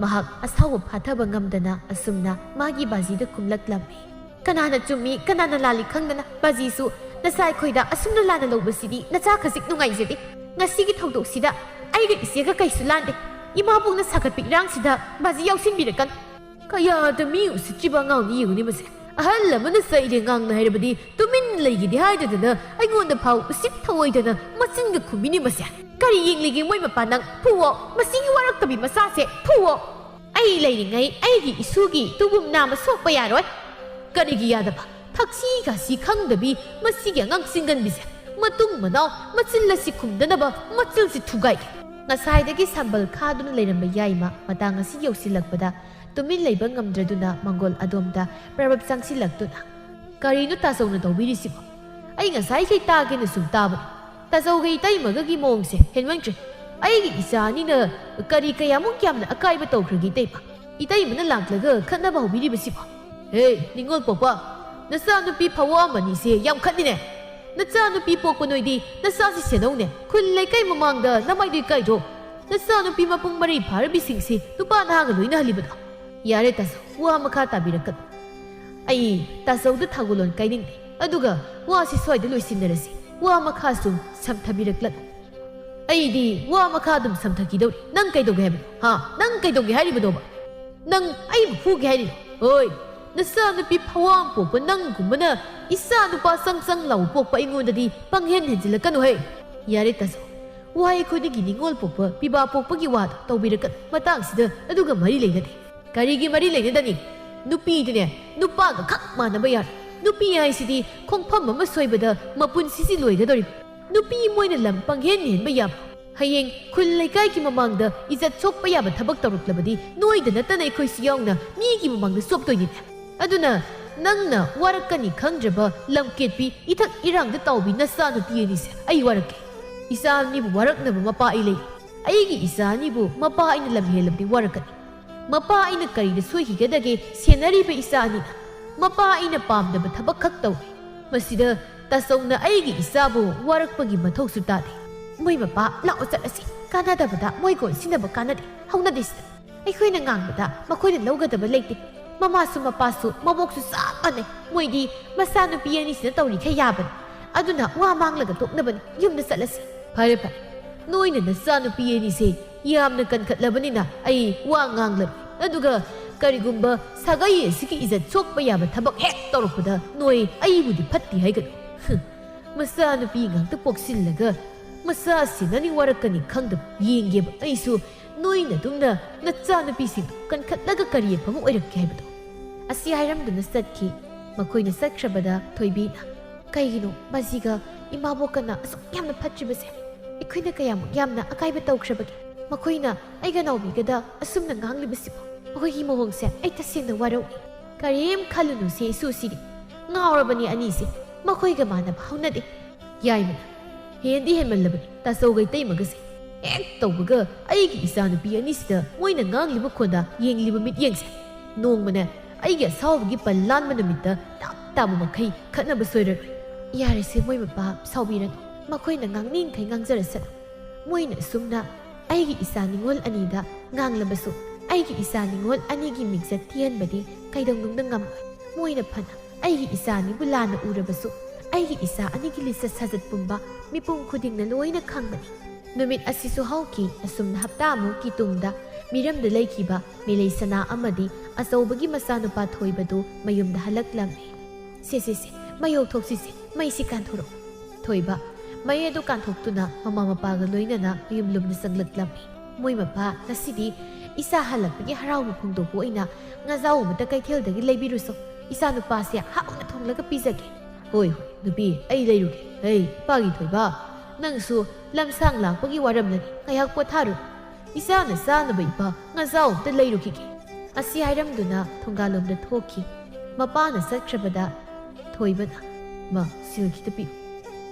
ꯃꯍꯥꯛ ꯑꯁꯥꯎꯕ ꯐꯥꯊꯕ ꯉꯝꯗꯅ ꯑꯁꯨꯝꯅ ꯃꯥꯒꯤ ꯕꯥꯖꯤꯗ ꯈꯨꯝꯂꯛꯂꯝꯃꯤ꯫ "ꯀꯅꯥꯅ ꯆꯨꯝꯃꯤ, ꯀꯅꯥꯅ ꯂꯥꯜꯂꯤ ꯈꯪꯗꯅ ꯕꯥꯖꯤꯁꯨ ꯅꯆꯥ ꯑꯩꯈꯣꯏꯗ ꯑꯁꯨꯝꯅ ꯂꯥꯟꯅ ꯂꯧꯕꯁꯤꯗꯤ ꯅꯆꯥ ꯈꯖꯤꯛ ꯅꯨꯡꯉꯥꯏꯖꯗꯦ꯫ ꯉꯁꯤꯒꯤ ꯊꯧꯗꯣꯛꯁꯤꯗ ꯑꯩꯒ ꯏꯆꯦꯒ ꯀꯩꯁꯨ ꯂꯥꯟꯗꯦ꯫ ꯏꯃꯥꯕꯣꯛꯅ ꯁꯥꯒꯠꯄ ꯏꯔꯥꯡꯁꯤꯗ ꯕꯥꯖꯤ ꯌꯥꯎꯁꯤꯟꯕꯤꯔꯛꯀꯅꯨ꯫" "ꯀꯌꯥꯗ ꯃꯤ ꯎꯁꯤꯠꯇ꯭ꯔꯤꯕ ꯑꯉꯥꯡꯅꯤ ꯌꯦꯡꯉꯨꯅꯦ ꯃꯁꯦ꯫ ꯑꯍꯜ ꯑꯃꯅ ꯆꯩꯔꯦ ꯉꯥꯡꯅ ꯍꯥꯏꯔꯕꯗꯤ ꯇꯨꯃꯤꯟ ꯂꯩꯒꯦꯗꯤ ꯍꯥꯏꯗꯗꯅ ꯑꯩꯉꯣꯟꯗ ꯐꯥꯎ ꯎꯁꯤꯠ ꯊꯑꯣꯏꯗꯅ ꯃꯆꯤꯟꯒ ꯈꯨꯝꯃꯤꯅꯦ ꯃꯁꯦ꯫ ꯀꯔꯤ ꯌꯦꯡꯂꯤꯒꯦ ꯃꯣꯏ ꯃꯄꯥ ꯅꯪ? ꯐꯨꯋꯣ, ꯃꯁꯤꯒꯤ ꯋꯥꯔꯛꯇꯕꯤ ꯃꯆꯥꯁꯦ ꯐꯨꯋꯣ꯫ ꯑꯩ ꯂꯩꯔꯤꯉꯩ ꯑꯩꯒꯤ ꯏꯁꯨꯒꯤ ꯇꯨꯕꯨꯝ ꯅꯥꯝꯃ ꯁꯣꯛꯄ ꯌꯥꯔꯣꯏ꯫" "ꯀꯔꯤꯒꯤ ꯌꯥꯗꯕ? ꯊꯛꯁꯤ ꯈꯥꯁꯤ ꯈꯪꯗꯕꯤ ꯃꯁꯤꯒꯤ ꯑꯉꯥꯡ ꯆꯤꯡꯒꯟꯕꯤꯁꯦ꯫ ꯃꯇꯨꯡ ꯃꯅꯥꯎ ꯃꯆꯤꯜ ꯑꯁꯤ ꯈꯨꯝꯗꯅꯕ ꯃꯆꯤꯜꯁꯤ ꯊꯨꯒꯥꯏꯒꯦ꯫" ꯉꯁꯥꯏꯗꯒꯤ ꯁꯝꯕꯜ ꯈꯥꯗꯨꯅ ꯂꯩꯔꯝꯕ ꯌꯥꯏꯃ ꯃꯇꯥꯡ ꯑꯁꯤ ꯌꯧꯁꯤꯜꯂꯛꯄꯗ ꯇꯨꯃꯤꯟ ꯂꯩꯕ ꯉꯝꯗ꯭ꯔꯗꯨꯅ ꯃꯪꯒꯣꯜ ꯑꯗꯣꯝꯗ ꯄ꯭ꯔꯕꯞ ꯆꯪꯁꯤꯜꯂꯛꯇꯨꯅ, "ꯀꯔꯤꯅꯣ ꯇꯥꯆꯧꯅ ꯇꯧꯕꯤꯔꯤꯁꯤꯕꯣ? ꯑꯩ ꯉꯁꯥꯏꯈꯩ ꯇꯥꯒꯦꯅ ꯁꯨꯝ ꯇꯥꯕꯅꯤ꯫ ꯇꯥꯆꯧꯒ ꯏꯇꯩꯃꯒꯒꯤ ꯃꯑꯣꯡꯁꯦ ꯍꯦꯟꯃꯟꯈ꯭ꯔꯦ꯫ ꯑꯩꯒꯤ ꯏꯆꯥ ꯑꯅꯤꯅ ꯀꯔꯤ ꯀꯌꯥꯃꯨꯛ ꯌꯥꯝꯅ ꯑꯀꯥꯏꯕ ꯇꯧꯈ꯭ꯔꯒꯦ ꯏꯇꯩꯃ? ꯏꯇꯩꯃꯅ ꯂꯥꯛꯂꯒ ꯈꯠꯅꯕ ꯍꯧꯕꯤꯔꯤꯕꯁꯤꯕꯣ?" "ꯍꯦ, ꯅꯤꯉꯣꯜ ꯄꯣꯛꯄ, ꯅꯆꯥꯅꯨꯄꯤ ꯐꯋꯥ ꯑꯃꯅꯤꯁꯦ ꯌꯥꯝ ꯈꯠꯂꯤꯅꯦ꯫ ꯅꯆꯥꯅꯨꯄꯤ ꯄꯣꯛꯄ ꯅꯣꯏꯗꯤ ꯅꯆꯥꯁꯤ ꯁꯦꯟꯅꯧꯅꯦ꯫ ꯈꯨꯜ ꯂꯩꯀꯥꯏ ꯃꯃꯥꯡꯗ ꯅꯃꯥꯏꯗꯨ ꯏꯀꯥꯏꯗ꯭ꯔꯣ? ꯅꯆꯥꯅꯨꯄꯤ ꯃꯄꯨꯡ ꯃꯔꯩ ꯐꯥꯔꯕꯤꯁꯤꯡꯁꯤ ꯅꯨꯄꯥ ꯅꯍꯥꯒ ꯂꯣꯏꯅꯍꯜꯂꯤꯕꯗꯣ꯫" "ꯌꯥꯔꯦ ꯇꯥꯆꯧ, ꯋꯥ ꯃꯈꯥ ꯇꯥꯕꯤꯔꯛꯀꯅꯨ꯫ ꯑꯩ ꯇꯥꯆꯧꯗ ꯊꯥꯒꯨꯂꯣꯟ ꯀꯥꯏꯅꯤꯡꯗꯦ꯫ ꯑꯗꯨꯒ ꯋꯥꯁꯤ ꯁ꯭ꯋꯥꯏꯗ ꯂꯣꯏꯁꯤꯟꯅꯔꯁꯤ꯫ ꯋꯥ ꯃꯈꯥ ꯁꯨꯝ ꯁꯝꯊꯕꯤꯔꯛꯂꯅꯨ꯫" "ꯑꯩꯗꯤ ꯋꯥ ꯃꯈꯥ ꯑꯗꯨꯝ ꯁꯝꯊꯈꯤꯗꯧꯔꯤ꯫ ꯅꯪ ꯀꯩꯗꯧꯒꯦ ꯍꯥꯏꯕꯅꯣ? ꯍꯥ? ꯅꯪ ꯀꯩꯗꯧꯒꯦ ꯍꯥꯏꯔꯤꯕꯅꯣꯕ? ꯅꯪ ꯑꯩꯕꯨ ꯐꯨꯒꯦ ꯍꯥꯏꯔꯤꯔꯣ? ꯍꯣꯏ, ꯅꯆꯥꯅꯨꯄꯤ ꯐꯋꯥꯝ ꯄꯣꯛꯄ ꯅꯪꯒꯨꯝꯕꯅ ꯏꯆꯥ ꯅꯨꯄꯥ ꯆꯪ ꯆꯪ ꯂꯥꯎꯕ ꯄꯣꯛꯄ ꯑꯩꯉꯣꯟꯗꯗꯤ ꯄꯪꯍꯦꯟ ꯍꯦꯟꯖꯤꯜꯂꯛꯀꯅꯨꯍꯦ꯫" "ꯌꯥꯔꯦ ꯇꯥꯆꯧ, ꯋꯥꯍꯩ ꯈꯨꯗꯤꯡꯒꯤ ꯅꯤꯉꯣꯜ ꯄꯣꯛꯄ, ꯄꯤꯕꯥ ꯄꯣꯛꯄꯒꯤ ꯋꯥꯗꯣ ꯇꯧꯕꯤꯔꯛꯀꯅꯨ꯫ ꯃꯇꯥꯡꯁꯤꯗ ꯑꯗꯨꯒ ꯃꯔꯤ ꯂꯩꯅꯗꯦ꯫" "ꯀꯔꯤꯒꯤ ꯃꯔꯤ ꯂꯩꯅꯗꯅꯤ? ꯅꯨꯄꯤꯗꯤꯅꯦ ꯅꯨꯄꯥꯒ ꯈꯛ ꯃꯥꯟꯅꯕ ꯌꯥꯔꯣꯏ꯫ ꯅꯨꯄꯤ ꯍꯥꯏꯁꯤꯗꯤ ꯈꯣꯡꯐꯝ ꯑꯃ ꯁꯣꯏꯕꯗ ꯃꯄꯨꯟꯁꯤꯁꯤ ꯂꯣꯏꯒꯗꯧꯔꯤꯕ꯫ ꯅꯨꯄꯤ ꯃꯣꯏꯅ ꯂꯝ ꯄꯪꯍꯦꯟ ꯍꯦꯟꯕ ꯌꯥꯕ, ꯍꯌꯦꯡ ꯈꯨꯜ ꯂꯩꯀꯥꯏꯒꯤ ꯃꯃꯥꯡꯗ ꯏꯖꯠ ꯁꯣꯛꯄ ꯌꯥꯕ ꯊꯕꯛ ꯇꯧꯔꯛꯂꯕꯗꯤ ꯅꯣꯏꯗ ꯅꯠꯇꯅ ꯑꯩꯈꯣꯏꯁꯨ ꯌꯥꯎꯅ ꯃꯤꯒꯤ ꯃꯃꯥꯡꯗ ꯆꯣꯞꯇꯣꯏꯅꯤꯅꯦ꯫ ꯑꯗꯨꯅ ꯅꯪꯅ ꯋꯥꯔꯛꯀꯅꯤ ꯈꯪꯗ꯭ꯔꯕ ꯂꯝꯀꯦꯠꯄꯤ ꯏꯊꯛ ꯏꯔꯥꯡꯗ ꯇꯥꯎꯕꯤ ꯅꯆꯥ ꯅꯨꯄꯤ ꯑꯅꯤꯁꯦ ꯑꯩ ꯋꯥꯔꯛꯀꯦ꯫ ꯏꯆꯥ ꯑꯅꯤꯕꯨ ꯋꯥꯔꯛꯅꯕ ꯃꯄꯥ ꯑꯩ ꯂꯩ꯫ ꯑꯩꯒꯤ ꯏꯆꯥ ꯑꯅꯤꯕꯨ ꯃꯄꯥ ꯑꯩꯅ ꯂꯝ ꯍꯦꯜꯂꯕꯗꯤ ꯋꯥꯔꯛꯀꯅꯤ꯫ ꯃꯄꯥ ꯑꯩꯅ ꯀꯔꯤꯗ ꯁꯣꯏꯈꯤꯒꯗꯒꯦ ꯁꯦꯟꯅꯔꯤꯕ ꯏꯆꯥ ꯑꯅꯤꯅ? ꯃꯄꯥ ꯑꯩꯅ ꯄꯥꯝꯗꯕ ꯊꯕꯛ ꯈꯛ ꯇꯧꯏ꯫ ꯃꯁꯤꯗ ꯇꯥꯆꯧꯅ ꯑꯩꯒꯤ ꯏꯆꯥꯕꯨ ꯋꯥꯔꯛꯄꯒꯤ ꯃꯊꯧꯁꯨ ꯇꯥꯗꯦ꯫ ꯃꯣꯏ ꯃꯄꯥ, ꯂꯥꯛꯑꯣ ꯆꯠꯂꯁꯤ꯫ ꯀꯥꯟꯅꯗꯕꯗ ꯃꯣꯏ ꯀꯣꯟꯁꯤꯟꯅꯕ ꯀꯥꯟꯅꯗꯦ꯫ ꯍꯧꯅꯗꯦ ꯁꯤꯗ꯫ ꯑꯩꯈꯣꯏꯅ ꯉꯥꯡꯕꯗ ꯃꯈꯣꯏꯅ ꯂꯧꯒꯗꯕ ꯂꯩꯇꯦ꯫ ꯃꯃꯥꯁꯨ ꯃꯄꯥꯁꯨ ꯃꯕꯣꯛꯁꯨ ꯆꯞ ꯃꯥꯟꯅꯩ꯫ ꯃꯣꯏꯗꯤ ꯃꯆꯥꯅꯨꯄꯤ ꯑꯅꯤꯁꯤꯅ ꯇꯧꯔꯤꯈꯩ ꯌꯥꯕꯅꯤ꯫ ꯑꯗꯨꯅ ꯋꯥ ꯃꯥꯡꯂꯒ ꯇꯣꯛꯅꯕꯅꯤ꯫ ꯌꯨꯝꯗ ꯆꯠꯂꯁꯤ꯫ ꯐꯔꯦ, ꯐꯔꯦ꯫ ꯅꯣꯏꯅ ꯅꯆꯥꯅꯨꯄꯤ ꯑꯅꯤꯁꯦ ꯌꯥꯝꯅ ꯀꯟꯈꯠꯂꯕꯅꯤꯅ ꯑꯩ ꯋꯥ ꯉꯥꯡꯂꯔꯣꯏ꯫ ꯑꯗꯨꯒ ꯀꯔꯤꯒꯨꯝꯕ ꯁꯥꯒꯩ ꯑꯁꯤꯒꯤ ꯏꯖꯠ ꯁꯣꯛꯄ ꯌꯥꯕ ꯊꯕꯛ ꯍꯦꯛ ꯇꯧꯔꯛꯄꯗ ꯅꯣꯏ ꯑꯩꯕꯨꯗꯤ ꯐꯠꯇꯦ ꯍꯥꯏꯒꯅꯨ꯫ ꯍꯨꯝ, ꯃꯆꯥꯅꯨꯄꯤ ꯉꯥꯛꯇ ꯄꯣꯛꯁꯤꯜꯂꯒ ꯃꯆꯥ ꯁꯦꯟꯅꯅꯤ ꯋꯥꯔꯛꯀꯅꯤ ꯈꯪꯗꯕ ꯌꯦꯡꯒꯦꯕ꯫ ꯑꯩꯁꯨ ꯅꯣꯏꯅꯗꯨꯝꯅ ꯅꯆꯥꯅꯨꯄꯤꯁꯤꯡꯗꯨ ꯀꯟꯈꯠꯂꯒ ꯀꯔꯤ ꯑꯐꯕ ꯑꯣꯏꯔꯛꯀꯦ ꯍꯥꯏꯕꯗꯣ꯫ ꯑꯁꯤ ꯍꯥꯏꯔꯝꯗꯨꯅ ꯆꯠꯈꯤ꯫ ꯃꯈꯣꯏꯅ ꯆꯠꯈ꯭ꯔꯕꯗ ꯊꯣꯏꯕꯤꯅ, "ꯀꯩꯒꯤꯅꯣ ꯕꯥꯖꯤꯒ ꯏꯃꯥꯕꯣꯛꯀꯅ ꯑꯁꯨꯛ ꯌꯥꯝꯅ ꯐꯠꯇ꯭ꯔꯤꯕꯁꯦ? ꯑꯩꯈꯣꯏꯅ ꯀꯌꯥꯃꯨꯛ ꯌꯥꯝꯅ ꯑꯀꯥꯏꯕ ꯇꯧꯈ꯭ꯔꯕꯒꯦ? ꯃꯈꯣꯏꯅ ꯑꯩꯒ ꯅꯥꯎꯕꯤꯒꯗ ꯑꯁꯨꯝꯅ ꯉꯥꯡꯂꯤꯕꯁꯤꯕꯨ? ꯃꯈꯣꯏꯒꯤ ꯃꯑꯣꯡꯁꯦ ꯑꯩ ꯇꯁꯦꯡꯅ ꯋꯥꯔꯧꯏ꯫" "ꯀꯔꯤꯝ ꯈꯜꯂꯨꯅꯨꯁꯦ ꯏꯁꯨꯁꯤꯗꯤ꯫ ꯉꯥꯎꯔꯕꯅꯤ ꯑꯅꯤꯁꯦ꯫ ꯃꯈꯣꯏꯒ ꯃꯥꯟꯅꯕ ꯍꯧꯅꯗꯦ꯫" ꯌꯥꯏꯃꯅ, "ꯍꯦꯟꯗꯤ ꯍꯦꯟꯃꯜꯂꯕꯅꯤ ꯇꯥꯆꯧꯒ ꯏꯇꯩꯃꯒꯁꯦ꯫ ꯍꯦꯛ ꯇꯧꯕꯒ ꯑꯩꯒꯤ ꯏꯆꯥꯅꯨꯄꯤ ꯑꯅꯤꯁꯤꯗ ꯃꯣꯏꯅ ꯉꯥꯡꯂꯤꯕ ꯈꯣꯟꯗ ꯌꯦꯡꯂꯤꯕ ꯃꯤꯠꯌꯦꯡꯁꯦ꯫ ꯅꯣꯡꯃꯅꯦ ꯑꯩꯒꯤ ꯑꯁꯥꯎꯕꯒꯤ ꯄꯜ ꯂꯥꯟꯕ ꯅꯨꯃꯤꯠꯇ ꯇꯞ ꯇꯥꯕ ꯃꯈꯩ ꯈꯠꯅꯕ ꯁꯣꯏꯔꯔꯣꯏ꯫" "ꯌꯥꯔꯦꯁꯦ, ꯃꯣꯏ ꯃꯄꯥ ꯁꯥꯎꯕꯤꯔꯅꯨ꯫ ꯃꯈꯣꯏꯅ ꯉꯥꯡꯅꯤꯡꯈꯩ ꯉꯥꯡꯖꯔꯁꯅꯨ꯫ ꯃꯣꯏꯅ ꯑꯁꯨꯝꯅ ꯑꯩꯒꯤ ꯏꯆꯥ ꯅꯤꯉꯣꯜ ꯑꯅꯤꯗ ꯉꯥꯡꯂꯕꯁꯨ ꯑꯩꯒꯤ ꯏꯆꯥ ꯅꯤꯉꯣꯜ ꯑꯅꯤꯒꯤ ꯃꯤꯡꯆꯠ ꯊꯤꯍꯟꯕꯗꯤ ꯀꯩꯗꯧꯅꯨꯡꯗ ꯉꯝꯂꯣꯏ꯫ ꯃꯣꯏꯅ ꯐꯅ ꯑꯩꯒꯤ ꯏꯆꯥ ꯑꯅꯤꯕꯨ ꯂꯥꯟꯅ ꯎꯔꯕꯁꯨ ꯑꯩꯒꯤ ꯏꯆꯥ ꯑꯅꯤꯒꯤ ꯂꯤꯆꯠ ꯁꯥꯖꯠ ꯄꯨꯝꯕ ꯃꯤꯄꯨꯝ ꯈꯨꯗꯤꯡꯅ ꯂꯣꯏꯅ ꯈꯪꯕꯅꯤ꯫" ꯅꯨꯃꯤꯠ ꯑꯁꯤꯁꯨ ꯍꯧꯈꯤ꯫ ꯑꯁꯨꯝꯅ ꯍꯞꯇꯥ ꯑꯃꯨꯛꯀꯤ ꯇꯨꯡꯗ ꯃꯤꯔꯝꯗ ꯂꯩꯈꯤꯕ ꯃꯤꯂꯩ ꯁꯅꯥ ꯑꯃꯗꯤ ꯑꯆꯧꯕꯒꯤ ꯃꯆꯥꯅꯨꯄꯥ ꯊꯣꯏꯕꯗꯨ ꯃꯌꯨꯝꯗ ꯍꯜꯂꯛꯂꯝꯃꯤ꯫ "ꯁꯦ, ꯁꯦ, ꯁꯦ, ꯃꯩ ꯑꯣꯛꯊꯣꯛꯁꯤꯁꯦ, ꯃꯩꯁꯤ ꯀꯥꯟꯊꯣꯔꯛꯎ꯫" ꯊꯣꯏꯕ ꯃꯩ ꯑꯗꯨ ꯀꯥꯟꯊꯣꯛꯇꯨꯅ ꯃꯃꯥ ꯃꯄꯥꯒ ꯂꯣꯏꯅꯅ ꯃꯌꯨꯝ ꯂꯨꯝꯅ ꯆꯪꯂꯛꯂꯝꯃꯤ꯫ ꯃꯣꯏ ꯃꯄꯥ ꯉꯁꯤꯗꯤ ꯏꯆꯥ ꯍꯜꯂꯛꯄꯒꯤ ꯍꯔꯥꯎꯕ ꯐꯣꯡꯗꯣꯛꯄ ꯑꯣꯏꯅ ꯉꯥꯖꯥꯎ ꯑꯃꯇ ꯀꯩꯊꯦꯜꯗꯒꯤ ꯂꯩꯕꯤꯔꯨꯁꯣ꯫ "ꯏꯆꯥ ꯅꯨꯄꯥꯁꯦ ꯍꯥꯎꯅ ꯊꯣꯡꯂꯒ ꯄꯤꯖꯒꯦ꯫" "ꯍꯣꯏ, ꯍꯣꯏ, ꯅꯨꯄꯤ, ꯑꯩ ꯂꯩꯔꯨꯒꯦ꯫ ꯍꯩ, ꯏꯄꯥꯒꯤ ꯊꯣꯏꯕ, ꯅꯪꯁꯨ ꯂꯝꯁꯥꯡ ꯂꯥꯛꯄꯒꯤ ꯋꯥꯔꯝꯂꯅꯤ, ꯉꯥꯏꯍꯥꯛ ꯄꯣꯊꯥꯔꯨ꯫ ꯏꯆꯥꯅ ꯆꯥꯅꯕ ꯏꯄꯥ ꯉꯥꯖꯥꯎ ꯑꯝꯇ ꯂꯩꯔꯨꯈꯤꯒꯦ꯫" ꯑꯁꯤ ꯍꯥꯏꯔꯝꯗꯨꯅ ꯊꯣꯡꯒꯥꯜꯂꯣꯝꯗ ꯊꯣꯛꯈꯤ꯫ ꯃꯄꯥꯅ ꯆꯠꯈ꯭ꯔꯕꯗ ꯊꯣꯏꯕꯅ, "ꯃꯥ, ꯁꯦꯜ ꯈꯤꯇ ꯄꯤꯌꯨ꯫"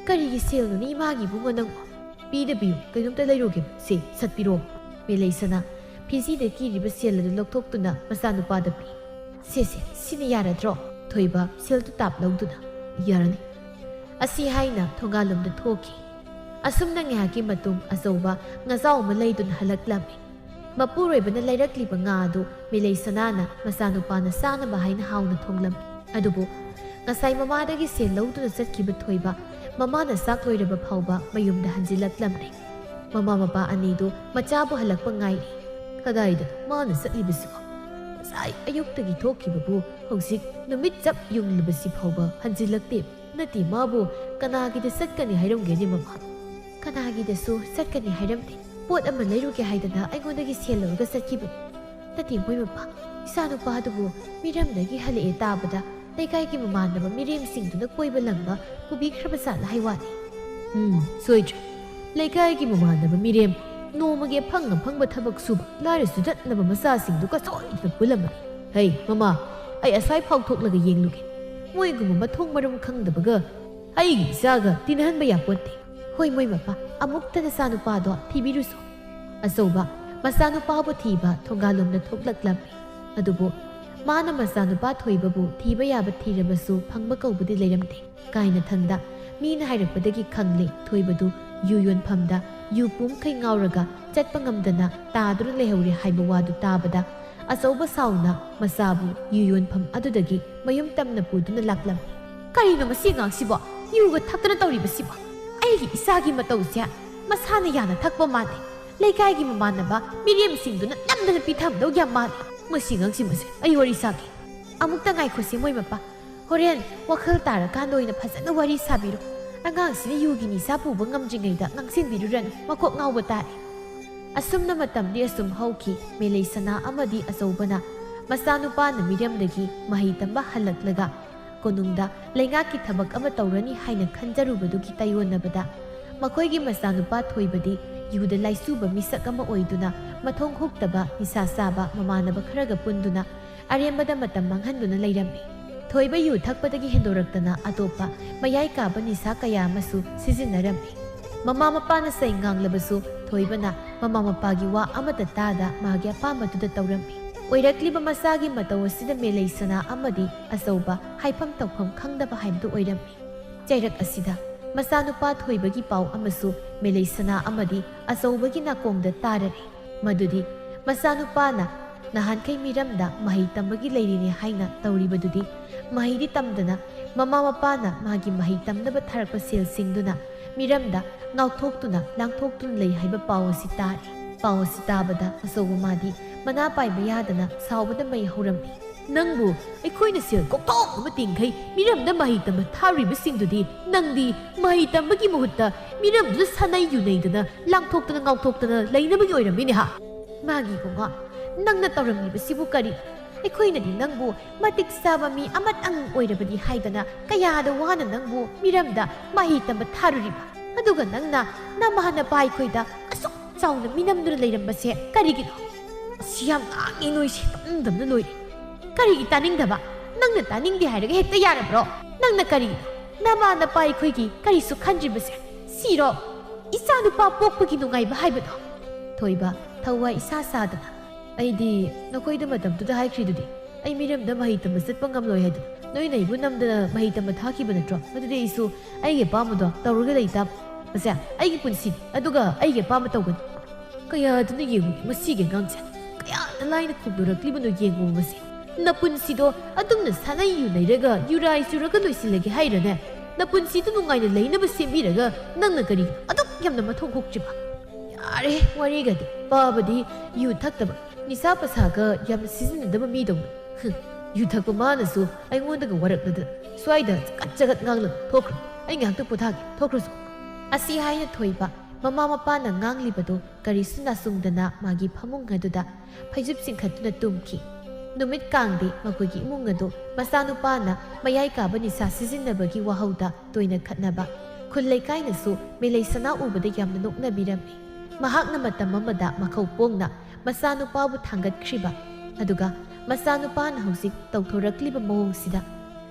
"ꯀꯔꯤꯒꯤ ꯁꯦꯜꯅꯣꯅꯦ ꯏꯃꯥꯒꯤ ꯏꯕꯨꯡꯉꯣ ꯅꯪꯕꯣ?" "ꯄꯤꯗꯕꯤꯌꯨ, ꯀꯩꯅꯣꯝꯇ ꯂꯩꯔꯨꯒꯦ꯫ ꯁꯦ, ꯁꯠꯄꯤꯔꯣ꯫" ꯃꯦꯂꯩꯁꯅꯥ ꯐꯤꯖꯤꯗ ꯀꯤꯔꯤꯕ ꯁꯦꯜ ꯑꯗꯨ ꯂꯧꯊꯣꯛꯇꯨꯅ ꯃꯆꯥꯅꯨꯄꯥꯗ ꯄꯤ꯫ "ꯁꯦ, ꯁꯦ, ꯁꯤꯅ ꯌꯥꯔꯗ꯭ꯔꯣ?" ꯊꯣꯏꯕ ꯁꯦꯜꯗꯨ ꯇꯥꯞ ꯂꯧꯗꯨꯅ, "ꯌꯥꯔꯅꯤ꯫" ꯑꯁꯤ ꯍꯥꯏꯅ ꯊꯣꯡꯒꯥꯜꯂꯣꯝꯗ ꯊꯣꯛꯈꯤ꯫ ꯑꯁꯨꯝꯅ ꯉꯥꯏꯍꯥꯛꯀꯤ ꯃꯇꯨꯡ ꯑꯆꯧꯕ ꯉꯥꯖꯥꯎ ꯑꯃ ꯂꯩꯗꯨꯅ ꯍꯜꯂꯛꯂꯝꯃꯤ꯫ ꯃꯄꯨꯔꯣꯏꯕꯅ ꯂꯩꯔꯛꯂꯤꯕ ꯉꯥ ꯑꯗꯨ ꯃꯦꯂꯩꯁꯅꯥꯅ ꯃꯆꯥꯅꯨꯄꯥꯅ ꯆꯥꯅꯕ ꯍꯥꯏꯅ ꯍꯥꯎꯅ ꯊꯣꯡꯂꯝꯃꯤ꯫ ꯑꯗꯨꯕꯨ ꯉꯁꯥꯏ ꯃꯃꯥꯗꯒꯤ ꯁꯦꯜ ꯂꯧꯗꯨꯅ ꯆꯠꯈꯤꯕ ꯊꯣꯏꯕ ꯃꯃꯥꯅ ꯆꯥꯛ ꯂꯣꯏꯔꯕ ꯐꯥꯎꯕ ꯃꯌꯨꯝꯗ ꯍꯟꯖꯤꯜꯂꯛꯂꯝꯗꯦ꯫ ꯃꯃꯥ ꯃꯄꯥ ꯑꯅꯤꯗꯨ ꯃꯆꯥꯕꯨ ꯍꯜꯂꯛꯄ ꯉꯥꯏꯔꯤ꯫ ꯀꯗꯥꯏꯗꯅꯣ ꯃꯥꯅ ꯆꯠꯂꯤꯕꯁꯤꯕꯣ? ꯉꯁꯥꯏ ꯑꯌꯨꯛꯇꯒꯤ ꯊꯣꯛꯈꯤꯕꯕꯨ ꯍꯧꯖꯤꯛ ꯅꯨꯃꯤꯠ ꯆꯞ ꯌꯨꯡꯂꯕꯁꯤ ꯐꯥꯎꯕ ꯍꯟꯖꯤꯜꯂꯛꯇꯦ꯫ ꯅꯠꯇꯦ, ꯃꯥꯕꯨ ꯀꯅꯥꯒꯤꯗ ꯆꯠꯀꯅꯤ ꯍꯥꯏꯔꯝꯒꯦꯅꯦ ꯃꯃꯥ? ꯀꯅꯥꯒꯤꯗꯁꯨ ꯆꯠꯀꯅꯤ ꯍꯥꯏꯔꯝꯗꯦ꯫ ꯄꯣꯠ ꯑꯃ ꯂꯩꯔꯨꯒꯦ ꯍꯥꯏꯗꯅ ꯑꯩꯉꯣꯟꯗꯒꯤ ꯁꯦꯜ ꯂꯧꯔꯒ ꯆꯠꯈꯤꯕꯅꯤ꯫ ꯅꯠꯇꯦ, ꯃꯣꯏ ꯃꯄꯥ, ꯏꯆꯥꯅꯨꯄꯥ ꯑꯗꯨꯕꯨ ꯃꯤꯔꯝꯗꯒꯤ ꯍꯜꯂꯛꯑꯦ ꯇꯥꯕꯗ ꯂꯩꯀꯥꯏꯒꯤ ꯃꯃꯥꯟꯅꯕ ꯃꯤꯔꯦꯝꯁꯤꯡꯗꯨꯅ ꯀꯣꯏꯕ ꯂꯪꯕ ꯄꯨꯕꯤꯈ꯭ꯔꯕ ꯖꯥꯠꯂ ꯍꯥꯏ ꯋꯥꯅꯤ꯫ ꯎꯝ, ꯁꯣꯏꯗ꯭ꯔꯦ꯫ ꯂꯩꯀꯥꯏꯒꯤ ꯃꯃꯥꯟꯅꯕ ꯃꯤꯔꯦꯝ, ꯅꯣꯡꯃꯒꯤ ꯑꯐꯪ ꯑꯐꯪꯕ ꯊꯕꯛ ꯁꯨꯕ, ꯂꯥꯏꯔ ꯆꯨꯗꯠꯅꯕ ꯃꯆꯥꯁꯤꯡꯗꯨꯒ ꯁꯣꯏꯗꯅ ꯄꯨꯜꯂꯝꯃꯅꯤ꯫ ꯍꯩ, ꯃꯃꯥ, ꯑꯩ ꯑꯁ꯭ꯋꯥꯏ ꯐꯥꯎꯊꯣꯛꯂꯒ ꯌꯦꯡꯂꯨꯒꯦ꯫ ꯃꯣꯏꯒꯨꯝꯕ ꯃꯊꯣꯡ ꯃꯔꯝ ꯈꯪꯗꯕꯒ ꯑꯩꯒꯤ ꯏꯆꯥꯒ ꯇꯤꯟꯅꯍꯟꯕ ꯌꯥꯄꯣꯠꯇꯦ꯫ ꯍꯣꯏ, ꯃꯣꯏ ꯃꯄꯥ, ꯑꯃꯨꯛꯇ ꯅꯆꯥꯅꯨꯄꯥꯗꯣ ꯊꯤꯕꯤꯔꯨꯁꯣ꯫ ꯑꯆꯧꯕ, ꯃꯆꯥꯅꯨꯄꯥꯕꯨ ꯊꯤꯕ ꯊꯣꯡꯒꯥꯜꯂꯣꯝꯗ ꯊꯣꯛꯂꯛꯂꯝꯃꯤ꯫ ꯑꯗꯨꯕꯨ ꯃꯥꯅ ꯃꯆꯥꯅꯨꯄꯥ ꯊꯣꯏꯕꯕꯨ ꯊꯤꯕ ꯌꯥꯕ ꯊꯤꯔꯕꯁꯨ ꯐꯪꯕ ꯀꯧꯕꯗꯤ ꯂꯩꯔꯝꯗꯦ꯫ ꯀꯥꯏꯅꯊꯪꯗ ꯃꯤꯅ ꯍꯥꯏꯔꯛꯄꯗꯒꯤ ꯈꯪꯂꯦ ꯊꯣꯏꯕꯗꯨ ꯌꯨ ꯌꯣꯟꯐꯝꯗ ꯌꯨ ꯄꯨꯝꯈꯩ ꯉꯥꯎꯔꯒ ꯆꯠꯄ ꯉꯝꯗꯅ ꯇꯥꯗꯨꯅ ꯂꯩꯍꯧꯔꯦ ꯍꯥꯏꯕ ꯋꯥꯗꯨ ꯇꯥꯕꯗ ꯑꯆꯧꯕ ꯁꯥꯎꯅ ꯃꯆꯥꯕꯨ ꯌꯨ ꯌꯣꯟꯐꯝ ꯑꯗꯨꯗꯒꯤ ꯃꯌꯨꯝ ꯇꯝꯅ ꯄꯨꯗꯨꯅ ꯂꯥꯛꯂꯝꯃꯤ꯫ "ꯀꯔꯤꯅꯣ ꯃꯁꯤ ꯑꯉꯥꯡꯁꯤꯕꯣ? ꯌꯨꯒ ꯊꯛꯇꯅ ꯇꯧꯔꯤꯕꯁꯤꯕꯣ? ꯑꯩꯒꯤ ꯏꯆꯥꯒꯤ ꯃꯇꯧꯁꯦ ꯃꯁꯥꯅ ꯌꯥꯅ ꯊꯛꯄ ꯃꯥꯜꯂꯦ꯫ ꯂꯩꯀꯥꯏꯒꯤ ꯃꯃꯥꯟꯅꯕ ꯃꯤꯔꯦꯝꯁꯤꯡꯗꯨꯅ ꯅꯝꯗꯅ ꯄꯤꯊꯕꯗꯧ ꯌꯥꯝ ꯃꯥꯜꯂꯦ꯫ ꯃꯁꯤ ꯑꯉꯥꯡꯁꯤ, ꯃꯁꯤ ꯑꯩ ꯋꯥꯔꯤ ꯁꯥꯒꯦ꯫" "ꯑꯃꯨꯛꯇ ꯉꯥꯏꯈꯣꯁꯦ ꯃꯣꯏ ꯃꯄꯥ꯫ ꯍꯣꯔꯦꯟ ꯋꯥꯈꯜ ꯇꯥꯔꯀꯥꯟꯗ ꯑꯣꯏꯅ ꯐꯖꯅ ꯋꯥꯔꯤ ꯁꯥꯕꯤꯔꯣ꯫ ꯑꯉꯥꯡꯁꯤꯅ ꯌꯨꯒꯤ ꯅꯤꯁꯥ ꯄꯨꯕ ꯉꯝꯗ꯭ꯔꯤꯉꯩꯗ ꯉꯥꯡꯁꯤꯟꯕꯤꯔꯨꯔꯅꯨ, ꯃꯀꯣꯛ ꯉꯥꯎꯕ ꯇꯥꯔꯦ꯫" ꯑꯁꯨꯝꯅ ꯃꯇꯝꯗꯤ ꯑꯁꯨꯝ ꯍꯧꯈꯤ꯫ ꯃꯦꯂꯩꯁꯅꯥ ꯑꯃꯗꯤ ꯑꯆꯧꯕꯅ ꯃꯆꯥꯅꯨꯄꯥꯅ ꯃꯤꯔꯝꯗꯒꯤ ꯃꯍꯩ ꯇꯝꯕ ꯍꯜꯂꯛꯂꯒ ꯀꯣꯅꯨꯡꯗ ꯂꯩꯉꯥꯛꯀꯤ ꯊꯕꯛ ꯑꯃ ꯇꯧꯔꯅꯤ ꯍꯥꯏꯅ ꯈꯟꯖꯔꯨꯕꯗꯨꯒꯤ ꯇꯥꯏꯑꯣꯟꯅꯕꯗ ꯃꯈꯣꯏꯒꯤ ꯃꯆꯥꯅꯨꯄꯥ ꯊꯣꯏꯕꯗꯤ ꯌꯨꯗ ꯂꯥꯏꯆꯨꯕ ꯃꯤꯁꯛ ꯑꯃ ꯑꯣꯏꯗꯨꯅ ꯃꯊꯣꯡ ꯍꯨꯛꯇꯕ ꯅꯤꯁꯥ ꯆꯥꯕ ꯃꯃꯥꯟꯅꯕ ꯈꯔꯒ ꯄꯨꯟꯗꯨꯅ ꯑꯔꯦꯝꯕꯗ ꯃꯇꯝ ꯃꯥꯡꯍꯟꯗꯨꯅ ꯂꯩꯔꯝꯃꯤ꯫ ꯊꯣꯏꯕ ꯌꯨ ꯊꯛꯄꯗꯒꯤ ꯍꯦꯟꯗꯣꯔꯛꯇꯅ ꯑꯇꯣꯞꯄ ꯃꯌꯥꯏ ꯀꯥꯕ ꯅꯤꯁꯥ ꯀꯌꯥ ꯑꯃꯁꯨ ꯁꯤꯖꯤꯟꯅꯔꯝꯃꯤ꯫ ꯃꯃꯥ ꯃꯄꯥꯅ ꯆꯩ ꯉꯥꯡꯂꯕꯁꯨ ꯊꯣꯏꯕꯅ ꯃꯃꯥ ꯃꯄꯥꯒꯤ ꯋꯥ ꯑꯃꯠꯇ ꯇꯥꯗ ꯃꯥꯒꯤ ꯑꯄꯥꯝꯕꯗꯨꯗ ꯇꯧꯔꯝꯃꯤ꯫ ꯑꯣꯏꯔꯛꯂꯤꯕ ꯃꯆꯥꯒꯤ ꯃꯇꯧ ꯑꯁꯤꯗ ꯃꯦꯂꯩ ꯁꯅꯥ ꯑꯃꯗꯤ ꯑꯆꯧꯕ ꯍꯥꯏꯐꯝ ꯇꯧꯐꯝ ꯈꯪꯗꯕ ꯍꯥꯏꯕꯗꯨ ꯑꯣꯏꯔꯝꯃꯤ꯫ ꯆꯩꯔꯛ ꯑꯁꯤꯗ ꯃꯆꯥꯅꯨꯄꯥ ꯊꯣꯏꯕꯒꯤ ꯄꯥꯎ ꯑꯃꯁꯨ ꯃꯦꯂꯩ ꯁꯅꯥ ꯑꯃꯗꯤ ꯑꯆꯧꯕꯒꯤ ꯅꯥꯀꯣꯡꯗ ꯇꯥꯔꯔꯦ꯫ ꯃꯗꯨꯗꯤ ꯃꯆꯥꯅꯨꯄꯥꯅ ꯅꯍꯥꯟꯈꯩ ꯃꯤꯔꯝꯗ ꯃꯍꯩ ꯇꯝꯕꯒꯤ ꯂꯩꯔꯤꯅꯦ ꯍꯥꯏꯅ ꯇꯧꯔꯤꯕꯗꯨꯗꯤ ꯃꯍꯩꯗꯤ ꯇꯝꯗꯅ ꯃꯃꯥ ꯃꯄꯥꯅ ꯃꯥꯒꯤ ꯃꯍꯩ ꯇꯝꯅꯕ ꯊꯥꯔꯛꯄ ꯁꯦꯜꯁꯤꯡꯗꯨꯅ ꯃꯤꯔꯝꯗ ꯉꯥꯎꯊꯣꯛꯇꯨꯅ ꯂꯥꯡꯊꯣꯛꯇꯨꯅ ꯂꯩ ꯍꯥꯏꯕ ꯄꯥꯎ ꯑꯁꯤ ꯇꯥꯔꯦ꯫ ꯄꯥꯎ ꯑꯁꯤ ꯇꯥꯕꯗ ꯑꯆꯧꯕ ꯃꯥꯗꯤ ꯃꯅꯥ ꯄꯥꯏꯕ ꯌꯥꯗꯅ ꯁꯥꯎꯕꯗ ꯃꯩ ꯍꯧꯔꯝꯃꯤ꯫ "ꯅꯪꯕꯨ ꯑꯩꯈꯣꯏꯅ ꯁꯦꯜ ꯀꯣꯛꯊꯣꯛ ꯑꯃ ꯇꯤꯡꯈꯩ ꯃꯤꯔꯝꯗ ꯃꯍꯩ ꯇꯝꯕ ꯊꯥꯔꯨꯔꯤꯕꯁꯤꯡꯗꯨꯗꯤ ꯅꯪꯗꯤ ꯃꯍꯩ ꯇꯝꯕꯒꯤ ꯃꯍꯨꯠꯇ ꯃꯤꯔꯝꯗꯨꯗ ꯁꯥꯟꯅꯩ ꯌꯨꯅꯩꯗꯅ ꯂꯥꯡꯊꯣꯛꯇꯅ ꯉꯥꯎꯊꯣꯛꯇꯅ ꯂꯩꯅꯕꯒꯤ ꯑꯣꯏꯔꯝꯃꯤꯅꯦ ꯍꯥ?" "ꯃꯥꯒꯤ ꯏꯕꯨꯡꯉꯣ, ꯅꯪꯅ ꯇꯧꯔꯝꯂꯤꯕꯁꯤꯕꯨ ꯀꯔꯤ? ꯑꯩꯈꯣꯏꯅꯗꯤ ꯅꯪꯕꯨ ꯃꯇꯤꯛ ꯆꯥꯕ ꯃꯤ ꯑꯃꯇꯪ ꯑꯣꯏꯔꯕꯗꯤ ꯍꯥꯏꯗꯅ ꯀꯌꯥꯗ ꯋꯥꯅ ꯅꯪꯕꯨ ꯃꯤꯔꯝꯗ ꯃꯍꯩ ꯇꯝꯕ ꯊꯥꯔꯨꯔꯤꯕ꯫ ꯑꯗꯨꯒ ꯅꯪꯅ ꯅꯃꯥ ꯅꯄꯥ ꯑꯩꯈꯣꯏꯗ ꯑꯁꯨꯛ ꯆꯥꯎꯅ ꯃꯤꯅꯝꯗꯨꯅ ꯂꯩꯔꯝꯕꯁꯦ ꯀꯔꯤꯒꯤꯅꯣ?" "ꯑꯁꯤ ꯌꯥꯝ ꯉꯥꯡꯉꯤ ꯅꯣꯏꯁꯦ, ꯇꯥꯅꯤꯡꯗꯕꯅ ꯂꯣꯏꯔꯦ꯫ ꯀꯔꯤꯒꯤ ꯇꯥꯅꯤꯡꯗꯕ? ꯅꯪꯅ ꯇꯥꯅꯤꯡꯗꯦ ꯍꯥꯏꯔꯒ ꯍꯦꯛꯇ ꯌꯥꯔꯕ꯭ꯔꯣ? ꯅꯪꯅ ꯀꯔꯤ, ꯅꯃꯥ ꯅꯄꯥ ꯑꯩꯈꯣꯏꯒꯤ ꯀꯔꯤꯁꯨ ꯈꯟꯗ꯭ꯔꯤꯕꯁꯦ? ꯁꯤꯔꯣ? ꯏꯆꯥ ꯅꯨꯄꯥ ꯄꯣꯛꯄꯒꯤ ꯅꯨꯡꯉꯥꯏꯕ ꯍꯥꯏꯕꯗꯣ?" ꯊꯣꯏꯕ ꯊꯋꯥꯏ ꯏꯁꯥ ꯁꯥꯗꯅ, "ꯑꯩꯗꯤ ꯅꯈꯣꯏꯗ ꯃꯇꯝꯗꯨꯗ ꯍꯥꯏꯈ꯭ꯔꯤꯗꯨꯗꯤ ꯑꯩ ꯃꯤꯔꯝꯗ ꯃꯍꯩ ꯇꯝꯕ ꯆꯠꯄ ꯉꯝꯂꯣꯏ ꯍꯥꯏꯗꯅ꯫ ꯅꯣꯏꯅ ꯑꯩꯕꯨ ꯅꯝꯗꯅ ꯃꯍꯩ ꯇꯝꯕ ꯊꯥꯈꯤꯕ ꯅꯠꯇ꯭ꯔꯣ? ꯑꯗꯨꯗꯤ ꯑꯩꯁꯨ ꯑꯩꯒꯤ ꯑꯄꯥꯝꯕꯗꯣ ꯇꯧꯔꯒ ꯂꯩ ꯇꯥꯕ꯫ ꯃꯁꯦ ꯑꯩꯒꯤ ꯄꯨꯟꯁꯤꯅꯤ, ꯑꯗꯨꯒ ꯑꯩꯒꯤ ꯑꯄꯥꯝꯕ ꯇꯧꯒꯅꯤ꯫ ꯀꯌꯥꯗꯨꯅ ꯌꯦꯡꯉꯨꯅꯦ ꯃꯁꯤꯒꯤ ꯑꯉꯥꯡꯁꯦ, ꯀꯌꯥꯗ ꯂꯥꯏꯅ ꯈꯣꯡꯗꯣꯔꯛꯂꯤꯕꯅꯣ ꯌꯦꯡꯉꯨ ꯃꯁꯦ꯫ ꯅꯄꯨꯟꯁꯤꯗꯣ ꯑꯗꯨꯝꯅ ꯁꯥꯟꯅꯩ ꯌꯨꯅꯩꯔꯒ ꯌꯨꯔꯥꯏ ꯆꯨꯔꯒ ꯂꯣꯏꯁꯤꯜꯂꯒꯦ ꯍꯥꯏꯔꯅꯦ? ꯅꯄꯨꯟꯁꯤꯗꯣ ꯅꯨꯡꯉꯥꯏꯅ ꯂꯩꯅꯕ ꯁꯦꯝꯕꯤꯔꯒ ꯅꯪꯅ ꯀꯔꯤ ꯑꯗꯨꯛ ꯌꯥꯝꯅ ꯃꯊꯣꯡ ꯍꯨꯛꯇ꯭ꯔꯤꯕ?" "ꯌꯥꯔꯦ, ꯋꯥꯔꯤꯒꯗꯤ꯫ ꯄꯥꯕꯗꯤ ꯌꯨ ꯊꯛꯇꯕ, ꯅꯤꯁꯥ ꯄꯁꯥꯒ ꯌꯥꯝꯅ ꯁꯤꯖꯤꯟꯅꯗꯕ ꯃꯤꯗꯧꯅ꯫ ꯍꯨꯝ, ꯌꯨ ꯊꯛꯄ ꯃꯥꯅꯁꯨ ꯑꯩꯉꯣꯟꯗꯒ ꯋꯥꯔꯛꯂꯗꯅ ꯁ꯭ꯋꯥꯏꯗ ꯆꯒꯠ ꯆꯒꯠ ꯉꯥꯡꯂꯅꯨ꯫ ꯊꯣꯛꯈ꯭ꯔꯣ, ꯑꯩ ꯉꯥꯏꯍꯥꯛꯇ ꯄꯣꯊꯥꯒꯦ꯫ ꯊꯣꯛꯈ꯭ꯔꯣꯁꯨ꯫" ꯑꯁꯤ ꯍꯥꯏꯅ ꯊꯣꯏꯕ ꯃꯃꯥ ꯃꯄꯥꯅ ꯉꯥꯡꯂꯤꯕꯗꯨ ꯀꯔꯤꯁꯨ ꯅꯥꯆꯨꯡꯗꯅ ꯃꯥꯒꯤ ꯐꯃꯨꯡ ꯑꯗꯨꯗ ꯐꯩꯖꯨꯞ ꯆꯤꯡꯈꯠꯇꯨꯅ ꯇꯨꯝꯈꯤ꯫ ꯅꯨꯃꯤꯠ ꯀꯥꯡꯗꯤ ꯃꯈꯣꯏꯒꯤ ꯏꯃꯨꯡ ꯑꯗꯨ ꯃꯆꯥꯅꯨꯄꯥꯅ ꯃꯌꯥꯏ ꯀꯥꯕ ꯅꯤꯁꯥ ꯁꯤꯖꯤꯟꯅꯕꯒꯤ ꯋꯥꯍꯧꯗ ꯇꯣꯏꯅ ꯈꯠꯅꯕ꯫ ꯈꯨꯜ ꯂꯩꯀꯥꯏꯅꯁꯨ ꯃꯦꯂꯩꯁꯅꯥ ꯎꯕꯗ ꯌꯥꯝꯅ ꯅꯣꯛꯅꯕꯤꯔꯝꯃꯤ꯫ ꯃꯍꯥꯛꯅ ꯃꯇꯝ ꯑꯃꯗ ꯃꯈꯧ ꯄꯣꯡꯅ ꯃꯆꯥꯅꯨꯄꯥꯕꯨ ꯊꯥꯡꯒꯠꯈ꯭ꯔꯤꯕ, ꯑꯗꯨꯒ ꯃꯆꯥꯅꯨꯄꯥꯅ ꯍꯧꯖꯤꯛ ꯇꯧꯊꯣꯔꯛꯂꯤꯕ ꯃꯑꯣꯡꯁꯤꯗ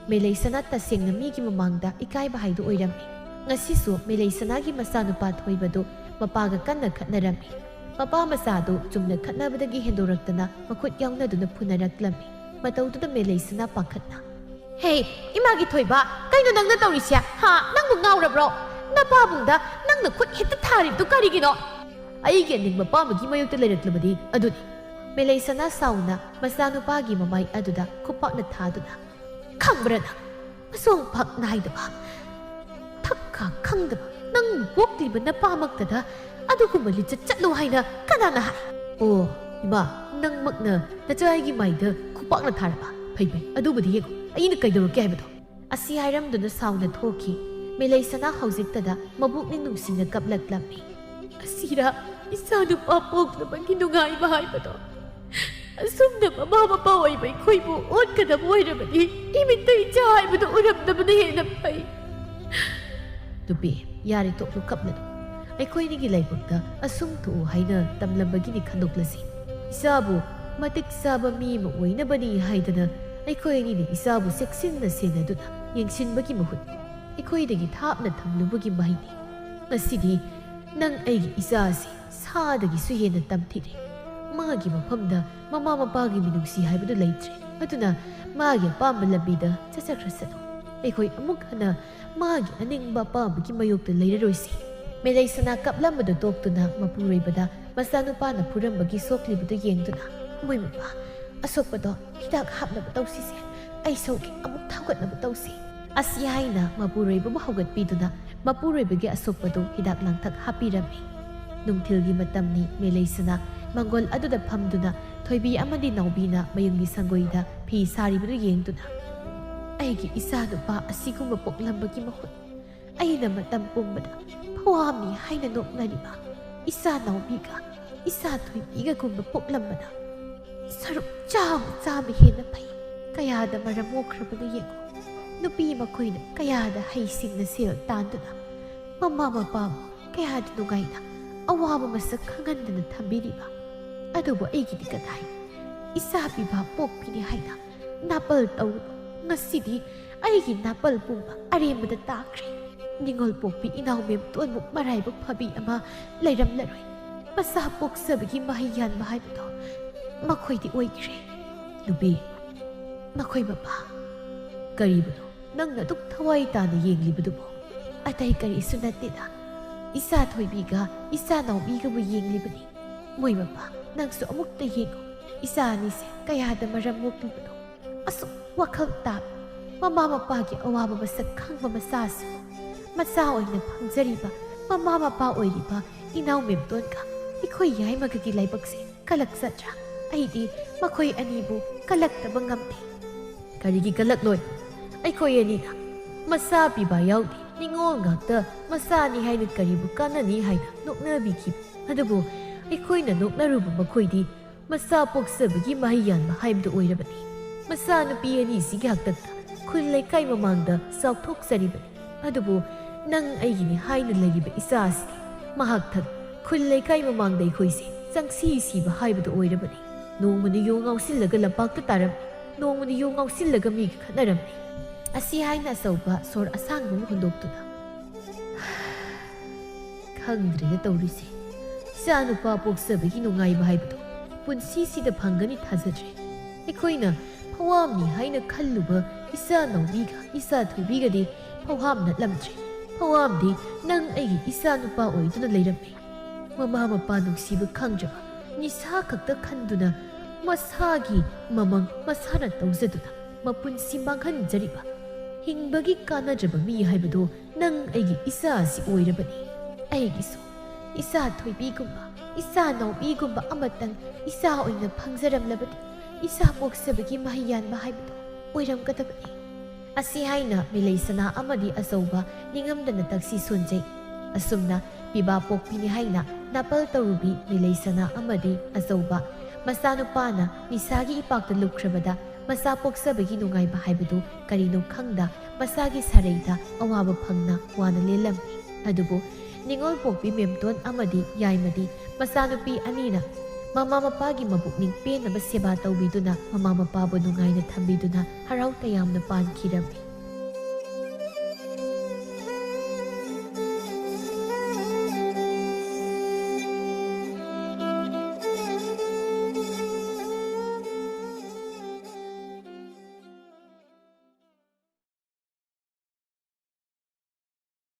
ꯃꯦꯂꯩꯁꯅꯥ ꯇꯁꯦꯡꯅ ꯃꯤꯒꯤ ꯃꯃꯥꯡꯗ ꯏꯀꯥꯏꯕ ꯍꯥꯏꯗꯨ ꯑꯣꯏꯔꯝꯃꯤ꯫ ꯉꯁꯤꯁꯨ ꯃꯦꯂꯩꯁꯅꯥꯒꯤ ꯃꯆꯥꯅꯨꯄꯥ ꯊꯣꯏꯕꯗꯨ ꯃꯄꯥꯒ ꯀꯟꯅ ꯈꯠꯅꯔꯝꯃꯤ꯫ ꯃꯄꯥ ꯃꯆꯥꯗꯨ ꯆꯨꯝꯅ ꯈꯠꯅꯕꯗꯒꯤ ꯍꯦꯟꯗꯣꯔꯛꯇꯅ ꯃꯈꯨꯠ ꯌꯥꯎꯅꯗꯨꯅ ꯐꯨꯅꯔꯛꯂꯝꯃꯤ꯫ ꯃꯇꯧꯗꯨꯗ ꯃꯦꯂꯩꯁꯅꯥ ꯄꯥꯈꯠꯅ, "ꯍꯦ, ꯏꯃꯥꯒꯤ ꯊꯣꯏꯕ, ꯀꯩꯅꯣ ꯅꯪꯅ ꯇꯧꯔꯤꯁꯦ? ꯍꯥ, ꯅꯪꯕꯨ ꯉꯥꯎꯔꯕ꯭ꯔꯣ? ꯅꯄꯥꯕꯨꯡꯗ ꯅꯪꯅ ꯈꯨꯠ ꯍꯦꯛꯇ ꯊꯥꯔꯤꯕꯗꯨ ꯀꯔꯤꯒꯤꯅꯣ?" "ꯑꯩꯒꯤ ꯑꯅꯤꯡꯕ ꯄꯥꯝꯕꯒꯤ ꯃꯥꯌꯣꯛꯇ ꯂꯩꯔꯛꯂꯕꯗꯤ ꯑꯗꯨꯅꯤ꯫" ꯃꯦꯂꯩꯁꯅꯥ ꯁꯥꯎꯅ ꯃꯆꯥꯅꯨꯄꯥꯒꯤ ꯃꯃꯥꯏ ꯑꯗꯨꯗ ꯈꯨꯄꯥꯛꯅ ꯊꯥꯗꯨꯅ, "ꯈꯪꯕ꯭ꯔꯥ ꯅꯪ? ꯃꯁꯣꯡ ꯄꯥꯛ ꯅꯥꯏꯗꯕ, ꯊꯛ ꯈꯥ ꯈꯪꯗꯕ ꯅꯪ ꯄꯣꯛꯂꯤꯕ ꯅꯄꯥꯃꯛꯇꯗ ꯑꯗꯨꯒꯨꯝꯕ ꯂꯤꯆꯠ ꯆꯠꯂꯨ ꯍꯥꯏꯅ ꯀꯅꯥꯅ ꯍꯥꯏ?" "ꯑꯣ, ꯏꯃꯥ, ꯅꯪꯃꯛꯅ ꯅꯆꯥ ꯑꯩꯒꯤ ꯃꯥꯏꯗ ꯈꯨꯄꯥꯛꯅ ꯊꯥꯔꯕ? ꯐꯩ ꯐꯩ, ꯑꯗꯨꯕꯨꯗꯤ ꯌꯦꯡꯉꯨ, ꯑꯩꯅ ꯀꯩꯗꯧꯔꯛꯀꯦ ꯍꯥꯏꯕꯗꯣ?" ꯑꯁꯤ ꯍꯥꯏꯔꯝꯗꯨꯅ ꯁꯥꯎꯅ ꯊꯣꯛꯈꯤ꯫ ꯃꯦꯂꯩꯁꯅꯥ ꯍꯧꯖꯤꯛꯇꯗ ꯃꯕꯨꯛꯅꯤꯡ ꯅꯨꯡꯁꯤꯅ ꯀꯞꯂꯛꯂꯝꯃꯤ꯫ "ꯑꯁꯤꯔꯥ ꯏꯆꯥ ꯅꯨꯄꯥ ꯄꯣꯛꯅꯕꯒꯤ ꯅꯨꯡꯉꯥꯏꯕ ꯍꯥꯏꯕꯗꯣ? ꯑꯁꯨꯝꯅ ꯃꯃꯥ ꯃꯄꯥ ꯑꯣꯏꯕ ꯑꯩꯈꯣꯏꯕꯨ ꯑꯣꯠꯀꯗꯕ ꯑꯣꯏꯔꯕꯗꯤ ꯏꯃꯤꯠꯇ ꯏꯆꯥ ꯍꯥꯏꯕꯗꯨ ꯎꯔꯝꯗꯕꯅ ꯍꯦꯟꯅ ꯐꯩ꯫" "ꯅꯨꯄꯤ, ꯌꯥꯔꯦ, ꯇꯣꯛꯂꯨ, ꯀꯞꯂꯅꯨ꯫ ꯑꯩꯈꯣꯏꯅꯤꯒꯤ ꯂꯥꯏꯕꯛꯇ ꯑꯁꯨꯝ ꯊꯣꯛꯎ ꯍꯥꯏꯅ ꯇꯝꯂꯝꯕꯒꯤꯅꯤ ꯈꯟꯗꯣꯛꯂꯁꯤ꯫ ꯏꯆꯥꯕꯨ ꯃꯇꯤꯛ ꯆꯥꯕ ꯃꯤ ꯑꯃ ꯑꯣꯏꯅꯕꯅꯤ ꯍꯥꯏꯗꯅ ꯑꯩꯈꯣꯏ ꯑꯅꯤꯅ ꯏꯆꯥꯕꯨ ꯆꯦꯛꯁꯤꯟꯅ ꯁꯦꯟꯅꯗꯨꯅ ꯌꯦꯡꯁꯤꯟꯕꯒꯤ ꯃꯍꯨꯠ ꯑꯩꯈꯣꯏꯗꯒꯤ ꯊꯥꯞꯅ ꯊꯝꯂꯨꯕꯒꯤ ꯃꯍꯩꯅꯤ꯫ ꯉꯁꯤꯗꯤ ꯅꯪ ꯑꯩꯒꯤ ꯏꯆꯥ ꯑꯁꯤ ꯁꯥꯗꯒꯤꯁꯨ ꯍꯦꯟꯅ ꯇꯝꯊꯤꯔꯦ꯫ ꯃꯥꯒꯤ ꯃꯐꯝꯗ ꯃꯃꯥ ꯃꯄꯥꯒꯤ ꯃꯤꯅꯨꯡꯁꯤ ꯍꯥꯏꯕꯗꯨ ꯂꯩꯇ꯭ꯔꯦ꯫ ꯑꯗꯨꯅ ꯃꯥꯒꯤ ꯑꯄꯥꯝꯕ ꯂꯝꯕꯤꯗ ꯆꯠꯆꯈ꯭ꯔꯁꯅꯨ꯫ ꯑꯩꯈꯣꯏ ꯑꯃꯨꯛ ꯍꯟꯅ ꯃꯥꯒꯤ ꯑꯅꯤꯡꯕ ꯑꯄꯥꯝꯕꯒꯤ ꯃꯥꯌꯣꯛꯇ ꯂꯩꯔꯔꯣꯏꯁꯤ꯫" ꯃꯦꯂꯩꯁꯅꯥ ꯀꯞꯂꯝꯕꯗꯨ ꯇꯣꯛꯇꯨꯅ ꯃꯄꯨꯔꯣꯏꯕꯗ ꯃꯆꯥꯅꯨꯄꯥꯅ ꯐꯨꯔꯝꯕꯒꯤ ꯁꯣꯛꯂꯤꯕꯗꯨ ꯌꯦꯡꯗꯨꯅ, "ꯃꯣꯏ ꯃꯄꯥ, ꯑꯁꯣꯛꯄꯗꯣ ꯍꯤꯗꯥꯛ ꯍꯥꯞꯅꯕ ꯇꯧꯁꯤꯁꯦ꯫ ꯑꯩ ꯁꯧꯒꯦ, ꯑꯃꯨꯛ ꯊꯥꯎꯒꯠꯅꯕ ꯇꯧꯁꯤ꯫" ꯑꯁꯤ ꯍꯥꯏꯅ ꯃꯄꯨꯔꯣꯏꯕꯕꯨ ꯍꯧꯒꯠꯄꯤꯗꯨꯅ ꯃꯄꯨꯔꯣꯏꯕꯒꯤ ꯑꯁꯣꯛꯄꯗꯨ ꯍꯤꯗꯥꯛ ꯂꯥꯡꯊꯛ ꯍꯥꯞꯄꯤꯔꯝꯃꯤ꯫ ꯅꯨꯡꯊꯤꯜꯒꯤ ꯃꯇꯝꯅꯤ꯫ ꯃꯦꯂꯩꯁꯅꯥ ꯃꯪꯒꯣꯜ ꯑꯗꯨꯗ ꯐꯝꯗꯨꯅ ꯊꯣꯏꯕꯤ ꯑꯃꯗꯤ ꯅꯥꯎꯕꯤꯅ ꯃꯌꯨꯝꯒꯤ ꯁꯪꯒꯣꯏꯗ ꯐꯤ ꯁꯥꯔꯤꯕꯗꯨ ꯌꯦꯡꯗꯨꯅ, "ꯑꯩꯒꯤ ꯏꯆꯥ ꯅꯨꯄꯥ ꯑꯁꯤꯒꯨꯝꯕ ꯄꯣꯛꯂꯝꯕꯒꯤ ꯃꯍꯨꯠ ꯑꯩꯅ ꯃꯇꯝ ꯄꯨꯝꯕꯗ ꯐꯋꯥꯝꯅꯤ ꯍꯥꯏꯅ ꯅꯣꯛꯅꯔꯤꯕ ꯏꯆꯥ ꯅꯥꯎꯕꯤꯒ ꯏꯆꯥ ꯊꯣꯏꯕꯤꯒꯒꯨꯝꯕ ꯄꯣꯛꯂꯝꯕꯅ ꯁꯔꯨꯛ ꯆꯥꯝꯃ ꯆꯥꯝꯃ ꯍꯦꯟꯅ ꯐꯩ꯫ ꯀꯌꯥꯗ ꯃꯔꯝ ꯃꯣꯛꯈ꯭ꯔꯕꯅꯣ ꯌꯦꯡꯉꯨ꯫ ꯅꯨꯄꯤ ꯃꯈꯣꯏꯅ ꯀꯌꯥꯗ ꯍꯩꯁꯤꯡꯅ ꯁꯦꯜ ꯇꯥꯟꯗꯨꯅ ꯃꯃꯥ ꯃꯄꯥꯕꯨ ꯀꯌꯥꯗ ꯅꯨꯡꯉꯥꯏꯅ ꯑꯋꯥꯕ ꯃꯁꯛ ꯈꯪꯍꯟꯗꯅ ꯊꯝꯕꯤꯔꯤꯕ꯫ ꯑꯗꯨꯕꯨ ꯑꯩꯒꯤꯗꯤ ꯀꯗꯥꯏ? ꯏꯆꯥ ꯄꯤꯕ ꯄꯣꯛꯄꯤꯅꯤ ꯍꯥꯏꯅ ꯅꯥꯄꯜ ꯇꯧꯔꯨꯕ ꯉꯁꯤꯗꯤ ꯑꯩꯒꯤ ꯅꯥꯄꯜ ꯄꯨꯝꯕ ꯑꯔꯦꯝꯕꯗ ꯇꯥꯈ꯭ꯔꯦ꯫ ꯅꯤꯉꯣꯜ ꯄꯣꯛꯄꯤ ꯏꯅꯥꯎ ꯃꯦꯝꯇꯣꯟꯃꯨꯛ ꯃꯔꯥꯏꯕꯛ ꯐꯕꯤ ꯑꯃ ꯂꯩꯔꯝꯂꯔꯣꯏ꯫ ꯃꯆꯥ ꯄꯣꯛꯆꯕꯒꯤ ꯃꯍꯩ ꯌꯥꯟꯕ ꯍꯥꯏꯕꯗꯣ ꯃꯈꯣꯏꯗꯤ ꯑꯣꯏꯈ꯭ꯔꯦ꯫ ꯅꯨꯄꯤ, ꯃꯈꯣꯏ ꯃꯄꯥ, ꯀꯔꯤꯕꯨꯅꯣ ꯅꯪꯅ ꯑꯗꯨꯛ ꯊꯋꯥꯏ ꯇꯥꯅ ꯌꯦꯡꯂꯤꯕꯗꯨꯕꯨ? ꯑꯇꯩ ꯀꯔꯤꯁꯨ ꯅꯠꯇꯦꯗ, ꯏꯆꯥ ꯊꯣꯏꯕꯤꯒ ꯏꯆꯥ ꯅꯥꯎꯕꯤꯒꯕꯨ ꯌꯦꯡꯂꯤꯕꯅꯤ꯫ ꯃꯣꯏ ꯃꯄꯥ, ꯅꯪꯁꯨ ꯑꯃꯨꯛꯇ ꯌꯦꯡꯉꯨ, ꯏꯆꯥ ꯑꯅꯤꯁꯦ ꯀꯌꯥꯗ ꯃꯔꯝ ꯃꯣꯛꯂꯤꯕꯅꯣ꯫ ꯑꯁꯨꯛ ꯋꯥꯈꯜ ꯇꯥꯕ, ꯃꯃꯥ ꯃꯄꯥꯒꯤ ꯑꯋꯥꯕ ꯃꯁꯛ ꯈꯪꯕ ꯃꯆꯥꯁꯤꯕꯨ ꯃꯆꯥ ꯑꯣꯏꯅ ꯐꯪꯖꯔꯤꯕ ꯃꯃꯥ ꯃꯄꯥ ꯑꯣꯏꯔꯤꯕ ꯏꯅꯥꯎ ꯃꯦꯝꯇꯣꯟꯒ ꯑꯩꯈꯣꯏ ꯌꯥꯏꯃꯒꯒꯤ ꯂꯥꯏꯕꯛꯁꯦ ꯀꯂꯛꯆꯗ꯭ꯔꯥ? ꯑꯩꯗꯤ ꯃꯈꯣꯏ ꯑꯅꯤꯕꯨ ꯀꯂꯛꯇꯕ ꯉꯝꯗꯦ꯫ ꯀꯔꯤꯒꯤ ꯀꯂꯛꯂꯣꯏ? ꯑꯩꯈꯣꯏ ꯑꯅꯤꯅ ꯃꯆꯥ ꯄꯤꯕ ꯌꯥꯎꯗꯦ, ꯅꯤꯉꯣꯜ ꯉꯥꯛꯇ ꯃꯆꯥꯅꯤ ꯍꯥꯏꯅ ꯀꯔꯤꯕꯨ ꯀꯥꯟꯅꯅꯤ ꯍꯥꯏꯅ ꯅꯣꯛꯅꯕꯤꯈꯤ꯫ ꯑꯗꯨꯕꯨ ꯑꯩꯈꯣꯏꯅ ꯅꯣꯛꯅꯔꯨꯕ ꯃꯈꯣꯏꯗꯤ ꯃꯆꯥ ꯄꯣꯛꯆꯕꯒꯤ ꯃꯍꯩ ꯌꯥꯟꯕ ꯍꯥꯏꯕꯗꯨ ꯑꯣꯏꯔꯕꯅꯤ꯫ ꯃꯆꯥꯅꯨꯄꯤ ꯑꯅꯤꯁꯤꯒꯤ ꯍꯥꯛꯇꯛꯇ ꯈꯨꯜ ꯂꯩꯀꯥꯏ ꯃꯃꯥꯡꯗ ꯆꯥꯎꯊꯣꯛꯆꯔꯤꯕꯅꯤ꯫ ꯑꯗꯨꯕꯨ ꯅꯪ ꯑꯩꯒꯤꯅꯤ ꯍꯥꯏꯅ ꯂꯩꯔꯤꯕ ꯏꯆꯥ ꯑꯁꯤꯗꯤ ꯃꯍꯥꯛ ꯊꯛ ꯈꯨꯜ ꯂꯩꯀꯥꯏ ꯃꯃꯥꯡꯗ ꯑꯩꯈꯣꯏꯁꯦ ꯆꯪꯁꯤ ꯁꯤꯕ ꯍꯥꯏꯕꯗꯨ ꯑꯣꯏꯔꯕꯅꯤ꯫ ꯅꯣꯡꯃꯅ ꯌꯨ ꯉꯥꯎꯁꯤꯜꯂꯒ ꯂꯝꯄꯥꯛꯇ ꯇꯥꯔꯝꯃꯤ, ꯅꯣꯡꯃꯅ ꯌꯨ ꯉꯥꯎꯁꯤꯜꯂꯒ ꯃꯤꯒ ꯈꯠꯅꯔꯝꯃꯤ꯫ ꯑꯁꯤ ꯍꯥꯏꯅ ꯑꯆꯧꯕ ꯁꯣꯔ ꯑꯁꯥꯡꯕ ꯑꯃ ꯍꯣꯟꯗꯣꯛꯇꯨꯅ, "ꯈꯪꯗ꯭ꯔꯦꯗ ꯇꯧꯔꯤꯁꯦ꯫ ꯏꯆꯥ ꯅꯨꯄꯥ ꯄꯣꯛꯆꯕꯒꯤ ꯅꯨꯡꯉꯥꯏꯕ ꯍꯥꯏꯕꯗꯣ ꯄꯨꯟꯁꯤꯁꯤꯗ ꯐꯪꯒꯅꯤ ꯊꯥꯖꯗ꯭ꯔꯦ꯫ ꯑꯩꯈꯣꯏꯅ ꯐꯋꯥꯝꯅꯤ ꯍꯥꯏꯅ ꯈꯜꯂꯨꯕ ꯏꯆꯥ ꯅꯥꯎꯕꯤꯒ ꯏꯆꯥ ꯊꯣꯏꯕꯤꯒꯗꯤ ꯐꯧꯍꯥꯝ ꯅꯠꯂꯝꯗ꯭ꯔꯦ꯫ ꯐꯧꯍꯥꯝꯗꯤ ꯅꯪ ꯑꯩꯒꯤ ꯏꯆꯥ ꯅꯨꯄꯥ ꯑꯣꯏꯗꯨꯅ ꯂꯩꯔꯝꯃꯦ꯫ ꯃꯃꯥ ꯃꯄꯥ ꯅꯨꯡꯁꯤꯕ ꯈꯪꯗ꯭ꯔꯕ, ꯅꯤꯁꯥ ꯈꯛꯇ ꯈꯟꯗꯨꯅ ꯃꯁꯥꯒꯤ ꯃꯃꯪ ꯃꯁꯥꯅ ꯇꯧꯖꯗꯨꯅ ꯃꯄꯨꯟꯁꯤ ꯃꯥꯡꯍꯟꯖꯔꯤꯕ, ꯍꯤꯡꯕꯒꯤ ꯀꯥꯟꯅꯗ꯭ꯔꯕ ꯃꯤ ꯍꯥꯏꯕꯗꯨ ꯅꯪ ꯑꯩꯒꯤ ꯏꯆꯥ ꯑꯁꯤ ꯑꯣꯏꯔꯕꯅꯤ꯫ ꯑꯩꯒꯤꯁꯨ ꯏꯆꯥ ꯊꯣꯏꯕꯤꯒꯨꯝꯕ, ꯏꯆꯥ ꯅꯥꯎꯕꯤꯒꯨꯝꯕ ꯑꯃꯇꯪ ꯏꯆꯥ ꯑꯣꯏꯅ ꯐꯪꯖꯔꯝꯂꯕꯗꯤ ꯏꯆꯥ ꯄꯣꯛꯆꯕꯒꯤ ꯃꯍꯩ ꯌꯥꯟꯕ ꯍꯥꯏꯕꯗꯨ ꯑꯣꯏꯔꯝꯒꯗꯕꯅꯤ"꯫ ꯑꯁꯤ ꯍꯥꯏꯅ ꯃꯤꯂꯩ ꯁꯅꯥ ꯑꯃꯗꯤ ꯑꯆꯧꯕ ꯅꯤꯡꯉꯝꯗꯅ ꯇꯛꯁꯤ ꯁꯣꯟꯖꯩ꯫ ꯑꯁꯨꯝꯅ ꯄꯤꯕꯥ ꯄꯣꯛꯄꯤꯅꯤ ꯍꯥꯏꯅ ꯅꯥꯄꯜ ꯇꯧꯔꯨꯕꯤ ꯃꯤꯂꯩ ꯁꯅꯥ ꯑꯃꯗꯤ ꯑꯆꯧꯕ ꯃꯆꯥꯅꯨꯄꯥꯅ ꯅꯤꯁꯥꯒꯤ ꯏꯄꯥꯛꯇ ꯂꯨꯞꯈ꯭ꯔꯕꯗ ꯃꯆꯥ ꯄꯣꯛꯆꯕꯒꯤ ꯅꯨꯡꯉꯥꯏꯕ ꯍꯥꯏꯕꯗꯨ ꯀꯔꯤꯅꯣ ꯈꯪꯗ ꯃꯆꯥꯒꯤ ꯁꯥꯔꯩꯗ ꯑꯋꯥꯕ ꯐꯪꯅ ꯋꯥꯅ ꯂꯦꯜꯂꯝꯃꯤ꯫ ꯑꯗꯨꯕꯨ ꯅꯤꯉꯣꯜ ꯄꯣꯛꯄꯤ ꯃꯦꯝꯇꯣꯟ ꯑꯃꯗꯤ ꯌꯥꯏꯃꯗꯤ ꯃꯆꯥꯅꯨꯄꯤ ꯑꯅꯤꯅ ꯃꯃꯥ ꯃꯄꯥꯒꯤ ꯃꯕꯨꯛꯅꯤꯡ ꯄꯦꯟꯅꯕ ꯁꯦꯕꯥ ꯇꯧꯕꯤꯗꯨꯅ ꯃꯃꯥ ꯃꯄꯥꯕꯨ ꯅꯨꯡꯉꯥꯏꯅ ꯊꯝꯕꯤꯗꯨꯅ ꯍꯔꯥꯎ ꯇꯌꯥꯝꯅ ꯄꯥꯟꯈꯤꯔꯝꯃꯤ꯫